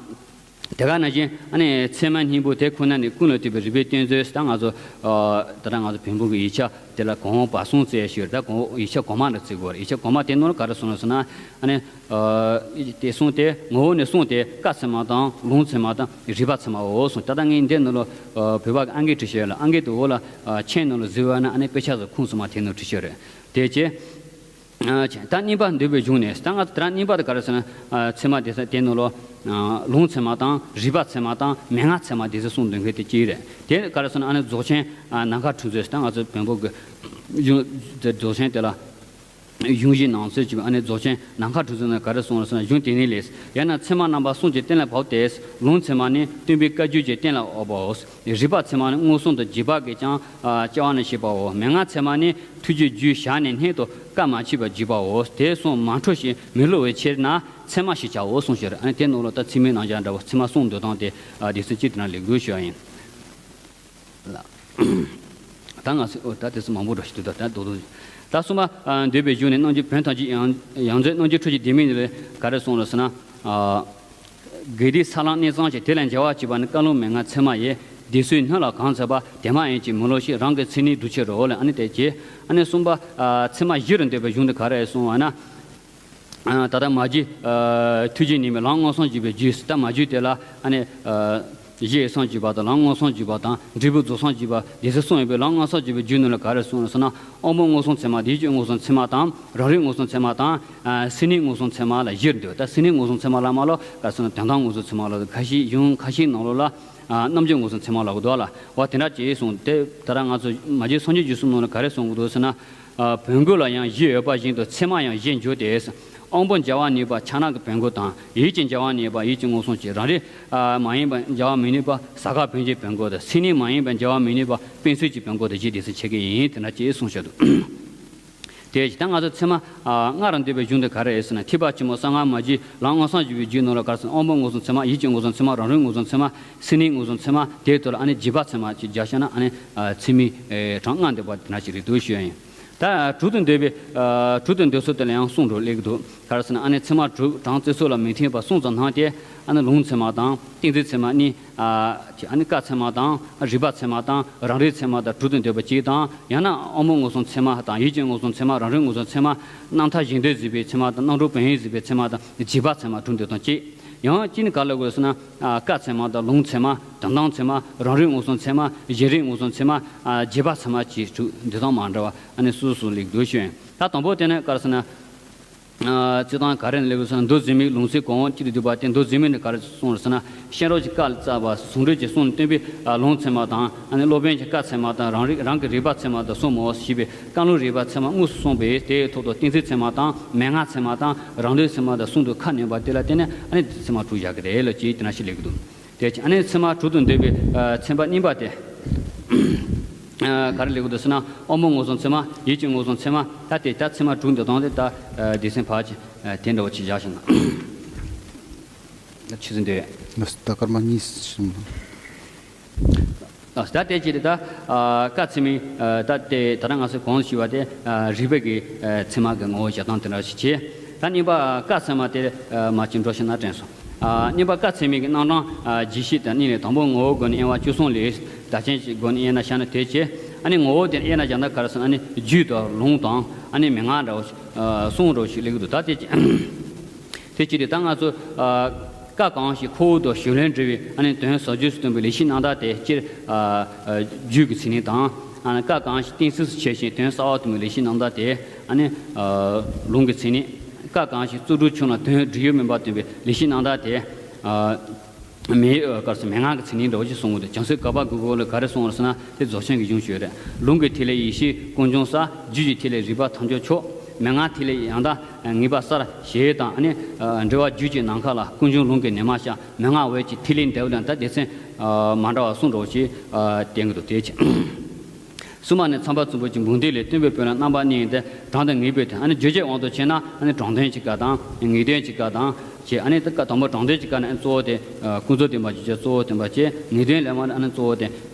དེ་ག་ནང་བཞིན་ཨ་ནི་ཚད་མ་སྙིང་པོ་དེ་ཁོ་ན་ནི། ཀུན་ལས་བཏུས་པའི་རིགས་པའི་གཏེར་མཛོད། ད་ང་ཚོ། ཨ། ད་ལྟ་ང་ཚོ་བོན་པོ་གི་ཡིག་ཆ་དེ་ལ་གོང་འོག་བར་གསུམ་བཙལ་ཞུས། ད་གོང་འོག་ཡིག་ཆ་གོང་མ་འདྲ་བཙལ་དགོས་རེད། ཡིག་ཆ་གོང་མ་དེ་ནང་ལ་ག་རེ་གསུངས་ལ་ཟེར་ན། ཨ་ནི། ཨ། དེ་གསུངས་ཏེ། ངོ་བོ་ནས་གསུངས་ཏེ། ཀ་ཚད་མ་དང་ལུང་ཚད་མ་དང་རིགས་པ་ཚད་མའོ་གསུངས། ད་ལྟ་ངས་འདི་ནང་ལ། ཨ། བོད་པ་གི་ཨང་ཀི་བྲིས་བཞག་ཡོད་ལ། ཨང་ཀི་དེ་འོག་ལ། ཨ། མཆན་ནང་ལ་གཟིགས་པ་ན་ཨ་ནི་དཔེ་ཆ་ཚོ་ཁུངས་སུ་མ་དེ་ནང་བྲིས་བཞག་རེད། དེ་བྱས། ཨ། ད་གཉིས་པ་འདོད་པའི་གཞུང་ནས། ད་ང་ཚོ་དེ་རིང་གཉིས་པ་དེ་ག་རེ་ཟེར་ན། ཨ། ཚད་མ་སྡེ་ཚན་དེ་ནང་ལ། ཨ། ལུང་ཚད་མ་དང་རིགས་པ་ཚད་མ་དང་མན་ངག་ཚད་མ་སྡེ་ཚན་གསུམ་འདོན་མཁན་དེ་གཅིག་རེད། དེ་ག་རེ་ཟེར་ན། ཨ་ནི་རྫོགས་ཆེན། ཨ། ནམ་མཁའ་འཕྲོ་མཛོད། ད་ང་ཚོ་བོན་པོ་གི་གཞུང་། རྫོགས་ཆེན་དེ་ལ་གཞུང་བཞི་ནང་གསེས་ཀྱི། ཨ་ནི་རྫོགས་ཆེན་ནམ་མཁའ་འཕྲོ་མཛོད་ནང་ག་རེ་གསུངས་ལ་ཟེར་ན། གཞུང་དེ་ཉིད་ལས། ཡང་ན་ཚད་མ་རྣམ་པ་གསུམ་གྱིས་གཏན་ལ་ཕབ་སྟེ། ལུང་ཚད་མ་ནི་སྟོན་པའི་བཀའ་བརྒྱུད་ཀྱིས་གཏན་ལ་དབབ་པའོ། རིགས་པ་ཚད་མ་ནི་མངོན་སུམ་དུ་རྗེས་དཔག་གིས་ཀྱང་། ཨ། སྐྱེ་བ་ནི་བཤད་པའོ། མན་ངག་ཚད་མ་ནི་ཐུགས་རྗེའི་རྒྱུད་བཞག་ནས་སྣང་དུ་བཀའ་མ་མཆིས་པར་བརྗོད་པའོ། དེ་གསུམ་མ་འཕྲོ་ཞིང་མི་སླུ་བའི་ཕྱིར་ན་ཚད་མ་ཞེས་བྱའོ་གསུངས་ཤིང་། ཨ་ནི་དེ་ནང་ལ་ད་ཚད་མའི་རྣམ་གཞག་འདྲ་བོ། ཚད་མ་གསུམ་འདོན་སྟངས་དེ། ཨ། སྡེ་ཚན་གཅིག་དེ་ན་ལེགས་འགྲོ་ཞུ་བ་ཡིན། ལ། ད་ང་ཚོས། ཨོ། ད་དེ་ཚོ་མང་པོ་འགྲོ་ཞིག་འདུག་ད་ད་རྡོག་རྡོག་ད་གསུམ་པ། ཨ། འདོད་པའི་གཞུང་ནས། རྣམ་འགྱུར་བོན་ཐམས་ཅད་ཡང་ཡང་མཛོད། རྣམ་འགྱུར་ཁྲོད་ཀྱི་ལྡེ་མིག་ནི་ག་རེ་གསུངས་ལ་ཟེར་ན། ཨ། དགེ་སྡིག་ས་ལམ་གནས་ཚང་ཞིང་། དེ་ལ་འབྱེ་བ་བྱེད་པ་ནི། བཀའ་ལུང་མན་ངག་ཚད་མ་ཡིས། སྡིག་སོགས་སྣོད་ལ་གང་འཛག་པ། དེ་མ་ཡིན་ཅིང་མི་སླུ་ཞིང་། རང་གི་མཚན་ཉིད་སྒྲུབ་ཕྱིར་རོ་ལ། ཨ་ནི་དེ་བྱས། ཨ་ནི་གསུམ་པ། ཨ། ཚད་མ་བཞི་རུ་འདོད་པའི་གཞུང་དེ་ག་རེ་གསུངས་པ་ན། ཨ། ད་ལྟ་མ་བརྗོད། ཨ། ཐུགས་རྗེ་ནུས་མེད་ལམ་མངོན་སུམ་བརྒྱུད་པའི་རྒྱུད། ད་མ་བརྗོད་དེ་ལ། ཨ་ནི། ཨ། གཞི་ཡི་སངས་རྒྱས་པ་དང་ལམ་མངོན་སུམ་བརྒྱུད་པ་དང་། འབྲས་བུ་རྫོགས་སངས་རྒྱས་པ། སྡེ་ཚན་གསུམ་ཡོད་པའི་ལམ་མངོན་སུམ་བརྒྱུད་པའི་རྒྱུད་ནང་ལ་ག་རེ་གསུངས་ལ་ཟེར་ན། དབང་པོ་མངོན་སུམ་ཚད་མ་དང་། ཡིད་ཀྱི་མངོན་སུམ་ཚད་མ་དང་། རང་རིག་མངོན་སུམ་ཚད་མ་དང་། ཨ། སེམས་ནུས་མངོན་སུམ་ཚད་མ་ལ་བཞིར་འདོད། ད་སེམས་ནུས་མངོན་སུམ་ཚད་མ་ལ་མ་ལ་ག་རེ་ཟེར་ན། དོན་དམ་མངོན་སུམ་ཚད་མ་ལ། ཁ་ཤས་གཞུང་ཁ་ཤས་ནང་ལོགས་ལ། ཨ། རྣམ་འགྱུར་མངོན་སུམ་ཚད་མ་ལ་གོ་དོ་ལ། འོ་དེ་འདྲ་ཅིག་གསུངས་ཏེ། ད་ལྟ་ང་ཚོ་མ་བརྗོད་སངས་རྒྱས་རྒྱུད་གསུམ་ནང་ལ་ག་རེ་གསུངས་གོ་དོ་ཟེར་ན། ཨ། བོན་སྐད་ལ་ཡང་བཞི་ཡོད་པ་བཞིན་དུ་ཚད་མ་ཡང་བཞི་འགྱུར་ཏེ། དབང་པོ་འབྱེ་བ་ནུས་པ་ཕྱག་ན་གི་བོན་སྐད་དང་། ཡིད་ཀྱི་འབྱེ་བ་ནུས་པ་ཡིད་ཀྱི་མངོན་སུམ་གྱི། རང་རིག་ཨ། མ་ཡིན་པ་འབྱེ་བ་མི་ནུས་པ་ཟ་ཁང་བོན་གྱི་བོན་སྐད་དང་། སེམས་ནུས་མ་ཡིན་པ་འབྱེ་བ་མི་ནུས་པ་དཔེ་མཚོན་གྱི་བོན་སྐད་དང་བཞི་སྡེ་ཚན་ཕྱེ་གི་ཡིན། དེ་འདྲ་ཅིག་གསུངས་བཞག་འདུག་དེ་ད་ང་ཚོ་ཚད་མ། ཨ། ལྔ་རུ་འདོད་པའི་གཞུང་དེ་ག་རེ་ཡིན་ཟེར་ན། ཐེག་པ་ཆེན་པོ་གསང་སྔགས་མ་བརྗོད་ལམ་མངོན་སུམ་བརྒྱུད་པའི་རྒྱུད་ནང་ལ་ག་རེ་ཟེར་ན། དབང་པོ་མངོན་སུམ་ཚད་མ། ཡིད་ཀྱི་མངོན་སུམ་ཚད་མ། རང་རིག་མངོན་སུམ་ཚད་མ། སེམས་ནུས་མངོན་སུམ་ཚད་མ། དེའི་ཐོག་ལ་ཨ་ནི་རྗེས་དཔག་ཚད་མ་ཅིག་སྦྱར་བཞག་ན། ཨ་ནི། ཨ། ཚད་མའི། ཨེ། གྲངས་ལྔ་འདོད་པ་དེ་འདྲ་ཞིག་རེད་འདུག་ཞུ་ཡ་ཡིན། ད་དྲུག་ཏུ་འདོད་པའི། ཨ། དྲུག་ཏུ་འདོད་ཚུལ་དེ་ལ་ཡང་གསུམ་འགྲོ་ལེགས་འདུག་ག་རེ་ཟེར་ན། ཨ་ནི་ཚད་མ་དྲུག་གྲངས་བརྩི་སྲོལ་ལ་མི་མཐུན་པ་གསུམ་ཙམ་སྣང་སྟེ། ཨ་ནི་ལུང་ཚད་མ་དང་། གཏན་ཚིགས་ཚད་མ་གཉིས། ཨ། ཨ་ནི་ཀ་ཚད་མ་དང་། རིགས་པ་ཚད་མ་དང་། རང་རིག་ཚད་མ་དང་། དྲུག་ཏུ་འདོད་པ་གཅིག་དང་། ཡང་ན་དབང་པོ་མངོན་སུམ་ཚད་མ་དང་། ཡིད་ཀྱི་མངོན་སུམ་ཚད་མ། རང་རིག་མངོན་སུམ་ཚད་མ། རྣམ་ཐར་གཞན་དོན་གཟིགས་པའི་ཚད་མ་དང་། རྣམ་གྲངས་བོན་ཡིག་གཟིགས་པའི་ཚད་མ་དང་། རྗེས་དཔག་ཚད་མ་དྲུག་འདོད་སྟངས་གཅིག་ཡང་གཅིག་ནི་ག་ལ་དགོས་ཟེར་ན། ཨ། ཀ་ཚད་མ་དང་། ལུང་ཚད་མ། དོན་དམ་ཚད་མ། རང་རིག་མངོན་སུམ་ཚད་མ། གཞན་རིག་མངོན་སུམ་ཚད་མ། ཨ། རྗེས་དཔག་ཚད་མ་བཅས་དྲུག་འདོད་སྟངས་མ་འདྲ་བ། ཨ་ནི་སོ་སོ་ལེགས་འདུག་ཞུ་ཡིན། ད་དང་པོ་དེ་ནི་ག་རེ་ཟེར་ན། ཨ། རྩི་སྟངས་ག་རེ་ལེགས་ཟེར་ན། མདོ་ཟེར་མི་ལུང་ཚད་གོང་འོག་གཅིག་ཏུ་བསྡུས་པ་སྟེ། མདོ་ཟེར་མི་ནི་ག་རེ་གསུངས་ཟེར་ན། གཤེན་རབ་ཀྱིས་བཀའ་ལ་སྩལ་བ་ཟུང་འབྲེལ་གྱི་གསུང་སྟོན་པའི། ཨ། ལུང་ཚད་མ་དང་། ཨ་ནི་སློབ་དཔོན་གྱི་ཀ་ཚད་མ་དང་། རང་རིག་རང་གི་རིགས་པ་ཚད་མ་དང་གསུམ་མོ་ཞེས་པའི་བཀའ་ལུང་རིགས་པ་ཚད་མ་དངོས་སུ་གསུངས་པས། དེའི་ཐོག་ཏུ་གཏན་ཚིགས་ཚད་མ་དང་། མན་ངག་ཚད་མ་དང་། རང་ལུགས་ཚད་མ་དང་གསུམ་དུ་ཁ་གནོན་པ་དེ་ལ་བརྟེན་ནས། ཨ་ནི་ཚད་མ་དྲུག་བཞག་གི་རེད་ལ། ཅེས་དེ་འདྲ་ཞིག་ལེགས་འདུག་དེ་ཨ་ནི་ཚད་མ་དྲུག་ཏུ་འདོད་པའི། ཨ། ཚན་པ་གཉིས་པ་དེ། ཨ། ག་རེ་ལེགས་འདུག་ཟེར་ན། དབང་པོ་མངོན་སུམ་ཚད་མ། ཡིད་ཀྱི་མངོན་སུམ་ཚད་མ། ད་དེ་ད་ཚད་མ་དྲུག་འདོད་སྟངས་དེ་ད། ཨ། སྡེ་ཚན་ཕལ་ཆེར། ཨ། དེ་འདྲ་བོ་ཅིག་བཞག་བཞག་ན། ད་ཆུ་ཚོད་འདོད། ད་སྐར་མ་གཉིས་ཙམ། ད་ལྟ་དེ་ཅི་རེད་ད། ཀ་ཚད་མའི་ད་དེ་ད་ལྟ་ང་ཚོས་གོང་དུ་ཞུས་པ་དེ་རིགས་པ་གི་ཚད་མ་གི་ངོ་བོ་བཞག་སྟངས་དེ་འདྲ་ཞིག་བྱས། ད་གཉིས་པ་ཀ་ཚད་མ་དེ་མ་ཅིག་འགྲོ་ཤེས་ན་དྲན་སོང་། གཉིས་པ་ཀ་ཚད་མའི་གི་རྣམ་གྲངས་ཇི་སྲིད་དང་གཉིས་ལས་དང་པོ་ངོ་བོ་སྒོ་ནས་དབྱེ་བ་བཅུ་གསུམ་ལས། བརྡ་ཅན་གྱི་སྒོ་ནས་དབྱེ་ན་བྱས་ན་དེ་བྱས། ཨ་ནི་ངོ་བོ་དེ་དབྱེ་ན་བྱས་ན་ག་རེ་ཟེར་ན་ཨ་ནི་རྒྱུ་དང་ལུང་དང་ཨ་ནི་མན་ངག་འདྲ་བོ་ཞིག་གསུང་འདྲ་བོ་ཞིག་སླེབས་ཀྱི་འདུག་ད་དེ་དེ་ཅི་རེད་ད་ང་ཚོ་ཀ་གང་ཞིག་ཁོ་བོ་དང་གཞུང་ལས་འབྲེལ་བའི་ཨ་ནི་དོན་ཟབ་རྒྱས་སུ་སྟོན་པའི་ལེགས་བཤད་རྣམ་ཐར་དེ་སྤྱིར་རྒྱུད་ཀྱི་མཚན་ཉིད་དང་། ཨ་ནི་ཀ་གང་ཞིག་གཏན་ཚིགས་སུ་བྱས་ཤིང་དོན་གསལ་བར་སྟོན་པའི་ལེགས་བཤད་རྣམ་ཐར་དེ་ཨ་ནི་ལུང་གི་མཚན་ཉིད། ཀ་གང་ཞིག་རྩོད་སྒྲུབ་ཆུང་ལ་དོན་སྒྲུབ་ཡུལ་མིན་པར་སྟོན་པའི་ལེགས་བཤད་རྣམ་ཐར་དེ། མེ་ཨ་ག་རེ་ཟེར་མན་ངག་གི་མཚན་ཉིད་འདྲ་བོ་ཞིག་གསུང་གི་འདུག་བྱང་སེམས་བཀའ་པོད་དགུ་པ་ལ་ག་རེ་གསུངས་པ་རེད་ཟེར་ན་དེ་རྫོགས་ཆེན་གྱི་གཞུང་ཞིག་རེད། ལུང་གི་ཐིག་ལེ་ཡེ་ཤེས་ཀུན་འབྱུང་གསལ། རྒྱུད་ཀྱི་ཐིག་ལེ་རིག་པ་ཐམས་ཅད་མཆོག་མན་ངག་ཐིག་ལེ་ཡང་དག་ངེས་པ་གསལ། ཞེས་དང་ཨ་ནི་འགྲེལ་པ་རྒྱུད་ཀྱི་ནམ་མཁའ་ལ། ཀུན་འབྱུང་ལུང་གི་ཉི་མ་ཤར། མན་ངག་འོད་ཀྱི་ཐིག་ལེ་འདྲ་བོ་དང་ད་སྡེ་ཚན་མ་འདྲ་བ་གསུམ་འདྲ་བོ་ཞིག་བསྟན་གྱི་འདུག་དེ་ཕྱིར། གསུམ་པ་ནི་མཚམས་པ་གཙུག་ཕུད་ཀྱི་འབུམ་སྡེ་ལས། སྟོན་པའི་དཔེ་ལ་རྣམ་པ་གཉིས་ཏེ། དྲང་དང་ངེས་པའི་དོན། ཨ་ནི་བརྗོད་བྱའི་དབང་དུ་བྱས་ན་ཨ་ནི་དྲང་དོན་གྱི་སྐབས་དང་ངེས་དོན་གྱི་སྐབས་དང་བྱས། ཨ་ནི་ད་སྐབས་དང་པོ་དྲང་དོན་གྱི་སྐབས་ནི་ཨ་ནི་གཙོ་བོ་དེ་ཀུན་རྫོབ་བདེན་པ་བརྗོད་བྱ་གཙོ་བོ་བསྟན་པ་བྱས། ངེས་དོན་ལས་མ་ནི་ཨ་ནི་གཙོ་བོ་དེ་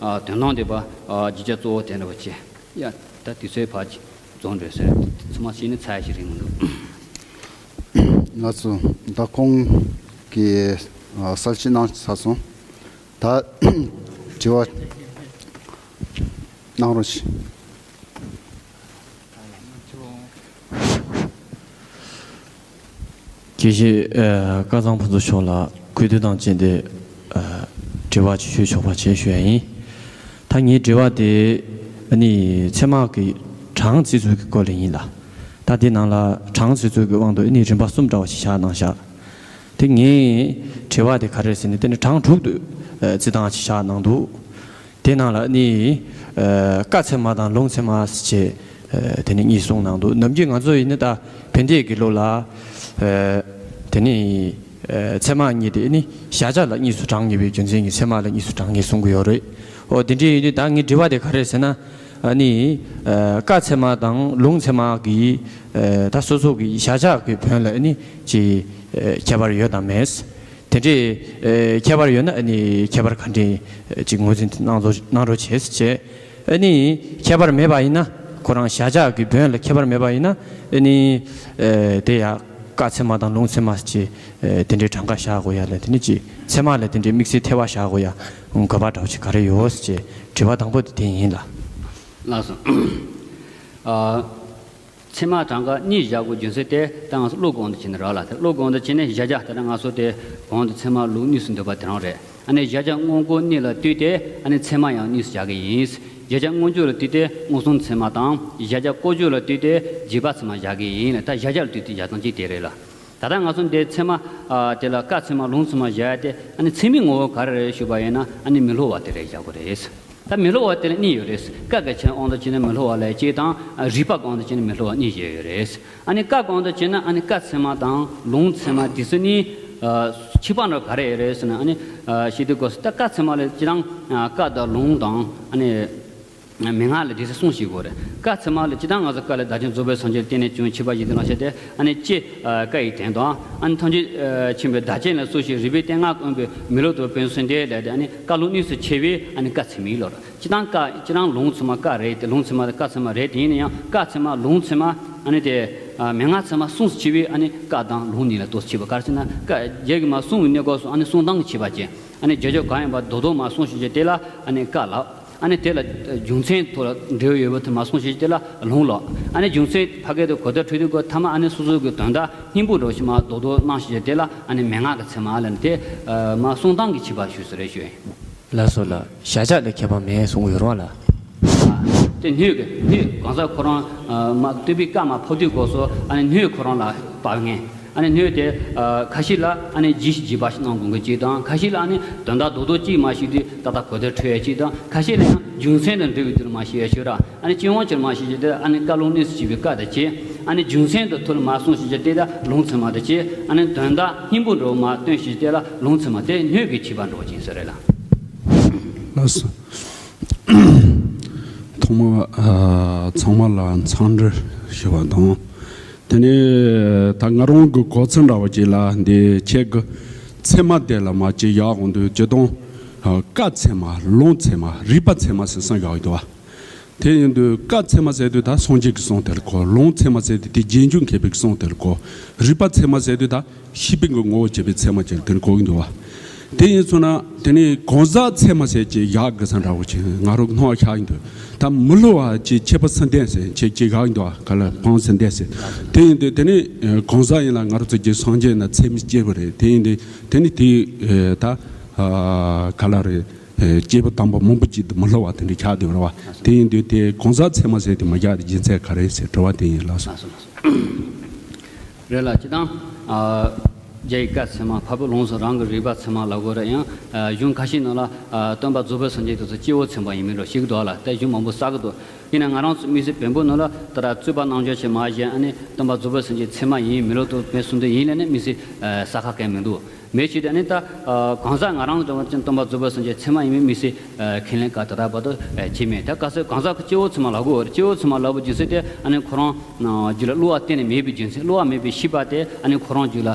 དོན་དམ་བདེན་པ་བརྗོད་བྱ་གཙོ་བོ་བསྟན་པ་བྱས། ཡ་ད་དུས་ཚོད་ཕར་ཅིག་རྫོགས་འགྲོ་ཟེར། ཚང་མ་ཤེས་ནི་ཚ་ཡ་ཞིག་རེད་མི་འདུག་ལགས་སོ། ད་ཁོང་གིས་གསལ་བཤད་གནང་ཚར་སོང་། ད་དྲི་བ་གནང་རོགས་ཞུ། དགེ་བཤེས་སྐལ་བཟང་ཕུན་ཚོགས་མཆོག་ལ་གུས་འདུད་དང་བཅས་ཏེ་དྲི་བ་ཅིག་ཞུས་ཆོག་པ་བྱས་ཞུ་ཡ་ཡིན། ད་ངའི་དྲི་བ་དེ་ནི་ཚད་མ་གི་གྲངས་བརྩི་ཚུལ་གྱི་སྐོར་ལ་ཡིན་ལ། ད་དེ་ནང་ལ་གྲངས་བརྩི་ཚུལ་གྱི་དབང་དུ་ནི་རིམ་པ་གསུམ་འདྲ་བ་ཞིག་བཞག་གནང་བཞག་དེ་ངའི་དྲི་བ་དེ་ག་རེ་ཟེར་ན་དེ་ནི་གྲངས་དྲུག་ཏུ་བརྩི་སྟངས་ཤིག་བཞག་གནང་འདུག་དེ་ནང་ལ་ནི་ཀ་ཚད་མ་དང་ལུང་ཚད་མ་ཟེར་བྱས་དེ་ནི་གཉིས་གསུངས་གནང་འདུག་ནམ་རྒྱུན་ང་ཚོ་ཡིན་ན་ད་བན་དེ་དགེ་ལུགས་ལ་དེ་ནི་ཚད་མ་གཉིས་དེ་ནི་གཞལ་བྱ་ལ་གཉིས་སུ་གྲངས་ངེས་པའི་རྒྱུ་མཚན་གྱིས་ཚད་མ་ལ་གཉིས་སུ་གྲངས་ངེས་གསུང་གི་ཡོད་རེད། འོ་དེ་འདྲ་ཡིན་དུས་ད་ངའི་དྲི་བ་དེ་ག་རེ་ཟེར་ན། ཨ་ནི། ཀ་ཚད་མ་དང་ལུང་ཚད་མ་གི་ད་སོ་སོ་གི་གཞལ་བྱ་གི་བོན་ལ་ཨ་ནི་ཅི་ཁྱད་པར་ཡོད་དམ་མེད། དེ་འདྲའི་ཁྱད་པར་ཡོད་ན་ཨ་ནི་ཁྱད་པར་ག་འདྲའི་ཅིག་ངོས་འཛིན་གནང་རོགས་གནང་རོགས་བྱེད་ཟེར་བྱས། ཨ་ནི་ཁྱད་པར་མེད་པ་ཡིན་ན་ཁོ་རང་གཞལ་བྱ་གི་བོན་ལ་ཁྱད་པར་མེད་པ་ཡིན་ན་ཨ་ནི་དེ་ཡང་ཀ་ཚད་མ་དང་ལུང་ཚད་མ་ཟེར་བྱས་དེ་འདྲའི་གྲངས་ཀ་བཞག་དགོས་ཡ་ལ་དེ་ནི་ཅི་ཚད་མ་ལ་དེ་འདྲའི་དམིགས་བསལ་ཐེ་བ་བཞག་དགོས་ཡ་དགོས་པ་འདྲ་བོ་ཅིག་ག་རེ་ཡོད་ཟེར་བྱས་དྲི་བ་དང་པོ་དེ་དེ་ཡིན་ལ། ལགས་སོ། ཨ། ཚད་མ་གྲངས་ཀ་གཉིས་བཞག་དགོས་རྒྱུ་མཚན་དེ་ད་ང་ཚོ་བློ་གོང་དུ་བྱས་ནས་རག་ལ། དེ་བློ་གོང་དུ་བྱས་ནས་གཞལ་བྱ་དེ་ལ་ང་ཚོ་དེ་གོང་དུ་ཚད་མ་ལུགས་གཉིས་སུ་འདོད་པ་དེ་རང་རེད། ཨ་ནི་གཞལ་བྱ་དངོས་པོ་གཉིས་ལ་ལྟོས་ཏེ་ཨ་ནི་ཚད་མ་ཡང་གཉིས་སུ་བཞག་གི་ཡིན། གཞལ་བྱ་མངོན་བརྗོད་ལ་ལྟོས་ཏེ་མངོན་སུམ་ཚད་མ་དང་གཞལ་བྱ་བཀོད་བྱུས་ལ་ལྟོས་ཏེ་རྗེས་དཔག་ཚད་མ་བཞག་གི་ཡིན་ལ། ད་གཞལ་བྱ་ལ་ལྟོས་ཏེ་བཞག་སྟངས་གཅིག་དེ་རེད་ལ། ད་ལྟ་ང་ཚོ་འདིར་ཚད་མ་དེ་ལ་ཀ་ཚད་མ་ལུང་ཚད་མ་བཞག་ཡ་དེ་ཨ་ནི་ཚད་མའི་ངོ་བོ་ག་རེ་རེད་ཞུས་པ་ཡིན་ན་ཨ་ནི་མི་སླུ་བ་དེ་རེད་བཞག་དགོས་རེད། ད་མི་སླུ་བ་དེ་ལ་གཉིས་ཡོད་རེད། ཀ་གི་ཆ་དབང་དུ་བྱས་ནས་མི་སླུ་བ་ལ་གཅིག་དང་རིགས་པ་དབང་དུ་བྱས་ནས་མི་སླུ་བ་གཉིས་བཞག་ཡོད་རེད། ཨ་ནི་ཀ་དབང་དུ་བྱས་ན་ཨ་ནི་ཀ་ཚད་མ་དང་ལུང་ཚད་མ་དེ་ཚོ་གཉིས་ཁྱད་པར་འདྲ་ག་རེ་ཡོད་རེད་ཟེར་ན་ཨ་ནི་ཤེས་དུས་སྐབས་སུ་ད་ཀ་ཚད་མ་ལ་སྤྱིར་བཏང་ཀ་དང་ལུང་དང་ཨ་ནི། མན་ངག་ལ་དེ་ཚོ་གསུངས་ཤིག་དགོས་རེད། ཀ་ཚད་མ་ལ་སྤྱིར་བཏང་ང་ཚོ་ཀ་ལ་བརྡ་ཅན་རྫོགས་པའི་སངས་རྒྱས་ལ་བརྟེན་ནས་བྱུང་ཆོས་པ་ཡིན་དུ་ལ་བཤད་དེ་ཨ་ནི་ལྕེ་ཀ་ཡི་དོན་དང་ཨ་ནི་ཐམས་ཅད་མཁྱེན་པའི་བརྡ་ཅན་ལ་སོགས་ཤིག་རིགས་པའི་སྟེང་ང་བསྐོན་པའི་མི་སླུ་དང་བོན་སུམ་བརྡལ་ལས་དེ་ཨ་ནི་ཀ་ལུང་གཉིས་སུ་ཕྱེ་བས་ཨ་ནི་ཀ་ཚད་མའི་ལོ་རེད། སྤྱིར་བཏང་ཀ་སྤྱིར་བཏང་ལུང་ཚད་མ་ཀ་རེད་དེ་ལུང་ཚད་མ་དང་ཀ་ཚད་མ་རེད་དེ་ཡིན་ན་ཡང་ཀ་ཚད་མ་ལུང་ཚད་མ་ཨ་ནི་དེ་མན་ངག་ཚད་མ་གསུམ་སུ་ཕྱེ་བས་ཨ་ནི་ཀ་དང་ལུང་གཉིས་ལ་ལྟོས་ཕྱེ་བ་ག་རེ་ཟེར་ན་ཀ་རྒྱ་གི་མ་གསུངས་པའི་གནས་སྐབས་སུ་ཨ་ནི་གསུང་སྟངས་ཀྱི་ཁྱད་པར་ཅན་ཨ་ནི་བརྗོད་བྱ་གང་ཡིན་པ་རྡོག་རྡོག་མ་གསུངས་ཤིག་ཅེས་དེ་ལ་ཨ་ནི་ཀ་ལབ། ཨ་ནི་དེ་ལ་རྒྱུ་མཚན་ཐོག་ལ་འབྲེལ་བ་ཡོད་པ་དེ་མ་གསུངས་ཤིག་དེ་ལ་ལུང་ལབ། ཨ་ནི་རྒྱུ་མཚན་ཕ་གི་དེ་གོ་བརྡ་འཕྲོད་དུས་གོ་ཐ་མ་ཨ་ནི་སོ་སོ་གི་དོན་དག་སྙིང་པོ་འདྲ་ཞིག་མ་རྡོག་རྡོག་གནང་ཤིག་དེ་ལ་ཨ་ནི་མན་ངག་གི་ཚད་མ་ལ་ནི་དེ་མ་གསུང་སྟངས་ཀྱི་ཁྱད་པར་ཞུས་ཟེར་རེད་ཞུ་ཡིན། ལགས་སོ་ལགས། གཞལ་བྱ་ལ་ཁྱད་པར་མེད་གསུང་གི་ཡོད་རེད་བ་ལགས། དེ་སྣོད་ཀྱི་སྣོད་གང་ཟག་ཁོ་རང་མ་བསྟོད་པའི་བཀའ་མ་ཕབ་དུས་སྐབས་སུ་ཨ་ནི་སྣོད་ཁོ་རང་ལ་དཔག་ངེས། ཨ་ནི་སྣོད་དེ་ཁ་ཤས་ལ་ཨ་ནི་རྗེས་ཤིག་རྗེས་དཔག་ཞིག་གནང་དགོས་མཁན་གཅིག་དང་ཁ་ཤས་ལ་ཨ་ནི་དོན་དག་རྡོག་རྡོག་གཅིག་མ་ཤེས་དུས་ཏག་ཏག་གོ་བརྡ་འཕྲོད་ཡས་གཅིག་དང་ཁ་ཤས་ལ་ཡང་རྒྱུ་མཚན་དང་འབྲེལ་བའི་དུས་ལ་མ་ཤེས་ཡས་ཤོད་ར། ཨ་ནི་སྤྱི་དབང་ཅིག་མ་ཤེས་ཀྱི་དེ་ཨ་ནི་བཀའ་ལུང་གཉིས་སུ་ཕྱེ་བའི་བཀའ་དང་བཅས་ཨ་ནི་རྒྱུ་མཚན་དང་ཐོག་ལ་མ་གསུངས་ཤིག་ཀྱི་དེ་ད་ལུང་ཚད་མ་དང་བཅས་ཨ་ནི་དོན་དག་སྙིང་པོ་འདྲ་མ་སྟོན་ཤིག་ཀྱི་དེ་ལ་ལུང་ཚད་མ་དེ་སྣོད་ཀྱི་ཁྱད་པར་འདྲ་ཅན་ཟེར་རེད་ལ། ལགས་སོ། ཐོག་མར་ཨ་ཚང་མ་ལ་འཚམས་འདྲི་ཞུ་བ་དང་། དེ་ནས་ད་ང་རང་གི་གོ་ཚུལ་འདྲ་བ་ཅིག་ལ་འདི་ཁྱེད་ཀྱི་ཚད་མ་དེ་ལ་མ་ཅིག་ཡག་གོང་དུ་ཇི་ལྟར་ བཀའ་ཚད་མ། ལུང་ཚད་མ། རིགས་པ་ཚད་མ་ཟེར་གསུམ་ཡོད་འདུག་བ། དེ་ཡིན་དུས་བཀའ་ཚད་མ་ཟེར་དུས་ད་སངས་རྒྱས་ཀྱི་གསུང་དེ་ལ་གོ། ལུང་ཚད་མ་ཟེར་དུས་དེ་རྗེས་འཇུག་མཁས་པའི་གསུང་དེ་ལ་གོ། རིགས་པ་ཚད་མ་ཟེར་དུས་ད་ཤེས་པའི་གི་ངོ་བོ་བྱས་པའི་ཚད་མ་ཅིག་དེ་ལ་གོ་གི་འདུག་བ། དེ་ཡིན་སོང་ན་དེ་ནི་གང་ཟག་ཚད་མ་ཟེར་གྱི་ཡག་གི་ས་འདྲ་བོ་ཅིག་ང་རང་གི་སྣང་བ་ཤར་གི་འདུག་ད་མི་སླུ་བ་ཅིག་ཁྱད་པར་ཚུལ་ལྡན་ཟེར་ཅིག་ཅིག་ཡག་གི་འདུག་བ། ག་ལ་བང་ཚུལ་ལྡན་ཟེར། དེ་ཡིན་དུས་དེ་ནི་གང་ཟག་ཡིན་ལ་ང་རང་ཚོ་གི་སངས་རྒྱས་ན་ཚད་མས་བསྐྱེད་པ་རེད། དེ་ཡིན་དུས་དེ་ནི་དེ་ད་ག་ལ་རེད། སྐྱེས་བུ་དམ་པ་མང་པོ་ཅིག་ཏུ་མི་སླུ་བ་དེ་འདྲ་ཆགས་བསྡད་པ་རེད་བ། དེ་ཡིན་དུས་དེ་གང་ཟག་ཚད་མ་ཟེར་དེ་མ་རྒྱག་དེ་རྒྱུ་མཚན་ག་རེ་ཟེར་དྲི་བ་དེ་ཡིན་ལགས་སོ། རེད་ལགས། སྤྱིར་བཏང་། རྒྱ་ཡི་བཀའ་ཚད་མ། འཕགས་པའི་ལུང་སོགས་རང་གི་རིགས་པ་ཚད་མ་ལབ་དགོས་རེད། ཡང་གཞུང་ཁ་ཤས་ནང་ལ་སྟོན་པ་རྫོགས་པའི་སངས་རྒྱས་དེ་ཚོ་སྐྱེ་བོ་ཚད་མ་ཡིན་མིན་རོ་ཞིག་འདུག་ལ། དེ་གཞུང་མང་པོ་གསལ་གི་འདུག་ཡིན་ན་ང་རང་ཚོ་དམིགས་བསལ་བོན་པོ་ནང་ལ་ད་ལྟ་རྩོད་པ་རྣམ་འབྱོར་ཞིག་མ་བཞེས་ཨ་ནི་སྟོན་པ་རྫོགས་པའི་སངས་རྒྱས་ཚད་མ་ཡིན་མིན་ལོག་ཏུ་མེད་གསུངས་དེ་ཡིན་ལས་ནི་དམིགས་བསལ་གསལ་ཁ་གང་མི་འདུག་མེད་ཕྱིར་དེ་ནི་ད་གང་ཟག་ང་རང་ཚོ་ཅན་སྟོན་པ་རྫོགས་པའི་སངས་རྒྱས་ཚད་མ་ཡིན་མིན་དམིགས་བསལ་ཁས་ལེན་ག་ད་ལྟ་བར་དུ་བྱས་མེད། ད་ག་ཚོད་གང་ཟག་གི་སྐྱེ་བོ་ཚད་མ་ལབ་དགོས། སྐྱེ་བོ་ཚད་མ་ལབ་པའི་རྒྱུ་མཚན་དེ་ཨ་ནི་ཁོ་རང་རྒྱུད་ལ་བསླུ་བ་གཏན་ནས་མེད་པའི་རྒྱུ་མཚན། བསླུ་བ་མེད་པའི་ཤེས་པ་དེ་ཨ་ནི་ཁོ་རང་རྒྱུད་ལ་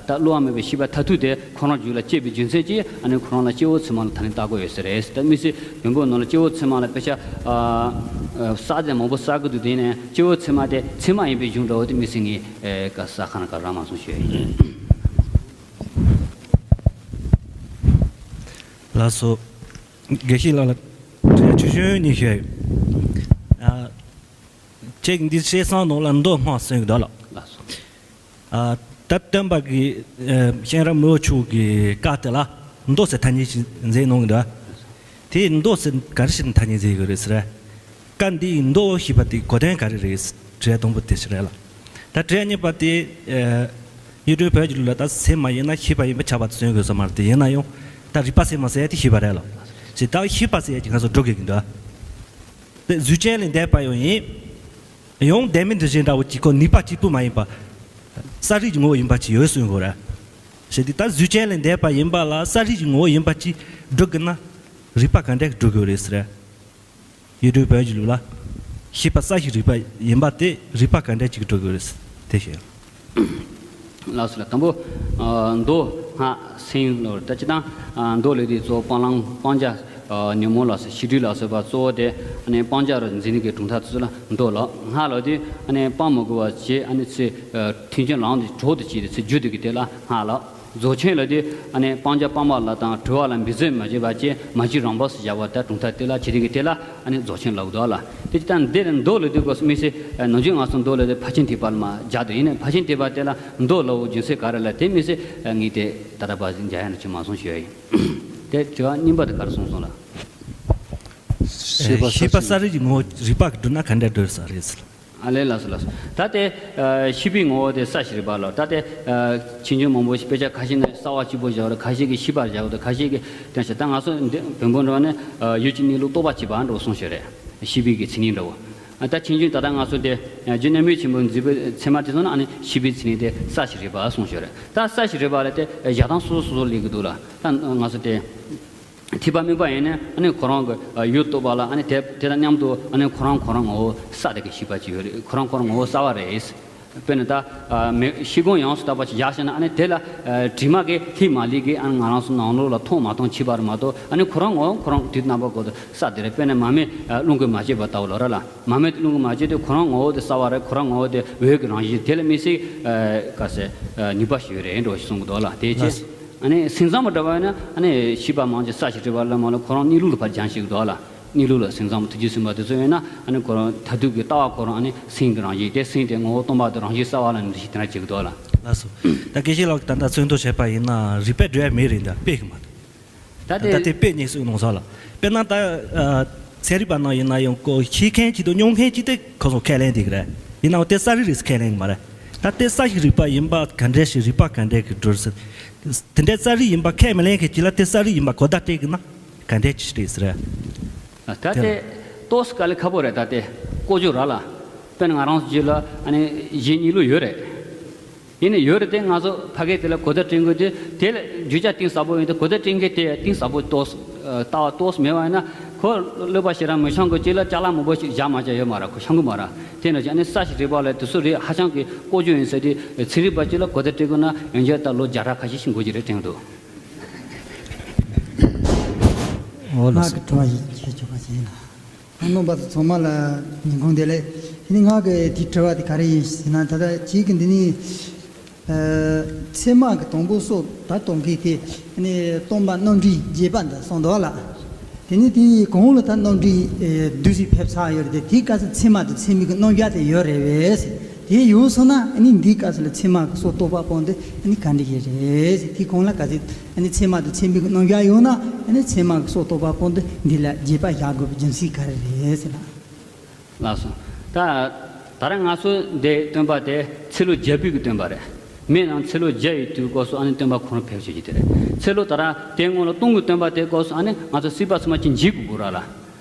ད་བསླུ་བ་མེད་པའི་ཤེས་པ་མཐར་ཐུག་དེ་ཁོ་རང་རྒྱུད་ལ་སྐྱེས་པའི་རྒྱུ་མཚན་གྱིས་ཨ་ནི་ཁོ་རང་ལ་སྐྱེ་བོ་ཚད་མ་ལ་ད་ནི་བཏགས་དགོས་ཡོད་ས་རེད། ད་དམིགས་བསལ་བོན་པོ་ནང་ལ་སྐྱེ་བོ་ཚད་མ་ལ་དཔེ་ཆ་གསལ་དེ་མང་པོ་གསལ་གི་འདུག་དེ་ནས་སྐྱེ་བོ་ཚད་མ་དེ་ཚད་མ་ཡིན་པའི་གཞུང་འདྲ་བོ་དེ་དམིགས་བསལ་ངས་ག་གསལ་ཁ་ན་ག་རག་མ་སོང་ཞུ་ཡ་ཡིན། ལགས་སོ། དགེ་བཤེས་ལགས་ལ་དྲི་བ་ཆུང་ཆུང་གཉིས་ཞུ་ཡ་ཡོད། ཨ། ཁྱེད་འདི་བཤད་སྟངས་ནང་ལ་མདོ་སྔགས་གསུངས་ཡོད་ལ། ལགས་སོ། ཨ། ད་སྟོན་པ་གི་ཨ། གཤེན་རབ་མི་བོ་ཆོས་ཀྱི་བཀའ་དེ་ལ་མདོ་ཟེར་ཐ་སྙད་ཅིག་མཛད་གནང་གི་འདུག་དེ་མདོ་ཟེར་ག་རེ་བྱས་ནས་ཐ་སྙད་མཛད་ཡོད་རེད་ཟེར། བཀའ་འདིའི་མདོ་ཞེས་པ་དེ་གོ་དོན་ག་རེ་རེད། དྲི་བ་དང་པོ་དེ་ཞིག་རེད་ལ། ད་དྲི་བ་གཉིས་པ་དེ་ཨ། ཡུལ་གྲུ་བོད་ཀྱི་ལུགས་ལ་ད་ཚད་མ་ཡིན་ན་ཤེས་པ་ཡིན་པ་ཆགས་པ་དེ་སྟོན་དགོས་ས་མ་རེད། དེ་ཡིན་ན་ཡང་ད་རིགས་པ་ཚད་མ་ཟེར་ཡ་དེ་ཤེས་པ་རེད་ལ། ཞེས་ད་ཤེས་པ་ཟེར་ཡ་ཅིག་ང་ཚོ་སྒྲུབ་དགོས་ཀྱི་འདུག་དེ་གཟུགས་ཅན་ལས་འདས་པ་ཡང་ཡིན། ཡང་ལྡན་མིན་འདུ་བྱེད་འདྲ་བོ་ཅིག་ཁོ་ནུས་པ་གཅིག་པུ་མ་ཡིན་པ། ས་རིགས་ཀྱི་ངོ་བོ་ཡིན་པ་ཅིག་ཡོད་གསུངས་དགོས་རེད། ཞེས་དེ་ལྟར་གཟུགས་ཅན་ལས་འདས་པ་ཡིན་པ་ལ་ས་རིགས་ཀྱི་ངོ་བོ་ཡིན་པ་ཅིག་སྒྲུབ་དགོས་ན། རིགས་པ་ག་འདྲ་སྒྲུབ་དགོས་རེད་ཟེར། ཡུལ་གྲུ་བོད་ཀྱི་ལུགས་ལ། ཤེས་པ་ས་ཞིག་རིགས་པ་ཡིན་པ་དེ་རིགས་པ་ག་འདྲ་ཅིག་སྒྲུབ་དགོས་རེད་དེ་ཞུ། ལགས་སོ་ལགས། དང་པོ། མདོ་སྔགས་སེང་ལོར་ད་ཅི་དང་། མདོ་ལས་དེ་གཙོ་བོ་སྤང་བླང་སྤང་བྱ། ཉོན་མོངས་ལ་སོགས་བཤིག་འགྲོལ་ལ་སོགས་པ་གཙོ་བོ་དེ་ཨ་ནི་སྤང་བྱ་རུ་འཛིན་གྱི་གྲུབ་མཐའ་ཚུལ་ལ་མདོ་ལ། སྔགས་ལ་དེ་ཨ་ནི་སྤང་མི་དགོས་པ་བྱས་ཨ་ནི་ཚེ་ཐུན་ཆེན་ལམ་དུ་གྲོགས་སུ་བྱས་ཏེ་ཚེ་རྒྱུད་དུ་གི་དེ་ལ་སྔགས་ལ། རྫོགས་ཆེན་ལ་དེ་ཨ་ནི་སྤང་བྱ་སྤང་བ་ལ་དང་གྲོལ་བ་ལ་འབད་རྩོལ་མ་བྱས་པ་བྱས་མ་བྱས་རང་བབས་སུ་བཞག་པ་དེ་གྲུབ་མཐའ་དེ་ལ་བྱེད་དེ་གི་དེ་ལ་ཨ་ནི་རྫོགས་ཆེན་ལ་འདུག་ལ། དེ་ཅི་ལྟར་འདིར་མདོ་ལ་དེ་དགོས་སུ་དམིགས་བསལ་ནམ་རྒྱུན་ང་ཚོ་མདོ་ལ་དེ་ཕར་ཕྱིན་ཐེག་པ་ལ་མ་སྦྱར་དུ་ཡིན་ནས་ཕར་ཕྱིན་ཐེག་པ་དེ་ལ་མདོ་ལ་འོ་རྒྱུན་སྲོལ་ག་རེ་ལ་དེ་དམིགས་བསལ་ངས་དེ་ད་ལྟ་བར་མཇལ་ཡ་ནི་ཅི་མ་སོང་ཞུ་ཡ་ཡིན། དེ་དྲི་བ་གཉིས་པ་དེ་ག་རེ་གསུངས་སོང་ལ། ཤེས་པ་ཤེས་པ་ས་རིགས་ཀྱི་ངོ་བོ་རིགས་པ་གིས་བསྒྲུབས་ན་ག་འདྲ་འགྲོ་ས་རེད་ཟེར། ཨ་ལས་ལགས་སོ་ལགས་སོ། ད་དེ་ཤེས་པའི་ངོ་བོ་དེ་ས་ཞིག་རིགས་པ་ལ་ད་དེ་ཕྱིས་འབྱུང་མང་པོ་ཞིག་དཔེ་ཆ་ཁ་ཤས་ནས་གསལ་བ་གཅིག་པོ་བཞག་རེད། ཁ་ཤས་ཀྱིས་ཤེས་པར་བཞག་རེད། ཁ་ཤས་ཀྱིས་དེ་ཞིག་ད་ང་ཚོ་འདི་བོན་པོ་འགྲོ་ནས་ཡུལ་གྱི་གནས་ལུགས་རྟོགས་པ་བྱེད་པ་འགྲོ་གསུངས་ཤོད་རེད། ཤེས་པའི་གི་མཚན་ཉིད་འདྲ་བོ། ད་ཕྱིས་འབྱུང་ད་ལྟ་ང་ཚོ་དེ་རྒྱུ་རྣམ་དབྱེ་ཆེན་པོ་འཛིན་པའི་ཚད་མ་དེ་ཚོ་ན་ཨ་ནི་ཤེས་པའི་མཚན་ཉིད་དེ་ས་ཞིག་རེད་པ་གསུངས་ཤོད་རེད། ད་ས་ཞིག་རེད་པ་ལ་དེ་བཞག་སྟངས་སོ་སོ་སོ་སོ་ལས་ཀྱི་འདུག་ལ། ད་ང་ཚོ་དེ་ཐེག་པ་དམན་པ་ཡིན་ན་ཨ་ནི་ཁོ་རང་གི་ཡུལ་རྟོགས་པ་ལ་ཨ་ནི་དེ་དེ་དང་མཉམ་དུ་ཨ་ནི་ཁོ་རང་ཁོ་རང་ངོ་བོ་ས་དེ་གི་ཤེས་པ་ཅིག་ཡོད་རེད། ཁོ་རང་ཁོ་རང་ངོ་བོ་གསལ་བ་རེད། དཔེར་ན་ད་མེ་ཤེལ་སྒོང་ཡོངས་སུ་དག་པ་ཅིག་བཞག་བྱས་ན་ཨ་ནི་དེ་ལ་དྲི་མ་གི་ལྷད་མ་ལྷད་གི་ཨ་ནི་ང་རང་ཚོ་ནང་ལོགས་ལ་མཐོང་མ་མཐོང་ཕྱེ་བ་རེད་མ་གཏོགས་ཨ་ནི་ཁོ་རང་ངོ་བོ་ཁོ་རང་དུས་རྣམ་པ་ཀུན་ཏུ་ས་དེ་རེད། དཔེར་ན་མར་མེ་རླུང་གིས་མ་བསྐྱོད་པ་ལྟ་བུ་ལ་ར་ལ། མར་མེ་རླུང་གིས་མ་བསྐྱོད་དུས་ཁོ་རང་ངོ་བོ་དེ་གསལ་བ་རེད། ཁོ་རང་ངོ་བོ་དེ་འོད་ཀྱི་རང་བཞིན་དེ་ལ་དམིགས་བསལ་ག་ཟེར་ནུས་པ་ཞིག་ཡོད་རེད་འགྲོ་ཞིག་གསུང་གི་འདུག་ལ། དེའི་ཕྱིར་ཨ་ནི་སེམས་ཙམ་པ་འདྲ་བ་ཡིན་ན་ཨ་ནི་ཤེས་པ་མང་ཆེ་ས་ཞིག་རེད་པ་ལ་མ་ལ་ཁོ་རང་གནས་ལུགས་ལ་ཕར་སྦྱང་ཞིག་འདུག་ལ། གནས་ལུགས་ལ་སེམས་ཙམ་པ་ཐུགས་རྗེ་སེམས་དཔའ་དེ་ཚོ་ཡིན་ན་ཨ་ནི་ཁོ་རང་མཐར་ཐུག་གི་ལྟ་བ་ཁོ་རང་ཨ་ནི་སེམས་ཀྱི་རང་བཞིན་དེ་སེམས་དེ་ངོ་བོ་སྟོང་པ་དེ་རང་བཞིན་གསལ་བ་ལ་འདི་ཞིག་དེ་འདྲ་བྱེད་ཀྱི་འདུག་ལ། ལགས་སོ། ད་དགེ་བཤེས་ལགས་ཀྱིས་ད་ལྟ་མཚོན་དོན་བྱས་པ་ཡིན་ན་རིགས་པས་སྒྲུབ་ཡ་མེད་རེད་འདི་དཔེ་གི་མ་རེད། ད་ད་དེ་དེ་དཔེ་གཉིས་གསུངས་གནང་ས་ལ། དཔེར་ན་ད་ཚན་རིག་པ་ནང་ཡིན་ན་ཡང་ཀོ་ཤེས་མཁན་གཅིག་དང་མྱོང་མཁན་གཅིག་དེ་ཁོ་ཚོ་ཁས་ལེན་དེ་གི་རེད། ཡིན་ནའང་དེ་ས་རིག་རེད་ཁས་ལེན་གི་མ་རེད། ད་དེ་ས་ཞིག་རིག་པ་ཡིན་པ་ག་འདྲས་ཞིག་རིག་པ་ག་འདྲས་གི་འགྲོ་ཟེར། དེ་འདྲའི་ས་རིག་ཡིན་པ་ཁས་མི་ལེན་མཁན་གཅིག་ལ་དེ་ས་རིག་ཡིན་པ་གོ་བརྡ་སྤྲད་གི་ན་ག་འདྲས་ཅིག་རེད་ཟེར། ད་དེ་ཏོག་ཙམ་དཀའ་ལས་ཁག་པོ་རེད། ད་དེ་ཀོ་ཅོ་ར་ལ་དཔེར་ན་ང་རང་ཚོ་རྒྱུད་ལ་ཨ་ནི་གཞན་གཉིས་ལུགས་ཡོད་རེད། ཡིན་ནའི་ཡོད་རེད་དེ་ང་ཚོ་ཕ་གི་དེ་ལ་གོ་བརྡ་སྤྲད་དགོས་དུས་དེ་ལ་རྒྱུ་ཆ་གཏིང་ཟབ་པོ་ཡིན་དུས་གོ་བརྡ་སྤྲད་མཁན་དེ་གཏིང་ཟབ་པོ་ཏོག་ཙམ་ལྟ་བ་ཏོག་ཙམ་མེད་པ་ཡིན་ན་ཁོ་ཀློག་པ་ཞེ་དྲག་མི་ཤེས་མཁན་གཅིག་ལ་ཅ་ལག་མང་པོ་ཞིག་བཞག་མ་བྱས་ཡོད་མ་རེད། ཁོ་ཤེས་ཀྱི་མ་རེད། དེ་ནང་བཞིན་ཨ་ནི་ས་ཞིག་རིག་པ་ལ་དེ་ཚོ་རིག་ཧ་ཅང་གི་ཀོ་ཅོ་ཡིན་ཟེར་དུས་ཚན་རིག་པ་གཅིག་ལ་གོ་བརྡ་སྤྲད་དགོས་ན་ཡང་བསྐྱར་ད་ལོ་བརྒྱ་ཕྲག་ཁ་ཤས་ཤིག་འགོར་གྱི་རེད་དྲན་འདུག་འོ་ལགས་སོ། ང་གི་དྲི་བ་ཞིག་བྱེད་ཆོག་པ་ཞིག་ཡིན་ལ། ཨ་རྣམ་པ་ཚོ་ཚང་མ་ལ་ཉིན་གུང་བདེ་ལེགས། དེ་ནི་ང་གི་དེའི་དྲི་བ་དེ་ག་རེ་ཡིན་ཟེར་ན། ད་ལྟ་ཁྱེད་ཀྱིས་འདི་ནི་ཚད་མ་གི་དང་པོ་སོ་ད་གཏོང་མཁན་དེ་ནི་སྟོང་པ་རྣམ་འགྲེལ་རྒྱས་པ་འདི་གསུངས་འདུག་ལ། དེ་ནི་དེའི་གོང་ལ་ད་རྣམ་འགྲེལ་བསྡུས་ཤིག་ཕེབས་ཚར་ཡོད་རེད་དེ། དེའི་སྐབས་སུ་ཚད་མ་དང་ཚད་མིན་གྱི་རྣམ་གཞག་དེ་ཡོད་རེད་པས། དེ་ཡོད་སོང་ན་ཨ་ནི་འདིའི་སྐབས་སུ་ལ་ཚད་མ་གི་སོ་རྟོགས་པ་སྤོང་དུས་ཨ་ནི་ག་འདྲ་ཡིན་རེད། དེའི་གོང་ལ་ག་ཚོད་ཨ་ནི་ཚད་མ་དང་ཚད་མིན་གྱི་རྣམ་གཞག་ཡོད་ན་ཨ་ནི་ཚད་མ་གི་སོ་རྟོགས་པ་སྤོང་དུས་འདི་ལ་རྒྱས་པ་བཞག་དགོས་པའི་རྒྱུ་མཚན་ག་རེ་རེད་ཟེར་ན། ལགས་སོ། ད་ད་རེས་ང་ཚོ་འདི་སྟོན་པ་དེ་ཚེ་ལོ་བརྒྱ་པའི་གི་སྟོན་པ་རེད། མི་རྣམས་ཚེ་ལོ་བརྒྱ་ཡི་དུས་སྐབས་སུ་ཨ་ནི་སྟོན་པ་ཁོ་རང་ཕེབས་བྱེད་ཀྱི་དེ་རེད། ཚེ་ལོ་ད་རེས་དེ་སྔོན་ལ་སྟོང་གི་སྟོན་པ་དེ་སྐབས་སུ་ཨ་ནི་ང་ཚོ་སྲིད་པ་ཚང་མ་ཅིག་འཇིག་དགོས་དགོས་ར་ལ།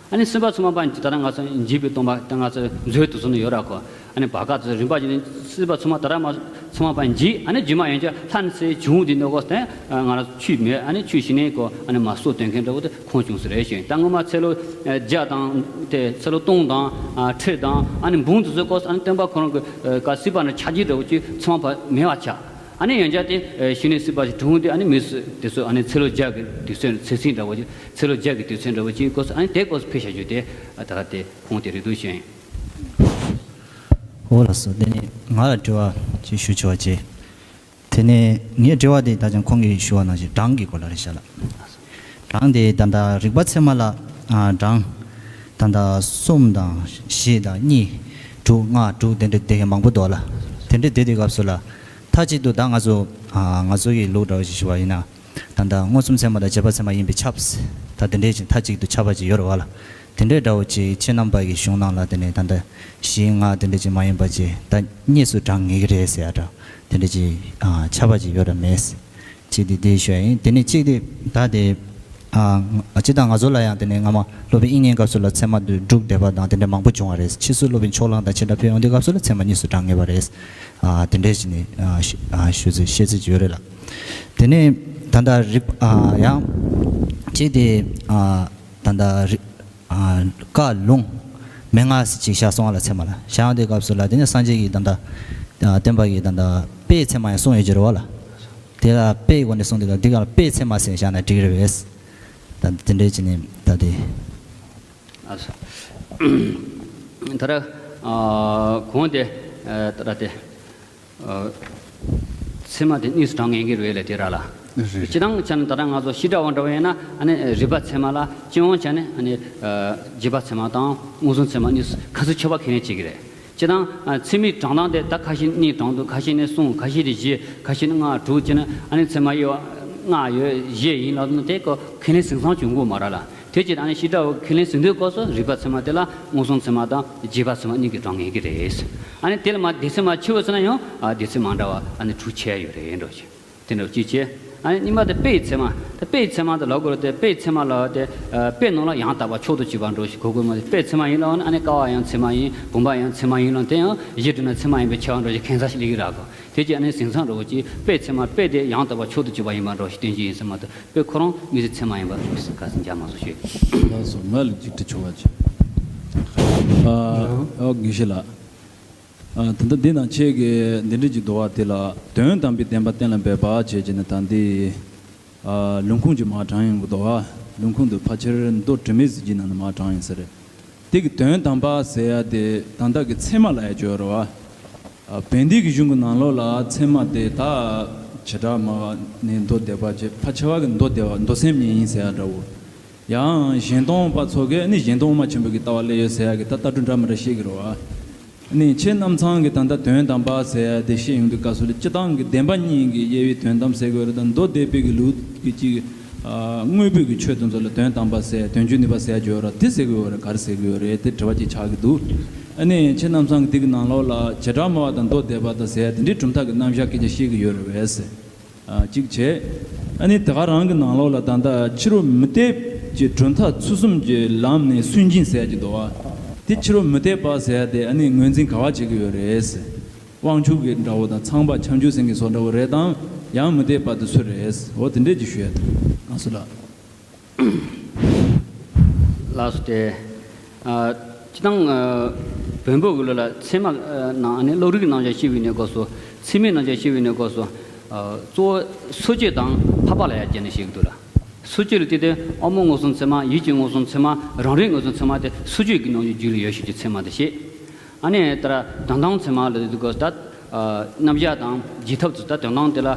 ཨ་ནི་སྲིད་པ་ཚང་མ་པ་ད་ལྟ་ང་ཚོ་འཇིག་པའི་སྟོན་པ་ད་ང་ཚོ་མཛོད་དུ་སོང་ནས་ཡོད་ར་ཁོ། ཨ་ནི་བར་སྐབས་སུ་རིམ་པ་བཞིན་སྲིད་པ་ཚང་མ་ད་ལྟ་མ་ཚང་མ་པ་འཇིག་ཨ་ནི་རྗེས་མ་ཡང་བསྐྱར་ལྷ་ནས་ཚེ་བྱུང་དེ་འདྲ་གོ་སྟེ་ང་རང་ཆོས་མེད་ཨ་ནི་ཆོས་ཤིག་ནས་གོ་ཨ་ནི་མ་སོ་སྟོན་མཁན་འདྲ་བོ་དེ་ཁོང་བྱུང་ས་རེད་ཞེས། ད་སྔོན་མ་ཚེ་ལོ་བརྒྱ་དང་དེ་ཚེ་ལོ་སྟོང་དང་ཁྲི་དང་ཨ་ནི་འབུམ་དུ་ཚོད་གོ་ཨ་ནི་སྟོན་པ་ཁོ་རང་གི་ཀ་སྲིད་པ་ནས་ཆགས་ཀྱི་འདྲ་བོ་ཅིག་ཚང་མ་པ་མེད་པ་ཆགས། ཨ་ནི་ཡང་བསྐྱར་དེ་ཤི་ནས་སྲིད་པ་ཞིག་བྱུང་སྟེ་ཨ་ནི་མི་སུ་དེ་ཚོ་ཨ་ནི་ཚེ་ལོ་བརྒྱ་གི་དུས་ཚོད་ཚེ་ཚད་འདྲ་བོ་ཅིག་ཚེ་ལོ་བརྒྱ་གི་དུས་ཚོད་འདྲ་བོ་ཅིག་སྐབས་སུ་ཨ་ནི་དེ་སྐབས་སུ་ཕེབས་བྱ་རྒྱུ་དེ་ད་ག་དེ་ཁོང་དེ་རེད་འདུག་ཞེས། འོ་ལགས་སོ། དེ་ནས་ང་ལ་དྲི་བ་ཅིག་ཞུ་ཆོག་ཅེས། དེ་ནས་ངའི་དྲི་བ་དེ་ད་ཅང་ཁོང་གིས་ཞུ་བ་ནང་བཞིན་གྲངས་ཀྱི་སྐོར་ལ་རེད་ཤག་ལ། གྲངས་དེ་ད་ལྟ་རིག་པ་ཚད་མ་ལ་ཨ་གྲངས་ད་ལྟ་གསུམ་དང་བཞི་དང་གཉིས་དྲུག་ལྔ་དྲུག་དེ་འདྲ་དེ་གའི་མང་པོ་འདུག་ལ། དེ་འདྲ་དེ་དུས་སྐབས་སུ་ལ་མཐའ་གཅིག་ཏུ་ད་ང་ཚོ་ཨ་ང་ཚོ་གི་ལུགས་འདྲ་བོ་ཞིག་ཞུ་བ་ཡིན་ན། ད་ལྟ་མངོན་སུམ་ཚད་མ་དང་རྗེས་དཔག་ཚད་མ་ཡིན་པས་ཁྱབ། ད་དེ་འདྲའི་ཅིག་མཐའ་གཅིག་ཏུ་ཁྱབ་པ་ཅིག་ཡོད་རེད་བ་ལ། དེ་འདྲའི་འདྲ་བོ་ཅིག་ཁྱེད་རྣམ་པ་གི་གཞུང་ནང་ལ་དེ་ནས་ད་ལྟ་བཞི་ལྔ་དེ་འདྲ་ཅིག་མ་ཡིན་པ་ཅིག་ད་གཉིས་སུ་གྲངས་ངེས་ཀྱི་རེད་ཟེར་ཡ་འདྲ་དེ་འདྲ་ཅིག་ཨ་ཁྱབ་པ་ཅིག་ཡོད་རེད་མེད། ཅིག་དེ་དེ་ཞུ་ཡ་ཡིན། དེ་ནས་གཅིག་དེ་ད་དེ་ཨ་སྤྱིར་བཏང་ང་ཚོ་ལ་ཡང་དེ་ནས་སྔ་མ་སློབ་དཔོན་དབྱིག་གཉེན་སྐབས་སུ་ལ་ཚད་མ་དེ་དྲུག་བསྡད་པ་དང་དེ་འདྲ་མང་པོ་བྱུང་བ་རེད། ཕྱིས་སུ་སློབ་དཔོན་ཕྱོགས་གླང་དང་ཆེ་དྲགས་ཕེབས་ཡོང་དུས་སྐབས་སུ་ལ་ཚད་མ་གཉིས་སུ་གྲངས་ངེས་པ་རེད། ཨ་དེ་འདྲས་ཞིག་ནས་ཨ་ཞུ་ཨ་ཞུ་ཚིག་བཤད་ཚིག་ཅིག་ཡོད་རེད་ལ། དེ་ནས་ད་ལྟ་རིག་ཨ་ཡང་གཅིག་དེ་ཨ་ད་ལྟ་རིག་ཨ་བཀའ་ལུང་མན་ངག་ཟེར་ཅིག་བཞག་སོང་བ་ལ། ཚད་མ་ལ་བཞག་དུས་སྐབས་སུ་ལ་དེ་ནས་སངས་རྒྱས་ཀྱིས་ད་ལྟ་ཨ་སྟོན་པ་གིས་ད་ལྟ་དཔེའི་ཚད་མ་ཡང་གསུངས་ཡོད་ཀྱི་རེད་བ་ལ། དེ་ལ་དཔེའི་སྒོ་ནས་གསུངས་དུས་སྐབས་འདི་ག་ལ་དཔེའི་ཚད་མ་ཟེར་བཞག་ན་འགྲིག་རེད་པས། ད་དེ་འདྲས་ཅིག་ནས་ད་དེ། ཨ་ད་ར་ཨ་གོང་དེ་ཨ་ད་ར་དེ་ཨ་ཚད་མ་དེ་གཉིས་སུ་གྲངས་ངེས་ཀྱི་རེད་ལ་དེ་ར་ལ། རེད། སྤྱིར་བཏང་བྱས་ན་ད་ར་ང་ཚོ་བཤད་གྲྭ་བ་འདྲ་བ་ཡིན་ན་ཨ་ནི་རིག་པ་ཚད་མ་ལ་སྤྱི་ཡོངས་བྱས་ནས་ཨ་ནི་ཨ་རྗེས་དཔག་ཚད་མ་དང་མངོན་སུམ་ཚད་མ་གཉིས་སུ་ཁ་ཚིག་ཆོད་པ་ཁས་ལེན་བྱེད་ཀྱི་རེད། སྤྱིར་བཏང་ཨ་ཚད་མའི་གྲངས་ཐང་དེ་ད་ཁ་ཤས་གཉིས་གྲངས་འདུག་ཁ་ཤས་ནི་གསུམ། ཁ་ཤས་ནི་བཞི། ཁ་ཤས་ནི་ལྔ་དྲུག་བྱས་ན་ཨ་ནི་ཚད་མ་དབྱེ་བ་ལྔ་ཡོད་བཞི་ཡིན་ལབ་ན་དེ་ཀོ་ཁས་ལེན་ཟིན་ཙང་བྱུང་དགོས་མ་རེད་ལ། དེ་ཕྱིར་ཨ་ནི་བཤད་གྲྭ་བ་ཁས་ལེན་ཟིན་དུས་སྐབས་སུ་རིག་པ་ཚད་མ་དེ་ལ་མངོན་སུམ་ཚད་མ་དང་རྗེས་དཔག་ཚད་མ་གཉིས་ཀྱི་གྲངས་ངེས་ཀྱི་རེད། ཨ་ནི་དེ་ལ་མ་སྡེ་ཚན་མ་ཕྱེ་བ་ཟེར་ན་ཡང་ཨ་སྡེ་ཚན་མ་འདྲ་བ་ཨ་ནི་དྲུག་ཕྱེ་ཡ་ཡོད་རེད་འགྲོ་ཞིག་དེ་འདྲ་གཅིག་བྱས། ཨ་ནི་གཉིས་པ་དེ་དཔེའི་ཚད་མ། དེ་དཔེའི་ཚད་མ་དེ་ལབ་དགོས་རེད་དེ། དཔེའི་ཚད་མ་ལབ་དེ་ཨ་དཔེ་ནང་ལ་ཡང་དག་པ་མཆོག་ཏུ་གྱུར་པ་འགྲོ་ཞིག་གོ་དགོས་མ་རེད། དཔེའི་ཚད་མ་ཡིན་ལབ་ན་ཨ་ནི་ཀ་བ་ཡང་ཚད་མ་ཡིན། བུམ་པ་ཡང་ཚད་མ་ཡིན་ལབ་དེ་ཡང་གཞི་གྲུབ་ན་ཚད་མ་ཡིན་པའི་ཁྱད་པར་འགྲོ་ཞིག་གན་ས་ཞིག་སླེབས་ཀྱི་རེད་གོ། དེ་ཅི་ཨ་ནི་ཟིན་ཙང་འགྲོ་བ་ཅིག་དཔེ་ཚད་མ་དཔེ་དེ་ཡང་དག་པ་མཆོག་ཏུ་གྱུར་པ་ཡིན་པར་འགྲོ་ཞིག་སྟོན་རྒྱུ་ཡིན་ཟེར་མ་གཏོགས་དཔེ་ཁོ་རང་དམིགས་བསལ་ཚད་མ་ཡིན་པར་དམིགས་བསལ་ག་ཚོད་འཇགས་མ་སོང་ཞུས། ལགས་སོ། ང་ལ་གཅིག་དྲི་ཆོག་པ་ཅིག་ཨ་ཨ་དགེ་བཤེས་ལགས། ཨ་ད་ལྟ་འདི་ནང་ཁྱེད་ཀྱིས་འདི་འདྲ་ཅིག་འདུག་བ། དེ་ལ་དོན་དམ་པའི་བདེན་པ་གཏན་ལ་འབེབས་པ་བྱས་ཀྱི་ནི་ད་འདི་ཨ་ལུང་ཁུངས་ཀྱི་མར་དྲངས་ཡོང་གི་འདུག་བ། ལུང་ཁུངས་འདི་ཕལ་ཆེར་མདོ་དྲི་མེད་གཟི་བརྗིད་ནང་ནས་མར་དྲངས་ཡིན་ས་རེད། དེ་གི་དོན་དམ་པ་ཟེར་ཡ་དེ་ད་ལྟ་གི་ཚད་མ་ལ་ཡ་བརྗོད་རེད་བ། ཨ་བན་དེ་གི་གཞུང་གི་ནང་ལོགས་ལ་ཚད་མ་དེ་ད་བྱེ་བྲག་སྨྲ་བ་ནས་མདོ་སྡེ་པ་བྱས། ཕལ་ཆེ་བ་གི་མདོ་སྡེ་པ་མདོ་སེམས་ཉིད་ཡིན་ཟེར་ཡ་འདྲ་བོ། ཡང་གཞན་སྟོང་པ་ཚོ་གིས་ནི་གཞན་སྟོང་དབུ་མ་ཆེན་པོ་གི་ལྟ་བ་སླེབས་ཡོད་ཟེར་ཡ་གི་ད་ལྟ་གྲུབ་འདྲ་མི་འདྲ་བཤད་ཀྱི་རེད་བ། ནི་ཁྱེད་རྣམ་ཚང་གི་ད་ལྟ་དོན་དམ་པ་ཟེར་ཡ་དེ་བཤད་ཡོང་དུས་སྐབས་སུ་ལ་སྤྱི་བཏང་གི་བདེན་པ་གཉིས་ཀྱི་དབྱེ་བའི་དོན་དམ་ཟེར་གི་ཡོད་རེད། ད་མདོ་སྡེ་པའི་གི་ལུགས་ཀྱི་ཅིག་ཨ་དངོས་པོའི་གི་ཆོས་དེ་ཚོ་ལ་དོན་དམ་པ་ཟེར། དོན་བཅུ་གཉིས་པ་ཟེར་ཡ་ཅིག་ཡོད་རེད། དེ་ཟེར་གི་ཡོད་རེད། ག་རེ་ཟེར་གི་ཡོད་རེད་དེ་དྲི་བ་ཅིག་ཆགས་ཀྱི་འདུག་ཨ་ནི་ཁྱེད་རྣམ་ཚང་གི་དེ་གི་ནང་ལོགས་ལ་བྱེ་བྲག་སྨྲ་བ་དང་མདོ་སྡེ་པ་དང་ཟེར་ཡ་དེ་འདྲའི་གྲུབ་མཐའ་གི་རྣམ་གཞག་སྐད་ཆ་བཤད་གི་ཡོད་རེད་པས། ཨ་གཅིག་བྱས། ཨ་ནི་དེ་ག་རང་གི་ནང་ལོགས་ལ་ད་ལྟ་ཕྱི་རོལ་མུ་སྟེགས་ཀྱི་གྲུབ་མཐའ་ཚུལ་གསུམ་གྱི་ལམ་ནས་སུན་འབྱིན་ཟེར་ཡ་ཅིག་འདུག་བ། དེ་ཕྱི་རོལ་མུ་སྟེགས་པ་ཟེར་ཡ་དེ་ཨ་ནི་ངོས་འཛིན་ག་བ་བྱེད་ཀྱི་ཡོད་རེད། དབང་ཕྱུག་གི་འདྲ་བོ་དང་ཚངས་པ་བྱང་ཆུབ་སེམས་ཀྱི་ཚོགས་འདྲ་བོ་རེད་དམ། ཡང་མུ་སྟེགས་པ་དེ་སུ་རེད། འོ་དེ་འདྲས་ཅིག་ཞུ་ཡ་དང་། ལགས་སོ་ལགས། ལགས་སོ། དེ་ཨ་སྤྱིར་བཏང་ཨ་བོན་པོ་གི་ལུགས་ལ་ཚད་མ་ཨ་ནང་ཨ་ནི་བློ་རིག་གི་རྣམ་གཞག་བཤད་པའི་གནས་སྐབས་སུ། ཚད་མའི་རྣམ་གཞག་བཤད་པའི་གནས་སྐབས་སུ་ཨ་གཙོ་བོ་སོ་སྐྱེ་དང་འཕགས་པ་ལ་ཡ་བརྒྱབ་ནས་བཤད་ཀྱི་འདུག་ལ། སོ་སྐྱེ་ལ་དེ་དེ་ཨ་མོ་མངོན་སུམ་ཚད་མ། ཡིད་ཀྱི་མངོན་སུམ་ཚད་མ། རང་རིག་མངོན་སུམ་ཚད་མ་དེ་སོ་སྐྱེ་གི་ནང་བཞིན་རྒྱུད་ལ་ཡོད་ཤེས་ཀྱི་ཚད་མ་དེ་བཤད། ཨ་ནི་ད་ར་དོན་དམ་ཚད་མ་ལ་དེ་གོ་ད་རྣམ་གཞག་དང་རྒྱས་ཐབས་ཚུལ། ད་དོན་དམ་དེ་ལ་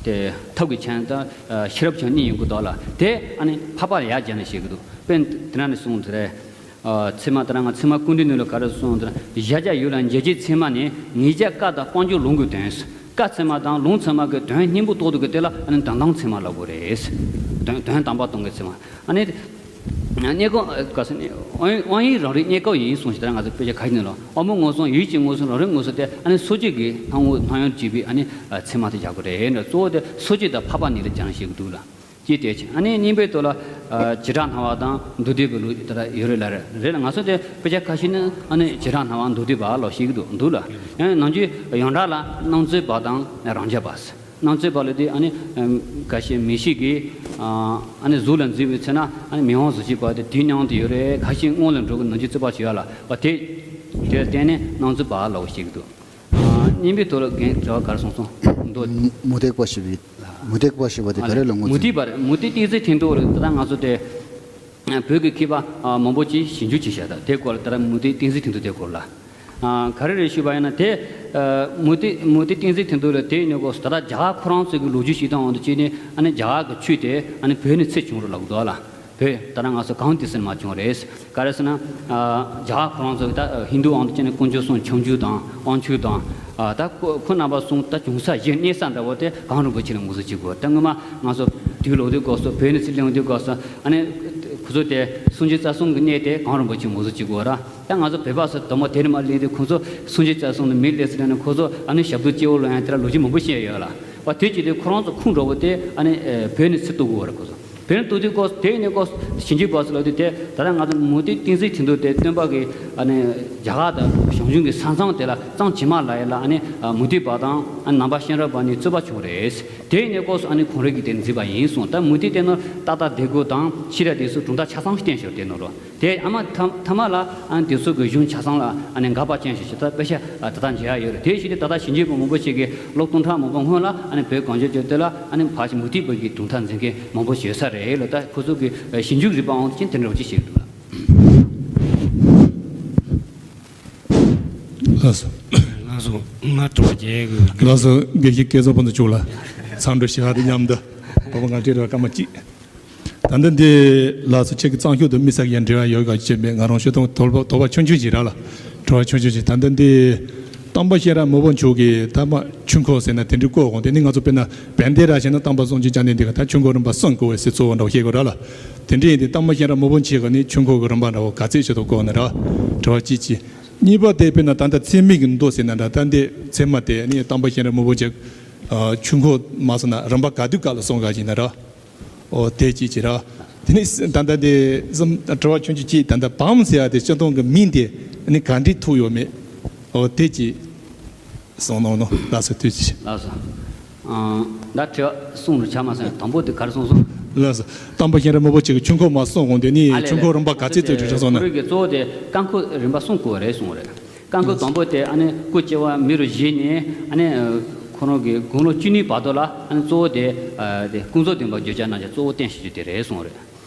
དེ་ཐབས་ཀྱི་ཆ་ནས་ད་ཤེས་རབ་ཆ་ནས་གཉིས་ཡོང་གི་འདུག་ལ། དེ་ཨ་ནི་འཕགས་པ་ལ་ཡར་སྦྱར་ནས་བཤད་ཀྱི་འདུག་དཔེར་ན་དེ་ན་ནས་གསུངས་དེ་རེད། ཚད་མ་ལྟར་ང་ཚད་མ་ཀུན་བཏུས་ནོར་ལ་ག་རེ་གསུངས་དང་། གཞལ་བྱ་ཡུལ་ལ་འཇལ་བྱེད་ཚད་མ་ནི་ངེས་བྱ་ཀ་དང་སྤང་བྱ་ལུང་གི་དོན། ཀ་ཚད་མ་དང་ལུང་ཚད་མ་གི་དོན་སྙིང་པོ་རྟོགས་འདུག་གི་དེ་ལ་ཨ་ནི་དོན་དམ་ཚད་མ་ལབ་དགོས་རེད། དོན་དོན་དམ་པ་སྟོང་གི་ཚད་མ། ཨ་ནི་གནས་སྐབས་ག་ས་ནི་དབང་དབང་ཡུལ་རང་རིག་གནས་སྐབས་ཡིན་གསུངས་ཤིག་ད་ང་ཚོ་དཔེ་ཆ་ག་ཞིག་ནས་ལ་ཨ་མོ་མངོན་སུམ་ཡིད་ཀྱི་མངོན་སུམ་རང་རིག་མངོན་སུམ་དེ་ཨ་ནི་སོ་སྐྱེ་གི་སྣང་ངོ་སྣང་ཡུལ་བྱེད་པའི་ཨ་ནི་ཚད་མ་དེ་བཞག་དགོས་རེད། གཙོ་བོ་དེ་སོ་སྐྱེ་དང་འཕགས་པ་གཉིས་ལ་སྦྱར་ནས་བཤད་ཀྱི་འདུག་ལ། ཅེས་དེ་བྱས། ཨ་ནི་གཉིས་པའི་ཐོག་ལ་བྱེ་བྲག་སྣང་བ་དང་མདོ་སྡེ་པའི་ལུགས་དེ་ལ་ཡོད་རེད་ལ། རེད་རེད་ལ་ང་ཚོ་དེ་དཔེ་ཆ་ཁ་ཤས་ནི་ཨ་ནི་བྱེ་བྲག་སྣང་བ་མདོ་སྡེ་པ་ལ་བཤད་ཀྱི་འདུག་འདུག་ལ། ཡང་ནང་རྒྱུད་ཡོངས་གྲགས་ལ་སྣང་ཚོད་པ་དང་རང་རྐྱ་པ། སྣང་ཚོད་པ་ལ་དེ་ཨ་ནི་ཁ་ཤས་མིག་ཤེས་ཀྱིས་ཨ་ནི་གཟུགས་ལ་འཛིན་པའི་ཚེ་ན་ཨ་ནི་མིག་དབང་གཟུགས་ཤེས་པ་དེ་དེའི་སྙིང་དུ་ཡོད་རེད། ཁ་ཤས་སྔོན་ལ་འགྲོ་གི་ནང་རྒྱུད་རྩོད་པ་བྱེད་ཡ་ལ་བ་དེ་དེར་བརྟེན་ནས་སྣང་ཚོད་པ་ལ་བཤད་ཀྱི་འདུག་གཉིས་པའི་ཐོག་ལ་རྒན་དྲི་བ་ག་རེ་གསུངས་སོང་། མདོ། མུ་སྟེགས་པ་ཞེས་པའི། མུ་སྟེགས་པ་ཞེས་པ་དེ་ག་རེ་ལ་ངོས་འཛིན། མུ་སྟེགས་པ་རེད། མུ་སྟེགས་གཏན་ཚིགས་མཐུན་ཐོག་རེད། ད་ལྟ་ང་ཚོ་དེ་བོད་ཀྱི་མཁས་པ་མང་པོ་ཅིག་ཞིབ་འཇུག་བྱས་བཞག་ད་དེ་སྐོར་ལ་ད་ལྟ་མུ་སྟེགས་གཏན་ཚིགས་མཐུན་ཐོག་དེ་སྐོར་ལ་ག་རེ་རེད་ཞུས་པ་ཡིན་ན། དེ་མུ་སྟེགས་མུ་སྟེགས་གཏན་ཚིགས་མཐུན་ཐོག་ལ་དེ་ཡིན་ནའི་སྐོར་སུ་ད་ལྟ་རྒྱ་གར་ཁོ་རང་ཚོའི་གི་ལོ་རྒྱུས་ཤིག་དང་འོང་དུ་བྱས་ནས་ཨ་ནི་རྒྱ་གར་གྱི་ཆོས་དེ་ཨ་ནི་བོད་ནས་ཚུར་བྱུང་རེད་ལབ་གི་འདུག་ལ། བོད་ད་ལྟ་ང་ཚོ་གངས་ཏི་སེ་ནས་མར་བྱུང་རེད། ག་རེ་ཟེར་ན། རྒྱ་གར་ཁོ་རང་ཚོ་ད་ཧིན་དུ་དབང་དུ་བྱས་ནས་དཀོན་མཆོག་གསུམ་ཁྱབ་འཇུག་དང་དབང་ཕྱུག་དང་། ད་ཁོ་ཁོ་རྣམ་པ་གསུམ་ད་བྱུང་ས་གཞི་གནས་ས་འདྲ་བོ་དེ་གངས་རིན་པོ་ཆེ་ལ་ངོས་འཛིན་བྱེད་དགོས། ད་སྔོན་མ་ང་ཚོ་དུས་ལོག་དུས་སྐབས་སུ་བོད་ནས་ཚུར་སླེབས་དུས་སྐབས་སུ་ཨ་ནི་ཁོ་ཚོ་དེ་སངས་རྒྱས་རྩ་གསུམ་གྱི་གནས་དེ་གངས་རིན་པོ་ཆེ་ངོས་འཛིན་བྱེད་དགོས་ར། ད་ང་ཚོ་བོད་པ་ཚོ་དུ་མ་དེ་ནས་མར་སླེབས་དུས་ཁོ་ཚོ་སངས་རྒྱས་རྩ་གསུམ་ལ་མི་སླེབས་ཟེར་ནས་ཁོ་ཚོ་ཨ་ནི་ཞབས་ཏོག་སྐྱེ་བོ་ལ་ཡང་དེ་ལ་ལོ་རྒྱུས་མང་པོ་བཤད་ཡོད་ལ། བ་དེ་བྱས་དུས་ཁོ་རང་ཚོ་ཁུངས་འདྲ་བོ་དེ་ཨ་ནི་བོད་ནས་ཚུར་གཏུག་དགོས་རེད། ཁོ་ཚོ་བོད་ནས་གཏུག་དུས་ཁོ་དེ་ནས་ཁོ་ཞིབ་འཇུག་པ་ཚོ་ལ་དུས་དེ་ད་ལྟ་ང་ཚོ་མུ་སྟེགས་གཏན་ཚིགས་མཐུན་ཐོག་དེ་སྟོན་པ་གི་ཨ་ནི་རྒྱ་གར་དང་ཞང་ཞུང་གི་ས་མཚམས་དེ་ལ་གཙང་བྱེ་མ་ལ་ཡ་ལ་ཨ་ནི་མུ་སྟེགས་པ་དང་ཨ་ནི་ནང་པ་ཤེས་རབ་པ་གཉིས་རྩོད་པ་བྱུང་རེད། དེ་ནས་ཁོ་ཚོ་ཨ་ནི་གངས་རི་གི་དེ་འཛིན་པ་ཡིན་གསུངས། ད་མུ་སྟེགས་དེ་ནི་ཏག་ཏག་སྡེ་དགུ་དང་ཤེས་རབ་དེ་ཚོ་གྲུབ་མཐའ་ཆ་ཚང་བསྟན་ཤོར་དེ་ནོ་རོ། དེ་ཨ་མ་ཐ་ཐ་མ་ལ་ཨ་ནི་དེ་ཚོ་གི་གཞུང་ཆ་ཚང་ལ་ཨ་ནི་འགལ་བ་ཅན་ཞིག་ཞིག་ད་དཔེ་ཆ་ཨ་ད་ལྟ་མཇལ་ཡ་ཡོད་རེད། དེ་བཞིན་དུ་ད་ལྟ་ཞིབ་འཇུག་པ་མང་པོ་ཞིག་གིས་ལོ་སྟོང་ཕྲག་མང་པོ་སྔོན་ལ་ཨ་ནི་བོད་གངས་ཅན་ལྗོངས་དེ་ལ་ཨ་ནི་ཕར་ཞིག་མུ་སྟེགས་པ་གི་གྲུབ་མཐའ་འཛིན་མཁན་མང་པོ་ཡོད་ས་རེད་ལ། ད་ཁོ་ཚོ་གི་ཞིབ་འཇུག་རིག་པའང་ཅིན་དེ་འདྲ་བ་ཅིག་བྱེད་འདུག་ལ། ལགས་སོ། ལགས་སོ། ང་དྲི་བ་རྒྱག་གི། ལགས་སོ། དགེ་བཤེས་སྐལ་བཟང་ཕུན་ཚོགས་མཆོག་ལ་ཚང་འགྲོ་ཞེས་པ་དེ་མཉམ་དུ་བོད་པ་ང་བཀྲ་རེ་བ་སྐར་མ་གཅིག་ད་ལྟ་འདི་ལགས་སོ། ཁྱེད་ཀྱི་གཙང་ཤོག་ཏུ་དམིགས་བསལ་ཡང་འབྲེལ་བ་ཡོད་ག་ཅེས་མེད། ང་རང་ཤོད་སྟངས་དོགས་པ་དོགས་པ་ཆུང་ཆུང་ཞིག་རག་ལ། དྲི་བ་ཆུང་ཆུང་ཞིག་ད་ལྟ་འདི་སྟོན་པ་གཤེན་རབ་མི་བོ་མཆོག་གིས་ད་མ་ཆོས་འཁོར་ཟེར་ན་དེ་འདྲའི་བཀོད་འོང་། དེ་ནི་ང་ཚོ་དཔེར་ན་བན་དེ་ར་བྱས་ན་སྟོན་པ་སངས་རྒྱས་བཅོམ་ལྡན་འདས་ཀྱི་ད་ཆོས་འཁོར་རིམ་པ་གསུམ་བཀོད་པའི་ཟེར་གཙོ་བོ་འདྲ་བོ་བཤད་དགོས་རག་ལ། དེ་འདྲ་ཡིན་དུས་སྟོན་པ་གཤེན་རབ་མི་བོ་མཆོག་གིས་ནི་ཆོས་འཁོར་གྱི་རིམ་པ་འདྲ་བོ་ག་ཚད་ཞིག་ཏུ་བཀོད་ནི་ར། དྲི་བ་གཅིག་གཅིག་གཉིས་པ་དེ་དཔེར་ན་ད་ལྟ་ཚད་མའི་གི་མདོ་ཟེར་ན་འདྲ། ད་འདི་ཚད་མ་དེ་ནི་སྟོན་པ་གཤེན་རབ་མི་བོ་མཆོག་ཆོས་འཁོར་མ་སོང་ན་རིམ་པ་ག་དུས་ག་ལ་གསུངས་ག་ཅིག་ན་ར། ཨོ་དེ་གཅིག་བྱས་ར། དེ་ནས་ད་ལྟ་དེ་གསུམ་དྲི་བ་ཆུང་ཆུང་གཅིག་ད་ལྟ་བམ་ཟེར་ཡ་དེ་སྤྱིར་བཏང་གི་མིང་དེ་ནི་ག་འདྲས་ཐུག་ཡོད་མེད། ཨོ་དེ་གཅིག་གསུངས་གནང་ནོ་ལགས་སོ། དུས་ཀྱི། ལགས་སོ། ཨང་། ད་དྲི་བ་གསུམ་རུ་ཆ་མ་སོང་། དང་པོ་དེ་ག་རེ་གསུངས་སོང་། ལགས་སོ། སྟོན་པ་གཤེན་རབ་མི་བོ་མཆོག་གིས་ཆོས་འཁོར་མ་གསུངས་གོང་དེ་ནི་ཨ་ལས་ཆོས་འཁོར་རིམ་པ་ག་ཚད་ལས་ཚོད་དྲི་བ་སོང་ན། ཁོ་རང་གི་གཙོ་བོ་དེ་བཀའ་འཁོར་རིམ་པ་གསུམ་བཀོད་རེད་གསུངས་རེད། བཀའ་འཁོར་དང་པོ་དེ་ཨ་ནི་སྐུ་སྐྱེ་བ་མི་རུ་བཞེས་ནས་ཨ་ནི་ཁོ་རང་གི་དགུང་ལོ་བཅུ་གཉིས་བར་དུ་ལ་ཨ་ནི་གཙོ་བོ་དེ་དེ་ཀུན་རྫོབ་བདེན་པ་བརྗོད་བྱ་རྣམས་ཀྱི་གཙོ་བོ་བསྟན་བྱེད་རྒྱུ་དེ་རེད་གསུངས་རེད།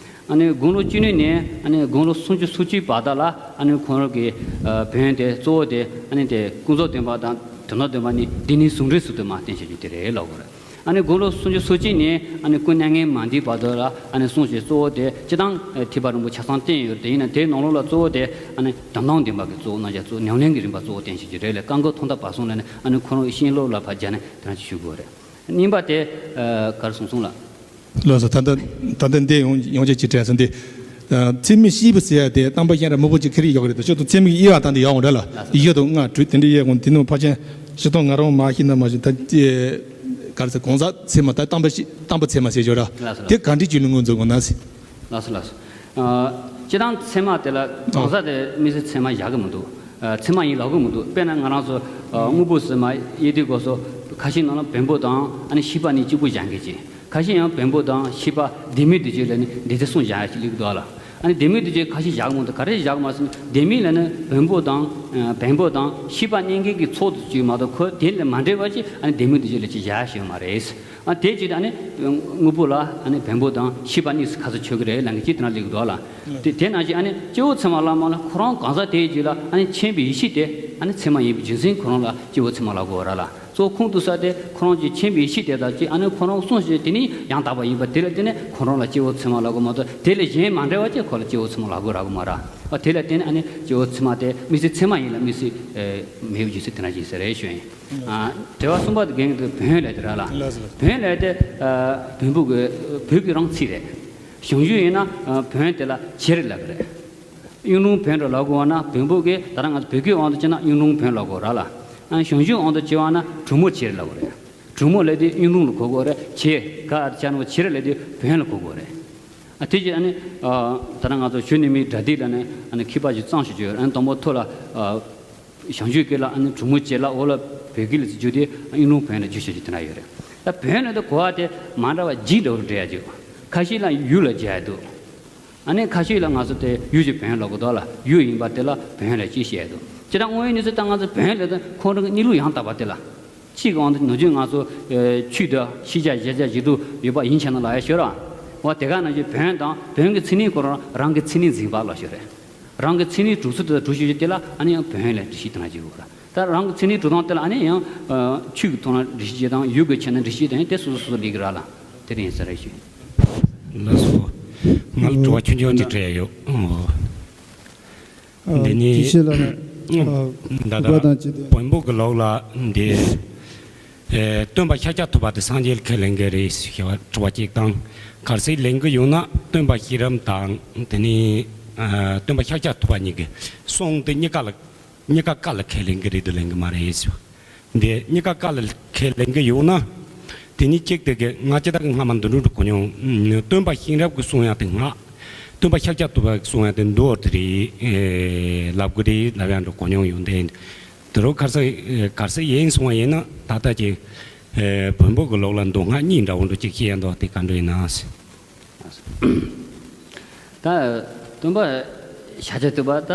ཨ་ནི་དགུང་ལོ་བཅུ་གཉིས་ནས་ཨ་ནི་དགུང་ལོ་སུམ་ཅུ་སོ་གཅིག་བར་དུ་ལ་ཨ་ནི་ཁོ་རང་གི་བོན་དེ་གཙོ་བོ་དེ་ཨ་ནི་དེ་ཀུན་རྫོབ་བདེན་པ་དང་དོན་དམ་བདེན་པ་གཉིས་སྡེ་སྣོད་ཟུང་འབྲེལ་ཟུང་དུ་མ་བསྟན་བྱེད་རྒྱུ་དེ་རེད་ལབ་དགོས་རེད། ཨ་ནི་དགུང་ལོ་སུམ་ཅུ་སོ་གཅིག་ནས་ཨ་ནི་སྐུ་མྱ་ངན་མ་འདས་བར་དུ་ལ་ཨ་ནི་གསུངས་བྱས་གཙོ་བོ་དེ་སྤྱིར་བཏང་ཐེག་པ་རིམ་པ་ཆ་ཚང་བསྟན་ཡོད་རེད། དེ་ཡིན་ན་དེའི་ནང་ལོགས་ལ་གཙོ་བོ་དེ་ཨ་ནི་དོན་དམ་བདེན་པ་གི་གཙོ་བོ་རྣམ་གཞག་གཙོ་ཉམས་ལེན་གྱི་རིམ་པ་གཙོ་བོ་བསྟན་བྱེད་རྒྱུ་རེད་ལ། བཀའ་འཁོར་ཐོག་མཐའ་བར་གསུམ་ལ་ནི་ཨ་ནི་ཁོ་རང་གི་ཤིང་ལོ་ལ་ཕར་སྦྱར་ནས་དེ་རང་ཅིག་ཞུ་དགོས་རེད། གཉིས་པ་དེ་ག་རེ་གསུངས་སོང་ལ། ལགས་སོ། ད་ལྟ་ད་ལྟ་འདི་ཡོང་ཡོང་ཆེད་ཅིག་དྲན་སོང་། འདི་ཚད་མས་ཤེས་པ་ཟེར་ཡ་དེ་སྟོན་པ་གཤེན་རབ་མི་བོ་ཅིག་ཁེ་རེ་ཡོད་རེད། ད་ཅོ་དང་ཚད་མའི་དབྱེ་བ་དང་དེ་ཡོང་རེད་ལ། ཡི་གེ་དང་ལྔ་དྲུག་དེ་འདྲ་དབྱེ་དགོས། དེ་ནི་ཕལ་ཆེར་ཞིག་དང་ང་རང་མ་ཤེས་ན་མ་ཤེས། ད་ཅི་ག་རེ་ཟེར་གང་ཟག་ཚད་མ་ད་སྟོན་པ་ཤེས་སྟོན་པ་ཚད་མ་ཟེར་ཡོད་ར། ལགས་སོ། དེ་ག་འདྲའི་ཅིག་ལ་ངོས་འཛིན་དགོས་ན་ཟེར། ལགས་སོ་ལགས་སོ། སྤྱིར་བཏང་ཚད་མ་དེ་ལ་གང་ཟག་དེ་དམིགས་བསལ་ཚད་མ་བཞག་གི་མི་འདུག་ཚད་མ་ཡིན་ལབ་གི་མི་འདུག་དཔེར་ན་ང་རང་ཚོ་དངོས་པོ་ཟེར་མ་དབྱེ་དུས་སྐབས་སུ་ཁ་ཤས་ནང་ལ་བེམ་པོ་དང་ཨ་ནི་ཤེས་པ་གཉིས་གཅིག་པུ་སྦྱང་གི་ཅིག་ཁ་ཤས་ཡང་བེམ་པོ་དང་ཤེས་པ་ལྡན་མིན་དེ་བརྗོད་ལ་ནི་འདི་ཚེ་གསུམ་བཞག་ཡ་ཞིག་ལུགས་འདུག་ལ། ཨ་ནི་ལྡན་མིན་འདུ་བྱེད་ཁ་ཤས་བཞག་མ་གཏོགས་ག་རེ་བཞག་མ་སོང་། ལྡན་མིན་ལ་ནི་བོན་པོ་དང་བེམ་པོ་དང་ཤེས་པ་རྙེད་མཁན་གྱི་ཚོགས་དེ་ཚོ་ཅིག་མ་གཏོགས། ཁོ་དེ་ལས་མ་འདྲེས་པ་ཅིག་ཨ་ནི་ལྡན་མིན་འདུ་བྱེད་ལ་ཅིག་བཞག་ཡོད་མ་རེད། ཨ་དེ་ཅིག་ཨ་ནི་དངོས་པོ་ལ་ཨ་ནི་བེམ་པོ་དང་ཤེས་པ་གཉིས་སུ་ཁ་ཚ་ཆོད་ཀྱི་རེད་ལབ་མཁན་ཅིག་དེ་ན་སླེབས་ཀྱི་འདུག་ལ། དེ་དེ་ནང་བཞིན་ཨ་ནི་སྐྱེ་བོ་ཚད་མ་བླ་མ་ལ་ཁོ་རང་གང་ཟག་དེའི་རྒྱུད་ལ་ཨ་ནི་མཁྱེན་པའི་ཡེ་ཤེས་དེ་ཨ་ནི་ཚད་མ་ཡིན་པའི་རྒྱུ་མཚན་ཁོ་རང་ལ་སྐྱེ་བོ་ཚད་མ་ལབ་དགོས་ར་ལ། གཙོ་བོ་ཁུངས་གཏུགས་ས་དེ་ཁོ་རང་གི་མཁྱེན་པའི་ཡེ་ཤེས་དེ་དང་གཅིག་ཨ་ནི་ཁོ་རང་གསུངས་ཤིང་དེ་ནི་ཡང་དག་པ་ཡིན་པ་དེ་ལ་བརྟེན་ནས་ཁོ་རང་ལ་སྐྱེ་བོ་ཚད་མ་ལབ་དགོས་མ་གཏོགས། དེ་ལས་གཞན་མ་འདྲ་བ་ཅིག་ཁོ་ལ་སྐྱེ་བོ་ཚད་མ་ལབ་དགོས་ར་གི་མ་ར། ཨ་དེ་ལ་བརྟེན་ནས་ཨ་ནི་སྐྱེ་བོ་ཚད་མ་དེ་དམིགས་བསལ་ཚད་མ་ཡིན་ལ་དམིགས་བསལ་ཨེ་མེད་པའི་རྒྱུ་མཚན་དེ་འདྲ་ཞིག་ཟེར་རེད་ཞུ་ཡིན། ཨ་དྲི་བ་གསུམ་པ་དེ་རྒན་གྱིས་བོན་ལབ་དེ་ར་ལ། ལགས་སོ། བོན་ལབ་དེ་ཨ་བོན་པོ་གི་བོད་ཀྱི་རང་ཚིག་རེད། གཞུང་ཡིན་ན་ཨ་བོན་དེ་ལ་བྱེར་ལབ་ཀྱི་རེད། གཡུང་དྲུང་བོན་རེད་ལབ་དགོས་པ་ན་བོན་པོ་གིས་ད་ལྟ་ང་ཚོ་བོད་སྐད་དབང་དུ་བྱས་ན་གཡུང་དྲུང་བོན་ལབ་དགོས་ར་ལ། ཨ་གཞུང་ཆོས་དབང་དུ་བྱས་པ་ན་གྲུ་མོ་བྱེར་ལབ་དགོས་རེད། གྲུ་མོ་ལབ་དུས་གཡུང་དྲུང་ལ་གོ་དགོས་རེད། བྱེར་ག་ཆ་ནོ་བྱེར་ལབ་དུས་བོན་ལ་གོ་དགོས་རེད། ཨ་དེ་རྗེས་ཨ་ནི་ཨ་ད་ལྟ་ང་ཚོ་གཞོན་ནུ་མའི་སྒྲ་སྡུད་ལ་ནི་ཨ་ནི་མཁས་པ་ཞིག་གཙང་ཞིག་བརྗོད་ཡོད་རེད། ཨ་ནི་དང་པོ་ཐོག་ལ་ཨ་གཞུང་ཆོས་སྐད་ལ་ཨ་ནི་གྲུ་མོ་བྱེར་ལབ། འོག་ལ་བོད་སྐད་ལ་བསྒྱུར་དུས་གཡུང་དྲུང་བོན་ལ་བསྒྱུར་བྱས་ཀྱི་དེ་འདྲ་ཡོད་རེད། ད་བོན་ལབ་དུས་གོ་བ་དེ་མ་འདྲ་བ་ཇི་འདྲ་བོ་འདྲ་ཡ་ཅིག་ཁ་ཤས་ལ་ཡུལ་ལ་སྦྱར་ཡ་འདུག་ཨ་ནི་ཁ་ཤས་ལ་ང་ཚོ་དེ་ཡུལ་གྱི་བོན་ལབ་དགོས་འདུག་ལ། ཡུལ་ཡིན་པ་དེ་ལ་བོན་ལབ་ཅེས་བཤད་འདུག་ཅེས་དང་དངོས་ཡོད་གནས་ཚུལ་ལྟར་ང་ཚོ་བོན་ལབ་དུས་ཁོང་རང་གི་གནས་ལུགས་ཡང་དག་པ་དེ་ལ། གཅིག་གི་དབང་དུ་ནམ་རྒྱུན་ང་ཚོ་ཨེ་ཆོས་དང་ཤེས་བྱ་གཞལ་བྱ་ཞིག་ཏུ་ཡོད་པ་ཡིན་ཕྱིར་ན་ལབ་ཡ་ཤོད་ར། འོ་དེ་ག་ནང་བཞིན་བོན་དང་བོན་གྱི་མཚན་ཉིད་ཁོ་རང་རང་གི་མཚན་ཉིད་འཛིན་པ་ལ་ཤོད་རེད། རང་གི་མཚན་ཉིད་གྲུབ་ཚུལ་དེ་དང་གྲུབ་ཤེས་ཀྱི་དེ་ལ་ཨ་ནི་ཡང་བོན་ལབ་འགྲེལ་བཤད་དེ་ན་བྱེད་དགོས་ར། ད་རང་གི་མཚན་ཉིད་གྲུབ་སྟངས་དེ་ལ་ཨ་ནི་ཡང་ཨ་ཆོས་ཀྱི་ཐོག་ན་འགྲེལ་བཤད་བྱེད་སྟངས། ཡུལ་གྱི་ཆ་ནས་འགྲེལ་བཤད་བྱེད་སྟངས་དེ་སོ་སོ་སོ་སོ་ལས་ཀྱི་ར་ལ། དེ་རིང་ས་རེ་ཞུ། ལགས་སོ། ང་ལ་དྲི་བ་ཆུང་ཆུང་ཅིག་སྤྲད་ཡོད། ཨོ། ཨ། འདི་ནི། དུས་ཆེན་ལ་ཨ་ད་གུས་པ་དང་བཅས་ཏེ། བོན་པོ་གི་ལུགས་ལ་འདི་ཨེ་སྟོན་པ་ཤཱཀྱ་ཐུབ་པ་དེ་སངས་རྒྱས་ལ་ཁས་ལེན་གྱི་རེད་ཞེས་པ་དྲི་བ་གཅིག་དང་། གལ་སྲིད་ལེན་གྱི་ཡོད་ན་སྟོན་པ་ཤེས་རབ་དང་། དེ་ནི་ཨ་སྟོན་པ་ཤཱཀྱ་ཐུབ་པ་གཉིས་ཀྱི་གསུང་དེ་གཉིས་ཀ་ལ། གཉིས་ཀ་བཀའ་ལ་ཁས་ལེན་གྱི་རེད་དུ་ལེན་གྱི་མ་རེད་ཟེར། འདི་གཉིས་ཀ་བཀའ་ལ་ཁས་ལེན་གྱི་ཡོད་ན། དེ་ནི་གཅིག་དེ་གི་ང་ཅི་ད་གི་སྔ་མ་འདི་འདྲ་གོ་མྱོང་། སྟོན་པ་ཤེས་རབ་ཀྱི་གསུང་ཡག་དེ་སྔ། སྟོན་པ་ཤཱཀྱ་ཐུབ་པ་གསུང་ཡག་དེ་མདོ་དེ་རེད། ཨེ་ལབ་གི་རེད་ལབ་ཡག་འདྲ་གོ་མྱོང་ཡོད་དེ། དེ་རུ་གར་ས་གར་ས་ཡིན་སོང་བ་ཡིན་ན་ད་ལྟ་ཀྱི་ཨེ་བོན་པོ་གི་ལུགས་ལ་མདོ་སྔགས་གཉིས་འདྲ་བོ་འདྲ་གཅིག་ཤེས་ཡག་འདུག་དེ་ག་འདྲ་ཡིན་ན། ད་སྟོན་པ་ཤཱཀྱ་ཐུབ་པ་ད་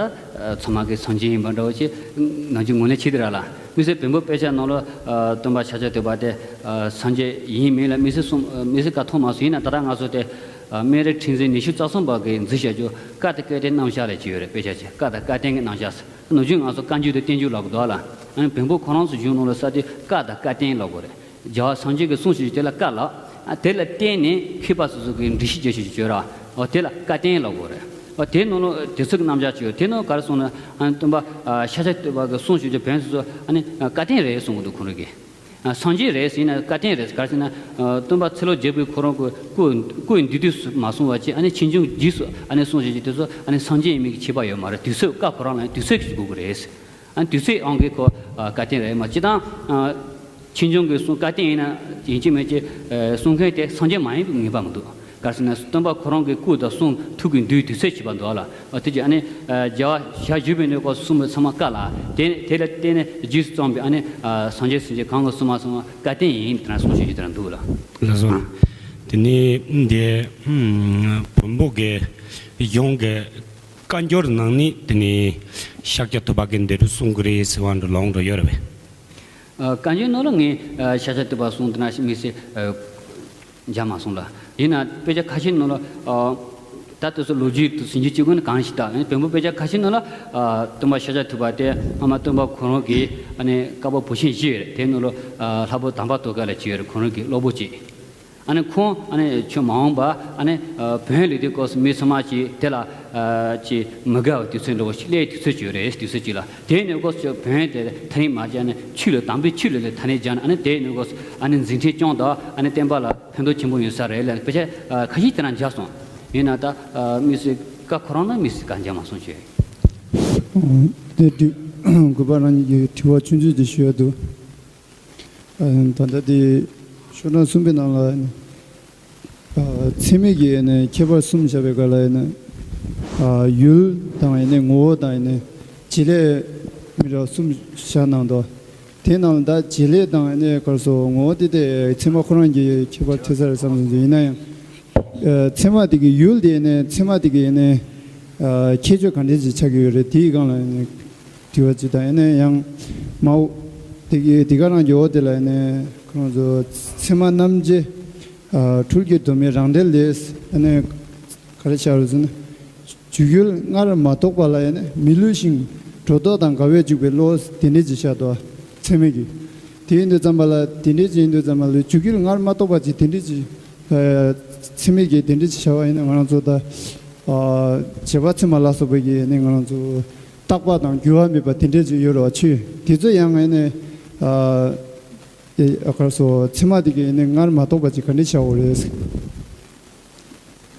ཚང་མ་གི་སངས་རྒྱས་ཡིན་པ་འདྲ་བོ་ཅིག་ནམ་རྒྱུན་ངོས་ལེན་བྱེད་དེ་ར་ལ། དམིགས་བསལ་བོན་པོ་དཔེ་ཆ་ནང་ལ་སྟོན་པ་ཤཱཀྱ་ཐུབ་པ་དེ་སངས་རྒྱས་ཡིན་མིན་ལ་དམིགས་བསལ་གསུང་དམིགས་བསལ་བཀའ་ཐོན་མ་སོང་། ཡིན་ན་ད་ལྟ་ང་ཚོ་དེ་སྨན་རི་ཁྲི་འཛིན་ཉི་ཤུ་རྩ་གསུམ་པ་གིས་མཛད་བཞག་རྒྱུ་བཀའ་དང་བཀའ་བསྟན་རྣམ་གཞག་ལབ་ཅིག་ཡོད་རེད། དཔེ་ཆ་ཅིག་བཀའ་དང་བཀའ་བསྟན་གྱི་རྣམ་གཞག་ཟེར། ནམ་རྒྱུན་ང་ཚོ་བཀའ་འགྱུར་དང་བསྟན་འགྱུར་ལབ་དགོས་འདུག་ལ། ཨ་ནི་བོན་པོ་ཁོ་རང་ཚོ་གཞུང་ནང་ལ་ས་དེ་བཀའ་དང་བཀའ་བསྟན་ལབ་དགོས་རེད། རྒྱལ་བ་སངས་རྒྱས་ཀྱིས་གསུངས་ཞེས་དེ་ལ་བཀའ་ལབ། ཨ་དེ་ལ་བརྟེན་ནས་མཁས་པ་སོ་སོ་གིས་འགྲེལ་བཤད་རྒྱག་ཞེས་བརྗོད་ར། འོ་དེ་ལ་བཀའ་བསྟན་ལབ་དགོས་རེད། འོ་དེ་ནང་ལ་དུས་ཚོད་ཀྱི་རྣམ་གཞག་ཅིག་ཡོད། དེ་ནང་ག་རེ་གསུངས་ན། ཨ་སྟོན་པ་ཨ་ཤཱཀྱ་ཐུབ་པ་གིས་གསུངས་ཞེས་བརྗོད་བོན་སོ་སོ་ཨ་ནི་བཀའ་བསྟན་རེད་གསུང་གི་འདུག་ཁོང་རང་གིས། ཨ་སངས་རྒྱས་རེད་ཟེར་ན་བཀའ་བསྟན་རེད། ག་རེ་ཟེར་ན་ཨ་སྟོན་པ་ཚེ་ལོ་བརྒྱད་པའི་ཁོ་རང་གི་སྐུ་སྐུ་འདུས་དུས་སུ་མ་གསུངས་པ་ཅིག་ཨ་ནི་ཕྱིས་འབྱུང་རྗེས་སུ་ཨ་ནི་གསུངས་ཞེས་བརྗོད་དུས་སུ་ཨ་ནི་སངས་རྒྱས་ཡིན་མིན་གྱི་ཁྱད་པར་ཡོད་མ་རེད། དུས་ཚོད་བཀའ་ཁོ་རང་ལ་དུས་ཚོད་ཀྱི་དགོས་ཀྱི་རེད། ཨ་དུས་ཚོད་དབང་གིས་ཁོ་ཨ་བཀའ་བསྟན་རེད་མ། སྤྱིར་བཏང་ཨ་ཕྱིས་འབྱུང་གི་གསུང་བཀའ་བསྟན་ཡིན་ན་ཡིན་གཅིག་མིན་གཅིག་ཨ་གསུང་མཁན་དེ་སངས་རྒྱས་མ་ཡིན་པའི་ངེས་པ་མི་འདུག་ག་རེ་ཟེར་ན་སྟོན་པ་ཁོ་རང་གི་སྐུ་དང་གསུང་ཐུགས་ཀྱི་འདུས་དུས་ཚོད་བྱས་པ་འདུག་ལ། ཨ་དེ་ཅི་ཨ་ནི་ཨ་རྒྱལ་བ་ཞལ་བཞུགས་པའི་གནས་སྐབས་སུ་གསུངས་པའི་ཚང་མ་བཀའ་ལ། དེ་དེ་ལ་བརྟེན་ནས་རྗེས་སུ་བརྩམས་པའི་ཨ་ནི་ཨ་སངས་རྒྱས་སུ་མཆི་གང་གིས་གསུངས་མ་གསུངས་བཀའ་བསྟན་ཡིན་དེ་འདྲ་གསུངས་ཞེས་ཀྱི་དེ་འདྲ་འདུག་ལ། ལགས་སོ། དེ་ནི་འདི་ཨམ་བོན་པོ་གི་གཞུང་གི་བཀའ་འགྱུར་ནང་ནས་དེ་ནི་ཤཱཀྱ་ཐུབ་པ་གིས་འདི་རུ་གསུང་གི་རེད་ཟེར་བ་འདྲ་ལོང་འགྲོ་ཡོད་རེད་པས། ཨ་བཀའ་འགྱུར་ནང་ལ་ངས་ཨ་ཤཱཀྱ་ཐུབ་པ་གསུང་དེ་འདྲ་ཞིག་དམིགས་བསལ་ཨ་མཇལ་མ་སོང་ལ། ཡིན་ན་དཔེ་ཆ་ཁ་ཤས་ནང་ལ་ཨ་ད་དེ་ཚོ་ལོ་རྒྱུས་དེ་ཟིན་གྱི་གཅིག་ཀུན་ནས་གང་ཞིག་ད་བོན་པོ་དཔེ་ཆ་ཁ་ཤས་ནང་ལ་ཨ་སྟོན་པ་ཤཱཀྱ་ཐུབ་པ་དེ་སྔ་མ་སྟོན་པ་ཁོ་རང་གི་ཨ་ནི་བཀའ་པོད་བུ་ཆེན་བཞི་རེད། དེ་ནང་ལ་ཨ་ལྷ་པོ་དམ་པ་ཏོ་ཀ་ལབ་ཅིག་ཡོད་རེད། ཁོ་རང་གི་སློབ་དཔོན་ཅིག་ཨ་ནི་ཁོང་ཨ་ནི་ཆོས་མ་འོངས་པ་ཨ་ནི་ཨ་བོན་ལས་དུས་སྐབས་སུ་མི་ཚང་མ་ཅིག་དེ་ལ་ཨ་ཅིག་མི་དགའ་བའི་དུས་ཚོད་འདྲ་བོ་ཞིག་སླེབས་དུས་ཚོད་ཅིག་ཡོད་རེད། དུས་ཚོད་ཅིག་ལ་དེའི་གནས་སྐབས་སུ་བོན་དེ་ཐ་སྙད་མ་བརྒྱབ་ནས་ཆོས་ལ་དམ་པའི་ཆོས་ལ་ཐ་སྙད་བརྒྱབ་ནས་ཨ་ནི་དེའི་གནས་སྐབས་སུ་ཨ་ནི་འཛིན་ཁྲིམས་སྐྱོང་དང་ཨ་ནི་བསྟན་པ་ལ་ཕན་ཐོགས་ཆེན་པོ་ཡོད་ས་རེད་ལ། དཔེ་ཆ་ཨ་ཁ་ཤས་དེ་འདྲ་མཇལ་སོང་། ཡིན་ན་ད་ཨ་དམིགས་བསལ་བཀའ་ཁོ་རང་ལ་དམིགས་བསལ་བཀའ་མཇལ་མ་སོང་ཞུ། དེ་དུས་གུས་པ་རང་ཉིད་ཀྱི་དྲི་བ་ཆུང་ཆུང་ཅིག་ཞུ་ཡ་འདུག་ཨ་ད་ལྟ་དེ་ཤོག་གྲངས་གསུམ་པའི་ནང་ལ་ཨ་ཚད་མིན་གྱི་ཨ་ནི་ཁྱད་པར་གསུམ་བཞག་པའི་སྐབས་ལ་ཨ་ནི་ཨ་ཡུལ་དང་ཨ་ནི་ངོ་བོ་དང་ཨ་ནི་བྱེད་ལས་མི་འདྲ་གསུམ་བཞག་གནང་འདུག་དེ་ནང་ལ་ད་བྱེད་ལས་དང་ཨ་ནི་ག་རེ་ཟེར་ངོ་བོ་དེ་དེ་ཚད་མ་ཁོ་རང་གི་ཁྱད་པར་འཕྲད་ས་རེད་བསམ་སོང་། ཡིན་ན་ཡང་ཨ་ཚད་མ་དེ་གི་ཡུལ་དེ་ཨ་ནི་ཚད་མ་དེ་གི་ཨ་ནི་ ཨ་ཁྱད་ཆོས་ག་འདྲས་ཅིག་ཆགས་ཀྱི་ཡོད་རེད། དེའི་སྒང་ལ་ཨ་ནི་དྲི་བ་ཅིག་དང་། ཨ་ནི་ཡང་མའོ་དེ་གི་དེ་ག་རང་གི་འོག་དེ་ལ་ཨ་ནི་ཁོང་ཚོ་ཚད་མ་རྣམ་འབྱེད་ཨ་འཕྲུལ་གྱི་དོན་མེད་རང་འགྲེལ་ལས། ཨ་ནི་ག་རེ་ཆགས་རེད་ཟེར་ན། འཇུག་ཡུལ་སྔར་མ་རྟོགས་པ་ལ་ཡང་མི་བསླུ་ཞིང་སྒྲོ་འདོགས་དང་འགལ་བས་འཇུག་པའི་བློ་དེ་འདྲས་ཅིག་བཞག་འདུག་ཚད་མས་ཀྱི། དེ་ཡིན་དུས་ཙམ་པ་ལ་དེ་འདྲས་ཅིག་ཡིན་དུས་ཙམ་པ་ལ་འཇུག་ཡུལ་སྔར་མ་རྟོགས་པ་ཅིག་དེ་འདྲས་ཅིག་ཨ་ཚད་མས་ཀྱི་དེ་འདྲས་ཅིག་བྱ་བ་ཡིན་ན། ང་རང་ཚོ་ད་ཨ་བྱས་པ་ཚད་མ་ལ་སོགས་པའི་གི་ནི་ང་རང་ཚོ་རྟག་པ་དང་འགྱུར་བ་མེད་པ་དེ་འདྲས་ཅིག་ཡོད་རེད་བ། ཆོས་དེ་ཚོ་ཡང་ཨ་ནི་ཨ་ཨ་ག་རེ་ཟེར། ཚད་མ་དེ་གི་ནི་སྔར་མ་རྟོགས་པ་ཅིག་ག་འདྲས་བྱ་འོ་རེད།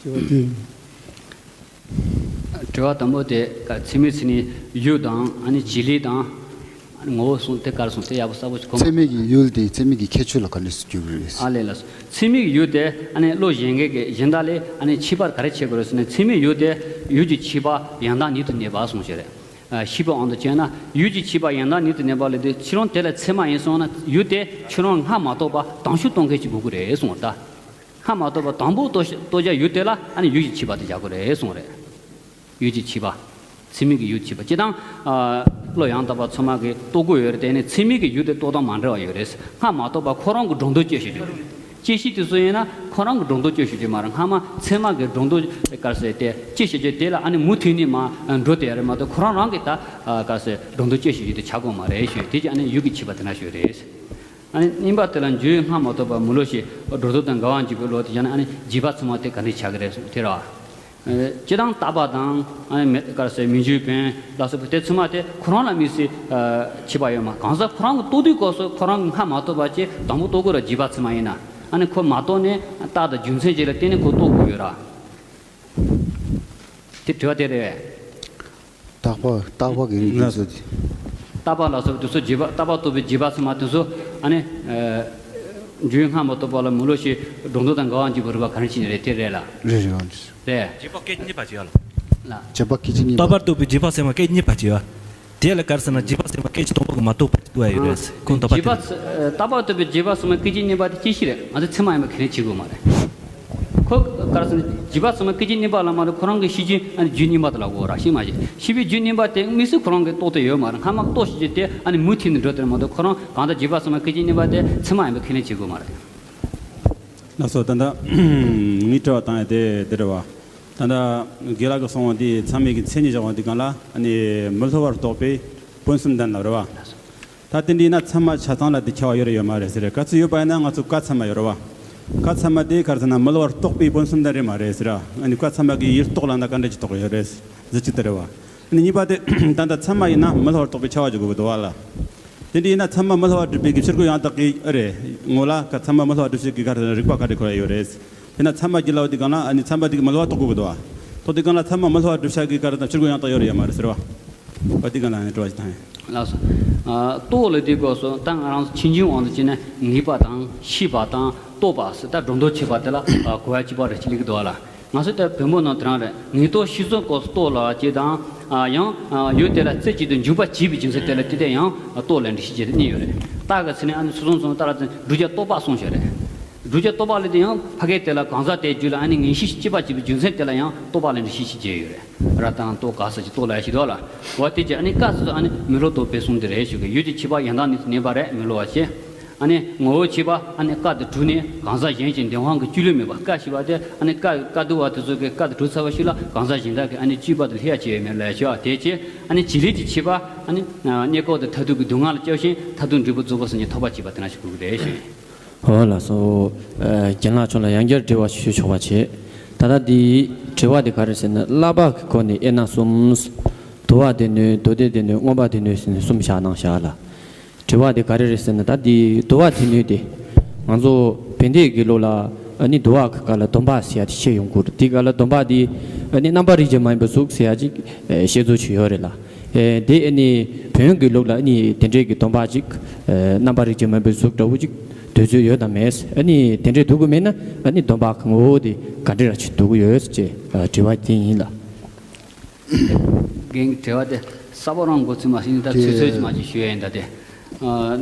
དྲི་བ་དེ། དྲི་བ་དང་པོ་དེ་ཚད་མའི་མཚན་ཉིད་ཡུལ་དང་། ཨ་ནི་བྱེད་ལས་དང་། ཨ་ནི་ངོ་བོ་གསུམ་དེ་ག་རེ་གསུངས། དེ་ཡག་པོ་གསལ་པོ་ཞིག་གོ་མ། ཚད་མའི་གི་ཡུལ་དེ་ཚད་མའི་གི་ཁྱད་ཆོས་ལ་ག་འདྲས་སུ་འགྱུར་གི་རེད། ཨ་ལས་ལགས་སོ། ཚད་མའི་གི་ཡུལ་དེ་ཨ་ནི་བློ་གཞན་དགའི་གི་གཞན་དག་ལས་ཨ་ནི་ཁྱད་པར་ག་རེ་ཕྱེ་དགོས་རེད་ཟེར་ན། ཚད་མའི་ཡུལ་དེ་ཡུལ་གྱི་ཁྱད་པར་ཡང་དག་ཉིད་དུ་གནས་པ་གསུངས་བྱས་རེད། ཨ་ཤེས་པའི་དབང་དུ་བྱས་ན་ཡུལ་གྱི་ཁྱད་པར་ཡང་དག་ཉིད་དུ་གནས་པ་ལས་དེ་ཁྱེད་རང་དེ་ལ་ཚད་མ་ཡིན་སོང་ན། ཡུལ་དེ་ཁྱེད་རང་སྔར་མ་རྟོགས་པ་དང་ཤུགས་གཏོང་མཁན་ཅིག་དགོས་ཀྱི་རེད་གསུངས་པ་རེད་ད། སྔར་མ་རྟོགས་པ་དང་པོ་རྟོགས་རྟོགས་བྱ་ཡུལ་དེ་ལ་ཨ་ནི་ཡུལ་གྱི་ཁྱད་པར་དེ་བཞག་དགོས་རེད་གསུངས་རེད། ཡུལ་གྱི་ཁྱད་པར། ཚད་མའི་གི་ཡུལ་ཁྱད་པར། སྤྱིར་བཏང་ཨ་བློ་ཡང་དག་པ་ཚང་མ་གིས་རྟོགས་ཀྱི་ཡོད་རེད་དེ། ཨ་ནི་ཚད་མའི་གི་ཡུལ་དེ་རྟོགས་སྟངས་མ་འདྲ་བ་ཡོད་རེད། སྔར་མ་རྟོགས་པ་ཁོ་རང་གི་སྒྲོ་འདོགས་གཅོད་བྱེད་རྒྱུ་རེད། དཔྱད་ཤེས་དེ་ཚོ་ཡིན་ན་ཁོ་རང་གི་སྒྲོ་འདོགས་གཅོད་བྱེད་རྒྱུ་མ་རེད། སྔ་མ་ཚད་མ་གི་སྒྲོ་འདོགས་ག་རེ་ཟེར་དེ་གཅོད་བྱེད་རྒྱུ་དེ་ལ་ཨ་ནི་མུ་མཐུད་ནས་མ་འགྲོ་དེ་ཡ་རེད་མ་གཏོགས། ཁོ་རང་རང་གི་ད་ག་རེ་ཟེར་སྒྲོ་འདོགས་གཅོད་བྱེད་རྒྱུ་དེ་ཆགས་དགོས་མ་རེད་ཞུ། དེ་ཀྱི་ཨ་ནི་ཡུལ་གྱི་ཁྱད་པར་དེ་འདྲ་ཞིག་རེད། ཨ་ནི་གཉིས་པ་དེ་ལ་འཇུག་ཡུལ་སྔར་མ་རྟོགས་པ་མི་སླུ་ཞིང་སྒྲོ་འདོགས་དང་འགལ་བར་འཇུག་པའི་བློ་དེ་བཞག་ན། ཨ་ནི་རྗེས་དཔག་ཚད་མ་དེ་ག་འདྲས་ཆགས་ཀྱི་རེད་གསུངས་དེ་རེད་བ། ཨ་སྤྱིར་བཏང་རྟག་པ་དང་། ཨ་ནི་མེ་ག་རེ་ཟེར་མིང་རྗེས་དཔོན་ལ་སོགས་པ་དེ་ཚང་མ་དེ་ཁོ་རང་ལ་དམིགས་བསལ་ཨ་ཁྱད་པར་ཡོད་མ། གང་ཟག་ཁོ་རང་གི་རྟོགས་དུས་སྐབས་སུ་ཁོ་རང་གི་སྔར་མ་རྟོགས་པ་ཅིག་དང་པོ་རྟོགས་དགོས་ར། རྗེས་དཔག་ཚད་མ་ཡིན་ན། ཨ་ནི་ཁོ་མ་རྟོགས་ནས་རྟགས་དང་རྒྱུ་མཚན་བཅས་ལ་བརྟེན་ནས་ཁོ་རྟོགས་དགོས་ཡོད་ར། དེ་དྲི་བ་དེ་རེད་བས། རྟག་པ་རྟག་པ་གི་རིགས་དེ་ཚོ་དེ། རྟག་པ་ལ་སོགས་དེ་ཚོ་རྗེས་དཔག། རྟག་པ་རྟོགས་པའི་རྗེས་དཔག་ཚད་མ་དེ་ཚོ་ཨ་ནི་ཨ་འཇུག་ཡུལ་སྔར་མ་རྟོགས་པ་ལ་མི་སླུ་ཞིང་སྒྲོ་འདོགས་དང་འགལ་བར་འཇུག་པའི་རིགས་པ་ག་རེ་བྱས་ནས་རེད། དེ་རེད་ལ། རེད་རེད་རེད། རེད། རྗེས་དཔག་སྐད་ཅིག་གཉིས་པ་བྱས་ཡ་ལ། ལ། རྗེས་དཔག་སྐད་ཅིག་གཉིས་པ། རྟག་པར་རྟོགས་པའི་རྗེས་དཔག་ཚད་མ་སྐད་ཅིག་གཉིས་པ་བྱས་ཡ། དེ་ལ་ག་རེ་ཟེར་ན་རྗེས་དཔག་ཚད་མ་སྐད་ཅིག་སྟོང་པ་གིས་མ་རྟོགས་པ་རྟོགས་ཡ་ཡོད་རེད། ཁོང་རྟག་པ་རྗེས་དེ་དཔག་ཚ་རྟག་པར་རྟོགས་པའི་རྗེས་དཔག་ཚད་མ་སྐད་ཅིག་གཉིས་པ་དེ་ཅི་ཞིག་རེད། ང་ཚོ་ཚད་མ་ཡིན་པ་ཁས་ལེན་བྱེད་དགོས་མ་རེད། ཁོ་ག་རེ་ཟེར་ན་རྗེས་དཔག་ཚད་མ་སྐད་ཅིག་གཉིས་པ་ལ་མ་གཏོགས་ཁོ་རང་གི་ཤེས་བྱའི་ཨ་ནི་རྒྱུ་གཉིས་པ་དེ་ལབ་དགོས་ར། ཤེས་མ་ཤེས། ཤེས་པའི་རྒྱུ་གཉིས་པ་དེ་དམིགས་བསལ་ཁོ་རང་གིས་རྟོགས་བསྡད་ཡོད་མ་རེད། སྔ་མ་རྟོགས་ཤེས་ཀྱི་དེ་ཨ་ནི་མུ་མཐུད་ནས་འགྲོ་དེ་རེད་མ་གཏོགས། ཁོ་རང་གང་ལྟར་རྗེས་དཔག་ཚད་མ་སྐད་ཅིག་གཉིས་པ་དེ་ཚད་མ་ཡིན་པ་ཁས་ལེན་བྱེད་དགོས་མ་རེད། ལགས་སོ། ད་ལྟ་ངའི་དྲི་བ་བཏང་ཡ་དེ་འདི་རེད་བ། ད་ལྟ་དགེ་ལགས་ཀྱིས་གསུངས་པ་འདི་ཚད་མའི་གི་མཚན་ཉིད་བཞག་པ་འདི་སྒང་ལ་ཨ་ནི་མི་སླུ་བར་རྟོགས་པའི་སྤོང་གསུམ་ལྡན་ལབ་རེད་བ། ད་དེ་འདྲ་ཡིན་ན་ཚད་མ་ཆ་ཚང་ལ་དེ་ཁྱད་པར་ཡོད་རེད་ཡོད་མ་རེད་ཟེར། ག་ཚོད་ཡོད་པ་ཡིན་ན་ང་ཚོ་བཀའ་ཚད་མ་ཡོད་རེད་བ། བཀའ་ཚད་མ་དེ་ག་རེ་ཟེར་ན་མི་སླུ་བར་རྟོགས་པའི་སྤོང་གསུམ་ལྡན་རེད་མ་རེད་ཟེར། ཨ་ནི་བཀའ་ཚད་མ་གིས་ཡུལ་རྟོགས་ལབ་ན་ག་འདྲ་ཅིག་རྟོགས་ཡོད་རེད་ཟེར་གཅིག་དེ་རེད་བ། ཨ་ནི་གཉིས་པ་དེ་ད་ལྟ་ཚད་མ་ཡིན་ན་མི་སླུ་བར་རྟོགས་པའི་ཁྱབ་པ་ཅིག་དགོས་ཀྱི་འདུག་བ་ལ། དེ་འདྲ་ཡིན་ན་ཚད་མ་མི་སླུ་བར་སྒྲུབ་པའི་གི་ཕྱིར་རྒོལ་ཡང་དག་གི་ཨ་རེ་ངོ་ལ་ག་ཚད་མ་མི་སླུ་བར་སྒྲུབ་བྱེད་ཀྱི་ག་རེ་རིགས་པ་ག་འདྲ་ཁོ་ར་ཡོད་རེད། དེས་ན་ཚད་མ་གི་ལབ་དེ་སྒང་ལ་ཨ་ནི་ཚད་མ་དེ་གིས་མི་སླུ་བ་རྟོགས་དགོས་ཀྱི་འདུག་བ། རྟོགས་དེ་སྒང་ལ་ཚད་མ་མི་སླུ་བ་སྒྲུབ་བྱ་གི་ག་རེ་དང་ཕྱིར་རྒོལ་ཡང་དག་ཡོད་རེད་ཡོད་མ་རེད་ཟེར་བ། བ་དེ་སྒང་ལ་ཨ་ནི་དྲི་བ་ཞིག་བཏང་ཡིན། ལགས་སོ། ཨ་རྟོགས་ལབ་དུས་སྐབས་སུ་ད་ང་རང་ཚོ་ཕྱིས་འབྱུང་དབང་དུ་བྱས་ན་ངེས་པ་དང་ཤེས་པ་དང་རྟོགས་པ་ཟེར། ད་སྒྲོ་འདོགས་ཆོད་པ་དེ་ལ་ཨ་གོ་བ་གཅིག་པ་རེ་ཅིག་སླེབས་ཀྱི་འདུག་བ་ལ། ང་ཚོ་ད་བོན་པོ་ནང་དེ་རང་རེད། ངེས་རྟོགས་ཤེས་ཚོད་སྐབས་སུ་རྟོགས་ལབ་ཅིག་དང་། ཨ་ཡང་ཨ་ཡུལ་དེ་ལ་རྩེ་གཅིག་ཏུ་འཇུག་པར་བྱེད་པའི་རྒྱུ་མཚན་དེ་ལ་དེ་དེ་ཡང་རྟོགས་ལབ་འགྲེལ་བཤད་བྱེད་དེ་གཉིས་ཡོད་རེད། རྟགས་ཀྱི་ཚེ་ནི་ཨ་ནི་སོ་སོ་སོ་ད་ར་བདུད་རྩི་རྟོག་པ་གསུངས་བྱས་རེད། བདུད་རྩི་རྟོག་པ་ལབ་དེ་ཡང་ཕ་གི་དེ་ལ་གང་ཟག་དེའི་རྒྱུད་ལ་ཨ་ནི་ངེས་ཤེས་སྐྱེས་པ་བྱེད་པའི་རྒྱུ་མཚན་དེ་ལ་ཡང་རྟོག་པ་ལབ་འགྲེལ་བཤད་བྱེད་ཀྱི་ཡོད་རེད། ར་དང་རྟོག་ག་ས་ཅིག་རྟོག་ལབ་ཡ་ཞིག་འདུག་ལ། འོ་དེ་ཅི་ཨ་ནི་བཀའ་སོ་སོ་ཨ་ནི་མི་སླུ་རྟོགས་པའི་གསུང་དེ་རེད་ཞུ་གི། ཡུལ་གྱི་ཁྱད་པར་ཡང་དག་ཉིད་དུ་གནས་པ་རེད་མི་སླུ་བ་ཞེས། ཨ་ནི་ངོ་བོ་ཁྱད་པར་ཨ་ནི་བཀའ་དང་གྲུབ་ནས་གང་ཟག་གཞན་གྱི་འདོད་དབང་གི་བཅུད་ལུས་མེད་པ། བཀའ་ཞེས་པ་དེ་ཨ་ནི་བཀའ་བཀའ་བསྡུ་བ་དེ་ཚོ་གི་བཀའ་དང་གྲུབ་ཚར་བ་ཞིག་ལ་གང་ཟག་གཞན་དག་གི་ཨ་ནི་སྤྱོད་པ་དང་ལྷད་ཡ་བྱེད་ཡ་མེད་ལ་ཞུ་བ། དེ་ཅི་ཨ་ནི་བྱེད་ལས་ཀྱི་ཁྱད་པར་ཨ་ནི་ཨ་རྙེད་སྐབས་དང་མཐར་ཐུག་གི་སྡུག་བསྔལ་ལ་སྐྱོ་ཞིང་མཐར་ཐུག་འབྲས་བུ་རྫོགས་པ་སངས་རྒྱས་ཐོབ་པར་བྱེད་པ་དེ་འདྲ་ཞིག་དགོས་ཀྱི་རེད་ཞུ། འོ་ལགས་སོ། ཨ་རྒན་ལགས་ཁྱོད་ལ་ཡང་བསྐྱར་དྲི་བ་ཞུ་ཆོག་པ་བྱེད། ད་ལྟ་འདིའི་དྲི་བ་དེ་ག་རེ་ཟེར་ན་བསླབ་པ་གི་སྒོ་ནས་དབྱེ་ན་གསུམ། དུ་བ་སྡེ་སྣོད། མདོ་སྡེ་སྡེ་སྣོད། མངོན་པ་སྡེ་སྣོད་ཟེར་ནས་གསུམ་བཞག་གནང་བཞག་ལ། དྲི་བ་དེ་ག་རེ་རེད་ཟེར་ན། ད་འདི་དུ་བ་སྡེ་སྣོད་དེ་ང་ཚོ་བན་དེ་གི་ལུགས་ལ་ཨ་ནི་དུ་བ་གི་སྒང་ལ་སྡོམ་པ་ཟེར་ཡ་དེ་བཤད་ཡོང་གི་རེད། དེ་སྒང་ལ་སྡོམ་པ་དེ་ཨ་ནི་རྣམ་པ་རིགས་ཀྱི་མ་ཡིན་པའི་གཟུགས་ཟེར་ཡ་ཅིག་ཨ་བཤད་ཚུལ་ཅིག་ཡོད་རེད་ལ། ཨ་དེ་ཨ་ནི་བོན་གྱི་ལུགས་ལ་ཨ་ནི་དེ་འདྲའི་གི་སྡོམ་པ་ཅིག་ཨ་རྣམ་པ་རིགས་ཀྱི་མ་ཡིན་པའི་གཟུགས་འདྲ་བོ་ཅིག་འདོད་ཚུལ་ཡོད་དམ་མེད། ཨ་ནི་དེ་འདྲའི་འདོད་ཀྱི་མེད་ན་ཨ་ནི་སྡོམ་པ་གི་ངོ་བོ་དེ་ག་འདྲ་ར་ཅིག་འདོད་ཀྱི་ཡོད་ཅེས་ཨ་དྲི་བ་དེ་ཡིན་ལ། རྒན་གྱི་དྲི་བ་དེ་གསལ་པོ་རང་མགོ་ཚོད་མ་ཤེས་ནས་ད་ཚོད་ཚོད་ཅིག་མ་ཅིག་ཞུ་ཡ་ཡིན། ད་དེ་ཨ་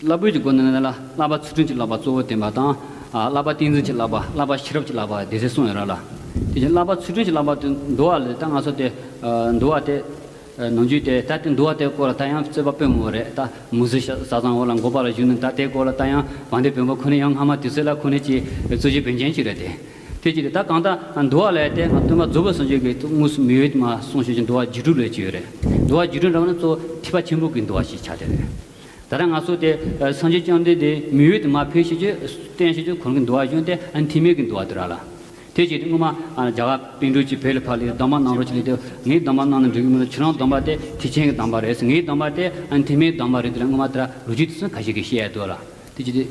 བསླབ་པའི་གི་སྒོ་ནས་ལ་བསླབ་པ་ཚུལ་ཁྲིམས་ཀྱི་བསླབ་པ་གཙོ་བོ་བསྟན་པ་དང་། ཨ་བསླབ་པ་ཏིང་འཛིན་གྱི་བསླབ་པ། བསླབ་པ་ཤེས་རབ་ཀྱི་བསླབ་པ་སྡེ་ཚན་གསུམ་ཡོད་ར་ལ། དེ་བཞིན་བསླབ་པ་ཚུལ་ཁྲིམས་ཀྱི་བསླབ་པ་དེ་འདུལ་བ་ལས། ད་ང་ཚོ་དེ་འདུལ་བ་དེ་ནང་རྒྱུད་དེ། ད་དེ་འདུལ་བ་དེ་སྐོར་ལ་ད་ཡང་རྩོད་པ་དཔེ་མང་པོ་རེད། ད་མུ་ཟི་ཤ་ཟ་ཚང་འོག་ལ་འགོག་པ་ལ་ཞུགས་ནས། ད་དེ་སྐོར་ལ་ད་ཡང་དཔལ་ལྡན་བོན་པོ་ཁོ་ནས་ཡང་སྔ་མ་དུས་ཚོད་ལ་ཁོ་ནས་ཀྱི་རྩོད་གཞི་འབེན་མཁན་ཅིག་རེད་དེ། དེ་ཅི་རེད། ད་གང་ལྟར་འདུལ་བ་ལས་དེ་ང་སྟོན་པ་རྫོགས་པའི་སངས་རྒྱས་ཀྱིས་དངོས་སུ་མི་འོས་མ་གསུངས་ཤོད་ཀྱི་འདུལ་བ་རྒྱུད་དྲུག་ལས་ཅིག་ཡོད་རེད། འདུལ་བ་རྒྱུད་དྲུག་འདྲ་བོ་ནི་གཙོ་བོ་ཐེག་པ་ཆེན་པོ་གི་འདུལ་བ་ཞིག་ཆགས་བསྡད་རེད། ད་ལྟ་ང་ཚོ་དེ་སངས་རྒྱས་བཅོམ་ལྡན་འདས་མི་འོས་དེ་མ་ཕེབས་ཤེས་ཀྱི་བསྟན་ཤེས་ཀྱི་ཁོང་གི་འདུལ་བ་གཞུང་དེ་ཨ་ནི་ཐེག་དམན་གྱི་འདུལ་བ་དེ་ར་ལ། དེ་བྱས་ཏེ་སྔོན་མ་རྒྱ་གར་པཎ་གྲུབ་ཀྱིས་བོད་ལ་ཕར་ལ་སྡོམ་པ་གནང་རོགས་བྱས་ལས་དེ། ངའི་སྡོམ་པ་གནང་ན་འགྲིག་གི་མི་འདུག་ཁྱེད་རང་སྡོམ་པ་དེ་ཐེག་ཆེན་གྱི་སྡོམ་པ་རེད། ངའི་སྡོམ་པ་དེ་ཨ་ནི་ཐེག་དམན་གྱི་སྡོམ་པ་རེད་དེ་ལ། སྔོན་མ་དེ་ར་ལོ་རྒྱུས་དེ་ཚོ་ཁ་ཤས་ཀྱིས་བཤད་ཡ་འདུག་ལ། དེ་བྱས་ཏེ་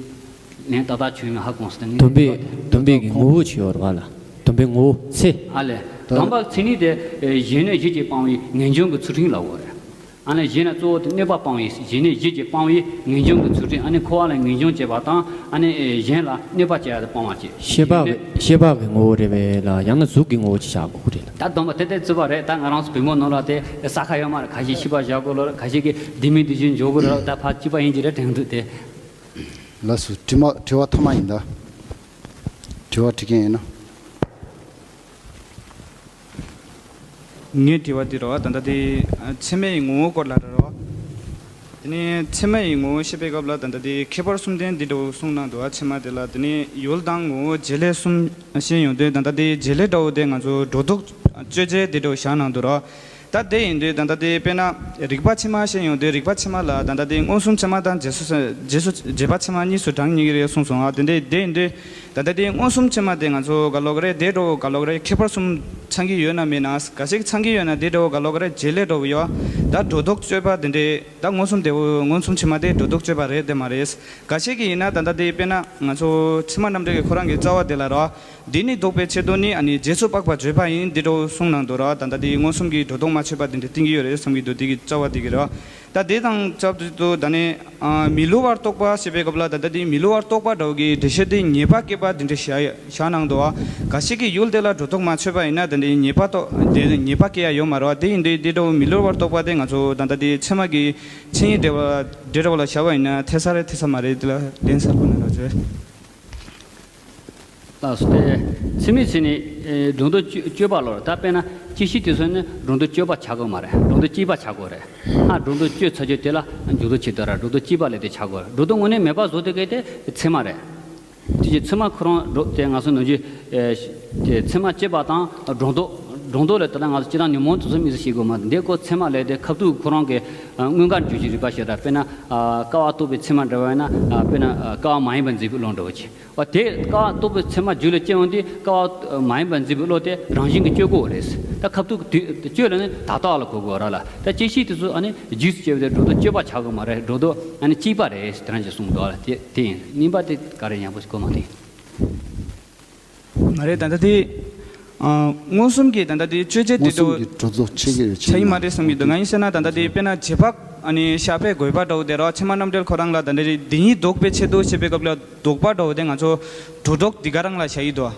ལན་ཏག་ཏག་བྱུང་མེད་ཧ་གོ་སོང་། ད་ངས་སྡོམ་པའི་སྡོམ་པའི་གི་ངོ་བོ་ཅིག་ཡོད་རེད་པ་ལ། སྡོམ་པའི་ངོ་བོ་ཚེ། ཨ་ལས། སྡོམ་པ་ཚེ་ནི་དེ་གཞན་གནོད་གཞི་གཅིག་སྤང་བའི་ངེས་འབྱུང་གི་ཚུལ་ཁྲིམས་ལ་གོ་རེད། ཨ་ནི་གཞན་ལ་གཙོ་བོ་དེ་གནོད་པ་སྤང་བའི། གཞན་གནོད་གཞི་གཅིག་སྤང་བའི་ངེས་འབྱུང་གི་ཚུལ་ཁྲིམས། ཨ་ནི་འཁོར་བ་ལ་ངེས་འབྱུང་བྱེད་པ་དང་། ཨ་ནི་གཞན་ལ་གནོད་པ་བྱེད་ཡ་དེ་སྤང་བ་བྱེད། ཤེས་པ་གི་ཤེས་པ་གི་ངོ་བོ་རེད་པས་ལ། ཡང་ན་གཟུགས་ཀྱི་ངོ་བོ་ཅིག་བཞག་དགོས་རེད་ལ། ད་སྡོམ་པ་དེ་དེ་རྩིས་པ་རེད། ད་ང་རང་ཚོ་བོད་མི་ནང་ལ་དེ་ས་ཁ་ཡོད་མ་རེད། ཁ་ཤས་ཤེས་པ་བཞག་དགོས་ལ། ཁ་ཤས་ཀྱིས་འདི་མིན་འདི་བཞིན་འཇོག་དགོས་རེད། ད་ཕར་སྐྱིད་པ་ཡིན་གྱི་རེད་དྲན་འདུག་དེ། ལགས་སོ། དྲི་མ་དྲི་བ་མཐའ་མ་ཡིན་ད། དྲི་བ་དྲི་མཁན་ཡིན་ན། ངའི་དྲི་བ་འདི་རེད་པ། ད་ལྟ་དེ་ཚད་མའི་ངོ་བོ་སྐོར་ལ་རེད་པ། དེ་ནས་ཚད་མའི་ངོ་བོ་བཤད་པའི་སྐབས་ལ། ད་ལྟ་དེ་ཁྱད་པར་གསུམ་ལྡན་འདི་འདྲ་བོ་གསུངས་གནང་འདུག་པ། ཚད་མ་དེ་ལ། དེ་ནས་ཡུལ་དང་ངོ་བོ་བྱེད་ལས་གསུམ་བཤད་ཡོང་དུས། ད་ལྟ་དེ་བྱེད་ལས་འདྲ་བོ་དེ་ང་ཚོ་སྒྲོ་འདོགས་གཅོད་བྱེད་དེ་འདྲ་བོ་བཞག་གནང་འདུག་རེད་པ། ད་དེ་ཡིན་དུས་ད་ལྟ་དེ་དཔེར་ན་རིག་པ་ཕྱི་མ་བཤད་ཡོང་དུས། རིག་པ་ཕྱི་མ་ལ་ད་ལྟ་དེ་མངོན་སུམ་ཕྱི་མ་དང་རྗེས་སུ་རྗེས་སུ་རྗེས་དཔག་ཕྱི་མ་གཉིས་སུ་གྲངས་ངེས་ཀྱི་རེད་གསུངས་སོང་ཨ། དེ་འདྲ་དེ་ཡིན་དུས་ད་ལྟ་དེ་མངོན་སུམ་ཕྱི་མ་དེ་ང་ཚོ་ག་ལབ་དགོས་རེད། དེ་འདྲ་བོ་ག་ལབ་དགོས་རེད། ཁྱད་པར་གསུམ་ཚང་གི་ཡོད་ན་མེད་ན། ག་ཞིག་ཚང་གི་ཡོད་ན་དེ་འདྲ་བོ་ག་ལབ་དགོས་རེད། བྱེད་ལས་འདྲ་བོ་ཡོད། ད་སྒྲོ་འདོགས་གཅོད་པ་དེ་འདྲ། ད་མངོན་སུམ་དེ་བོ་མངོན་སུམ་ཕྱི་མ་དེ་སྒྲོ་འདོགས་གཅོད་པ་རེད་དེ་མ་རེད། ག་ཞིག་གི་ཡིན་ན་ད་ལྟ་དེ་དཔེར་ན་ང་ཚོ་ཕྱི་མ་རྣམ་འགྲེལ་གྱི་ཁོ་རང་གི་རྩ་བ་དེ་ལ་རེད་པ། འདི་ནི་ལྡོག་པའི་ཆེད་དུ་ནི། ཨ་ནི་རྗེས་སུ་དཔག་པ་བརྗོད་པ་ཡིན། འདི་འདྲ་བོ་གསུངས་གནང་འདུག་རེད་པ། ད་ལྟ་དེ་མངོན་སུམ་གྱི་སྒྲོ་འདོགས་མ་ཆོད་པ་དེ་འདྲ་བསྟན་གྱི་ཡོད་རེད་བསམ་གྱི་འདུག་དེ་གི་རྩ་བ་དེ་གི་རེད་པ། ད་དེ་དང་ཆབས་ཅིག་ཏུ་ད་ནི་ཨ་མི་སླུ་བར་རྟོག་པ་ཞེས་པའི་སྐབས་ལ། ད་ལྟ་དེ་མི་སླུ་བར་རྟོག་པ་འདྲ་བོ་གི་འགྲེལ་བཤད་དེ་ཉེས་པ་སྐྱེད་པ་དེ་འདྲ་བཞག་བཞག་གནང་འདུག་པ། ག་ཞིག་གི་ཡུལ་དེ་ལ་སྒྲོ་འདོགས་མ་ཆོད་པ་ཡིན་ན། ད་ནི་ཉེས་པ་རྟོགས་དེ་ཉེས་པ་སྐྱེ་ཡ་ཡོད་མ་རེད་པ། དེ་ཡིན་དུས་དེ་འདྲ་བོ་མི་སླུ་བར་རྟོག་པ་དེ་ང་ཚོ་ད་ལྟ་དེ་ཚད་མ་གི་ཆོས་ཉིད་འགྲེལ་པ་འགྲེལ་པ་ལ་བཞག་པ་ཡིན་ན་འཐད་ས་རེད་འཐད་ས་མ་རེད། དེ་ལ་ལན་གསལ་པོ་གནང་རོགས་བྱོས། ལགས་སོ། དེ་ཚད་མའི་ཆོས་ནི་སྒྲོ་འདོགས་གཅོད་པ་ལོ། ད་དཔེར་ན་སྐྱེད་བྱེད་དེ་ཚོ་ནི་སྒྲོ་འདོགས་གཅོད་པ་ཆགས་དགོས་མ་རེད། སྒྲོ་འདོགས་གཅོད་པ་ཆགས་དགོས་རེད། ཨ་སྒྲོ་འདོགས་གཅོད་ཚར་རྗེས་དེ་ལ་འཇུག་ལྡོག་བྱེད་དུས་ར་སྒྲོ་འདོགས་གཅོད་པ་ལས་དེ་ཆགས་དགོས་རེད། སྒྲོ་འདོགས་དངོས་གནས་མེད་པ་བཟོ་དེ་གལ་ཏེ་ཚད་མ་རེད། དེ་ཀྱི་ཚད་མ་ཁོ་རང་སྒྲོ་དེ་ང་ཚོ་ནང་བཞིན་དེ་ཚད་མ་གཅོད་པ་དང་སྒྲོ་འདོགས། སྒྲོ་འདོགས་ལས་དེ་ལ་ང་ཚོ་སྤྱིར་བཏང་ཉོན་མོངས་དེ་ཚོ་དམིགས་སུ་བྱེད་དགོས་མ་རེད། འདི་ཁོ་ཚད་མ་ལས་དེ་ཁ་ཐུག་ཁོ་རང་གི་མངོན་དགར་འཇུག་བྱེད་རིགས་པ་ཞེས་ར། དཔེར་ན་ཀ་བ་རྟོག་པའི་ཚད་མ་འདྲ་བ་ཡིན་ན། དཔེར་ན་ཀ་བ་མ་ཡིན་པར་འཛིན་པའི་བློ་འདྲ་བོ་ཅིག་འོ་དེ་ཀ་བ་རྟོག་པའི་ཚད་མ་རྒྱུད་ལ་སྐྱེ་ཡོང་དུས། ཀ་བ་མ་ཡིན་པར་འཛིན་པའི་བློ་དེ་རང་བཞིན་གྱིས་གཅོད་དགོས་རེད། ད་ཁ་ཐུག་དུས་གཅོད་ལ་ནི་ད་ལྟ་བ་ལ་གོ་དགོས་ར་ལ། ད་སྐྱེད་བྱེད་དེ་ཚོ་ཨ་ནི་རྗེས་སུ་སྐྱེ་བ་དེ་སྒྲོ་འདོགས་གཅོད་པ་ཆགས་དགོས་མ་རེད། སྒྲོ་འདོགས་ཨ་ནི་གཅོད་པ་རེད། དེ་རང་གིས་གསུངས་འདུག་ལ། དེ་དེ་ཡིན། གཉིས་པ་དེ་ག་རེ་ཡག་པོ་ཞིག་གོ་མ་ཐུབ། མ་རེད། ད་ལྟ་དེ་ཨ་མངོན་སུམ་གྱི་ད་ལྟ་དེ་གཅོད་བྱེད་དེ་མངོན་སུམ་འདྲ་གྱི་སྒྲོ་འདོགས་ཆགས་ཀྱི་རེད། ཆགས་ཀྱི་མ་རེད་བསམ་གྱི་འདུག་ང་ཡིན་ཟེར་ན་ད་ལྟ་དེ་དཔེར་ན་རྗེས་དཔག་ཨ་ནི་བཞག་པའི་དགོས་པ་འདྲ་བོ་དེ་ར། ཚད་མ་རྣམ་འགྲེལ་ཁོ་རང་ལ་ད་ལྟ་དེ་འདི་ཉིད་ལྡོག་པའི་ཆེད་དུ་ཞེས་པའི་སྐབས་ལ་ལྡོག་པ་འདྲ་བོ་དེ་ང་ཚོ་སྒྲོ་འདོགས་འདི་ག་རང་ལ་བཞག་ཡི་འདུག་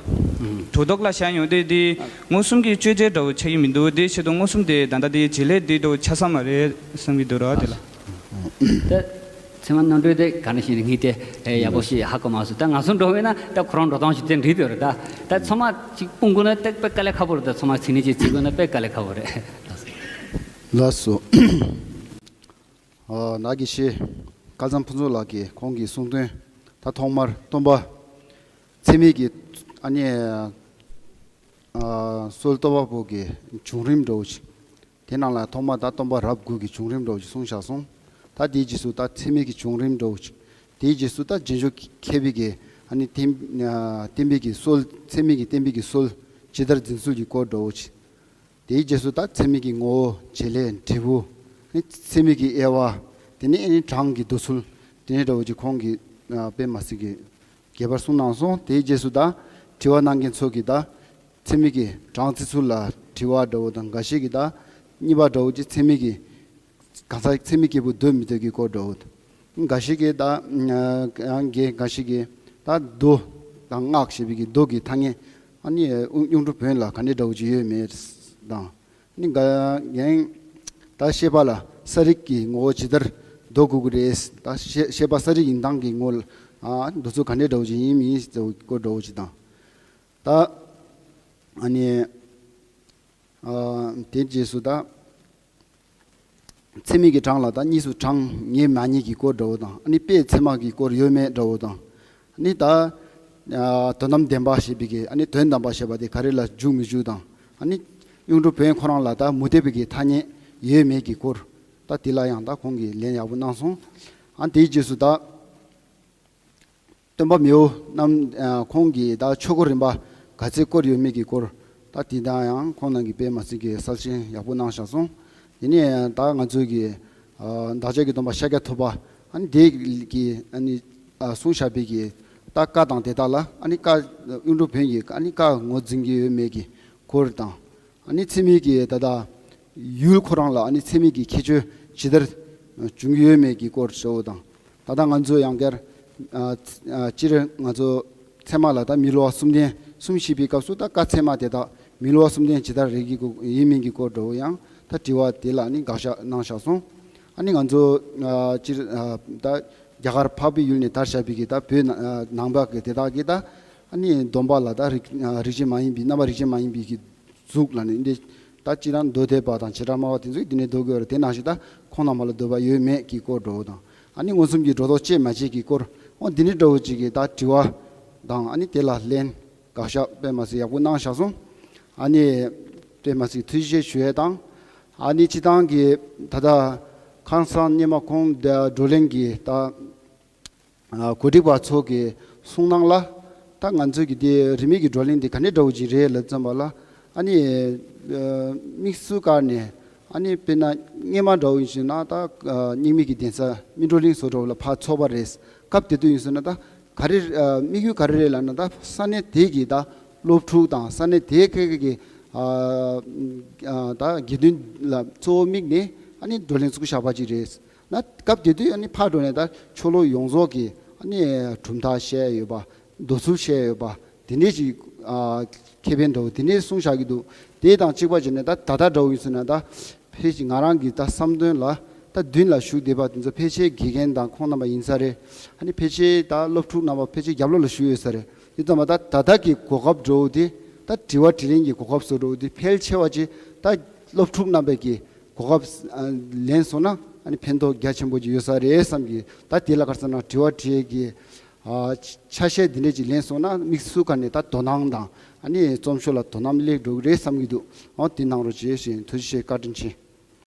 སྒྲོ་འདོགས་ལ་བཞག་ཡོང་དུས་དེ་མངོན་སུམ་གྱི་གཅོད་བྱེད་འདྲ་བོ་ཆགས་ཀྱི་མི་འདུག་དེའི་ཆེད་དུ་མངོན་སུམ་དེ་ད་ལྟ་དེ་བྱེད་ལས་འདི་འདྲ་བོ་ཆགས་ས་མ་རེད་བསམ་གྱི་འདུག་ར། དེ་ལ། ད་ཚད་མ་རྣམ་འགྲེལ་དེ་ག་ནང་བཞིན་ངས་དེ་ཡག་པོ་ཞིག་ཧ་གོ་མ་སོང་། ད་ང་ཚོ་འགྲོ་བས་ན་ད་ཁོ་རང་འགྲོ་སྟངས་ཤིག་དེ་འགྲིག་འདུག་རེད། ད་ད་ཚང་མ་ཅིག་སྤུངས་དགོས་ན་ད་དཔེ་དཀའ་ལས་ཁག་པོ་རེད། ད་ཚང་མ་ཚིག་ནི་ཅིག་བརྩི་དགོས་ན་དཔེ་དཀའ་ལས་ཁག་པོ་རེད། ལགས་སོ། ཨ་ནག་གི་ཤེས་སྐལ་བཟང་ཕུན་ཚོགས་ལགས་ཀྱིས་ཁོང་གི་གསུང་དོན། ད་ཐོག་མར་སྟོན་པ་ཚད་མའི་གི་ཨ་ནི་ཨ་སྲོལ་བསྟོད་པ་པོ་གི་བྱུང་རིམ་འདྲ་བོ་ཞིག་དེ་ནང་ལ་ཐོག་མ་ད་སྟོན་པ་རབས་དགུ་གི་བྱུང་རིམ་འདྲ་བོ་ཞིག་གསུངས་བཞག་སོང་། ད་དེའི་རྗེས་སུ་ད་ཚད་མའི་གི་བྱུང་རིམ་འདྲ་བོ་ཞིག་དེའི་རྗེས་སུ་ད་རྗེས་འཇུག་མཁས་པའི་གི་ཨ་ནི་བསྟན་ཨ་བསྟན་པའི་གི་སྲོལ། ཚད་མའི་གི་བསྟན་པའི་གི་སྲོལ་ཇི་ལྟར་འཛིན་ཚུལ་གྱི་སྐོར་འདྲ་བོ་ཞིག་དེའི་རྗེས་སུ་ད་ཚད་མའི་གི་ངོ་བོ། བྱེད་ལས། འབྲས་བུ། ཨ་ནི་ཚད་མའི་གི་དབྱེ་བ། དེ་ནས་ཨ་ནི་གྲངས་ཀྱི་འདོད་ཚུལ། དེ་ནས་འདྲ་བོ་ཅིག་ཁོང་གིས་ཨ་དཔེ་མ་སྲིད་ཀྱི་རྒྱས་པར་གསུངས་གནང་སོང་། དེའི་རྗེས་སུ་ད་དྲི་བ་གནང་མཁན་ཚོ་གིས་ད་ཚད་མའི་གི་གྲངས་བརྩི་ཚུལ་ལ་དྲི་བ་འདྲ་བོ་དང་། འགའ་ཞིག་གིས་ད་གཉིས་པ་འདྲ་བོ་ཅིག་ཚད་མའི་གི་གང་ཟག་ཚད་མའི་སྐྱེས་བུ་འདོད་མི་འདོད་ཀྱི་སྐོར་འདྲ་བོ་དང་། འགའ་ཞིག་གིས་ད་ཡང་འགའ་འགའ་ཞིག་གིས་ད་མདོ་དང་སྔགས་ཞེས་པའི་གི་མདོ་གི་ཐ་སྙད་ཨ་ནི་གཡུང་དྲུང་བོན་ལ་ག་འདྲ་འདྲ་བོ་ཅིག་ཡོད་མེད་དང་། ནི་འགའ་ཡང་ད་བཤད་པ་ལ་གསལ་རིག་གི་ངོ་བོ་ཇི་ལྟར་འདོགས་དགོས་ཀྱི་རེད། ད་བཤད་བཤད་པ་གསལ་རིག་ཡིན་སྟངས་ཀྱི་ངོ་ལ་ཨ་འདི་ཚོ་ག་འདྲ་འདྲ་བོ་ཅིག་ཡིན་མིན་ཟེར་བའི་སྐོར་འདྲ་བོ་ཅིག་དང་། ད་ ཨ་ནི་ཨ་དེའི་རྗེས་སུ་ད་ཚད་མའི་གི་གྲངས་ལ་ད་གཉིས་སུ་གྲངས་ངེས་མ་ངེས་ཀྱི་སྐོར་འདྲ་བོ་དང་། ཨ་ནི་དཔེ་ཚད་མ་གི་སྐོར་ཡོད་མེད་འདྲ་བོ་དང་། ཨ་ནི་ད་ཨ་དོན་དམ་བདེན་པ་ཞེས་པའི་གི་ཨ་ནི་དོན་དམ་པ་ཞེས་པ་དེ་ག་རེ་ལ་འཇུག་མི་འཇུག་དང་། ཨ་ནི་གཡུང་དྲུང་བོན་ཁོ་རང་ལ་ད་མུ་སྟེགས་པའི་གི་ཐ་སྙད་ཡོད་མེད་ཀྱི་སྐོར། ད་དེ་ལ་ཡང་ད་ཁོང་གིས་ལན་ཡག་པོ་གནང་སོང་། ཨ་དེའི་རྗེས་སུ་ད་སྟོན་པ་མི་བོ་རྣམས་ཨ་ཁོང་གིས་ད་ཆོས་སྐོར་རིམ་པ་ག་ཚད་བསྐོར་ཡོད་མེད་ཀྱི་སྐོར། ད་དེ་དག་ཡང་ཁོང་རྣམས་ཀྱིས་དཔེ་མ་སྲིད་ཀྱི་གསལ་བཤད་ཡག་པོ་གནང་བཞག་སོང་། དེ་ནས་ད་ང་ཚོའི་གི་ཨ་བདག་ཅག་གི་སྟོན་པ་ཤཱཀྱ་ཐུབ་པ་ཨ་ནི་དེ་གི་ཨ་ནི་ཨ་གསུངས་བཞག་པའི་གི་ད་བཀའ་དང་དེ་དག་ལ་ཨ་ནི་བཀའ་གཡུང་དྲུང་བོན་གྱི་ཨ་ནི་བཀའ་ངོས་འཛིན་གྱི་ཡོད་མེད་ཀྱི་སྐོར་དང་། ཨ་ནི་ཚད་མའི་གི་ད་ལྟ་ཡུལ་ཁོ་རང་ལ་ཨ་ནི་ཚད་མའི་གི་ཁྱད་ཆོས་ཇི་ལྟར་འབྱུང་གི་ཡོད་མེད་ཀྱི་སྐོར་ཞུ་བ་དང་། ད་ལྟ་ང་ཚོ་ཡང་བསྐྱར་ཨ་ཨ་སྤྱིར་ང་ཚོ་ཚད་མ་ལ་ད་མི་སླུ་བ་གསུམ་ལྡན་གསུམ་བཤད་པའི་སྐབས་སུ་ད་བཀའ་ཚད་མ་དེ་དག་མི་སླུ་བ་གསུམ་ལྡན་ཇི་ལྟར་རེད་ཀྱི་ཡིན་མིན་གྱི་སྐོར་འདྲ་བོ་ཡང་ད་དྲི་བ་དེ་ལ་ནི་དགག་བཞག་གནང་བཞག་སོང་། ཨ་ནི་ང་ཚོ་ཨ་སྤྱིར་ཨ་ད་རྒྱ་གར་འཕགས་པའི་ཡུལ་ནས་དར་བཞག་པའི་གི་ད་བོད་ནང་ཨ་ནང་པ་གི་དེ་དག་གི་ད་ཨ་ནི་སྡོམ་པ་ལ་ད་རིགས་ཨ་རིགས་ཅན་མ་ཡིན་པའི་རྣམ་པ་རིགས་ཅན་མ་ཡིན་པའི་གི་གཟུགས་ལ་ནི་འདི་ད་སྤྱིར་བཏང་མདོ་སྡེ་པ་དང་བྱེ་བྲག་སྨྲ་བ་དེ་ཚོས་འདི་ནས་མདོ་དགོས་རེད། དེ་ནང་བཞིན་ད་ཁོང་རྣམ་པ་ལ་འདོད་པ་ཡོད་མེད་ཀྱི་སྐོར་འདྲ་བོ་དང་། ཨ་ནི་མངོན་སུམ་གྱི་སྒྲོ་འདོགས་བཅད་མ་བཅད་ཀྱི་སྐོར། འོ་འདི་ནི་འདྲ་བོ་ཅིག་གི་ད་དྲི་བ་དང་། ཨ་ནི་དེ་ལ་ལན་དགག་བཞག་དཔེ་མ་སྲིད་ཡག་པོ་གནང་བཞག་སོང་། ཨ་ནི་དཔེ་མ་སྲིད་ཐུགས་རྗེ་ཆེ་ཞུ་ཡས་དང་། ཨ་ནི་སྤྱིར་བཏང་གི་ད་ལྟ་ཁང་བཟང་སྙེ་མ་ཁོང་བགྲོ་གླེང་གི་ད་ཨ་གོ་སྒྲིག་པ་ཚོ་གི་གསུང་གནང་ལ། ད་ང་ཚོས་ཀྱི་དེ་རིས་མེད་ཀྱི་བགྲོ་གླེང་དེ་ག་འདྲའི་འདྲ་བོ་ཅིག་རེད་ལབ་ཙམ་པ་ལ། ཨ་ནི་ཨ་དམིགས་སུ་བཀར་ནས་ཨ་ནི་དཔེར་ན་སྔོན་མ་འདྲ་བོ་ཡིན་ཞུས་ན་ད་ཨ་རྙིང་མའི་གི་གདན་ས་སྨིན་གྲོལ་གླིང་སོགས་འདྲ་བོ་ལ་ཕར་ཚོགས་པ་རེད། སྐབས་དེ་དུས་ཡིན་ཞུས་ན་ད་ག་རེ་ཨ་དམིགས་ཡུལ་ག་རེ་རེད་ལབ་ན། ད་ས་གནས་དེ་གི་ད་སློབ་ཕྲུག་དང་ས་གནས་དེ་གི་གི་ཨ་ཨ་ད་དགེ་འདུན་ལ་གཙོ་བོ་དམིགས་ནས་ཨ་ནི་བགྲོ་གླེང་ཚུགས་བཞག་པ་ཅིག་རེད། ན་སྐབས་དེ་དུས་ཨ་ནི་ཕར་འགྲོ་ནས་ད་ཆོས་ལུགས་ཡོངས་རྫོགས་ཀྱི་ཨ་ནི་གྲུབ་མཐའ་བཤད་ཡོད་པ། འདོད་ཚུལ་བཤད་ཡོད་པ། དེ་འདྲས་ཅིག་ཨ་ཁེ་ཕན་འདྲ་བོ་དེ་འདྲས་གསུངས་བཞག་གི་འདུག་དེ་དང་གཅིག་པ་བྱས་ནས་ད་ད་ལྟ་འདྲ་བོ་ཡིན་ཟེར་ན། ད་ཕལ་ཆེར་ང་རང་གི་ད་བསམ་དོན་ལ་ད་མདུན་ལ་བཞུགས་བསྡད་པ་དེ་ཚོ་ཕལ་ཆེར་དགེ་རྒན་དང་ཁོང་རྣམ་པ་ཡིན་ས་རེད། ཨ་ནི་ཕལ་ཆེར་ད་སློབ་ཕྲུག་རྣམ་པ་ཕལ་ཆེར་རྒྱབ་ལོགས་ལ་བཞུགས་ཡོད་ས་རེད། དེ་ཙམ་པ་ད་ད་ལྟ་གི་གོ་སྐབས་འདྲ་བོ་དེ་ད་དྲི་བ་དྲིས་ལན་གྱི་གོ་སྐབས་བཟོ་འདྲ་བོ་དེ་ཕལ་ཆེ་བ་ཅིག་ད་སློབ་ཕྲུག་རྣམ་པས་ཀྱི་གོ་སྐབས་ཨ་ལེན་སོང་ན་ཨ་ནི་ཕན་ཐོགས་རྒྱ་ཆེན་པོ་ཅིག་ཡོད་ས་རེད་བསམ་གི། ད་དེ་ལ་ག་རེ་ཟེར་ན་དྲི་བ་དྲི་ཡས་ཀྱི་ཨ་ཆ་ཤས་འདི་འདྲས་ཅིག་ལེན་སོང་ན་དམིགས་སུ་བཀར་ནས་ད་དོ་སྣང་དང་ཨ་ནི་རྩོམ་ཤོག་ལ་དོ་སྣང་སླེབས་འགྲོ་གི་རེད་བསམ་གི་འདུག་འོ་དེ་གནང་རོགས་བྱེད་ཞེས། ཐུགས་རྗེ་ཆེ། བཀའ་དྲིན་ཆེ།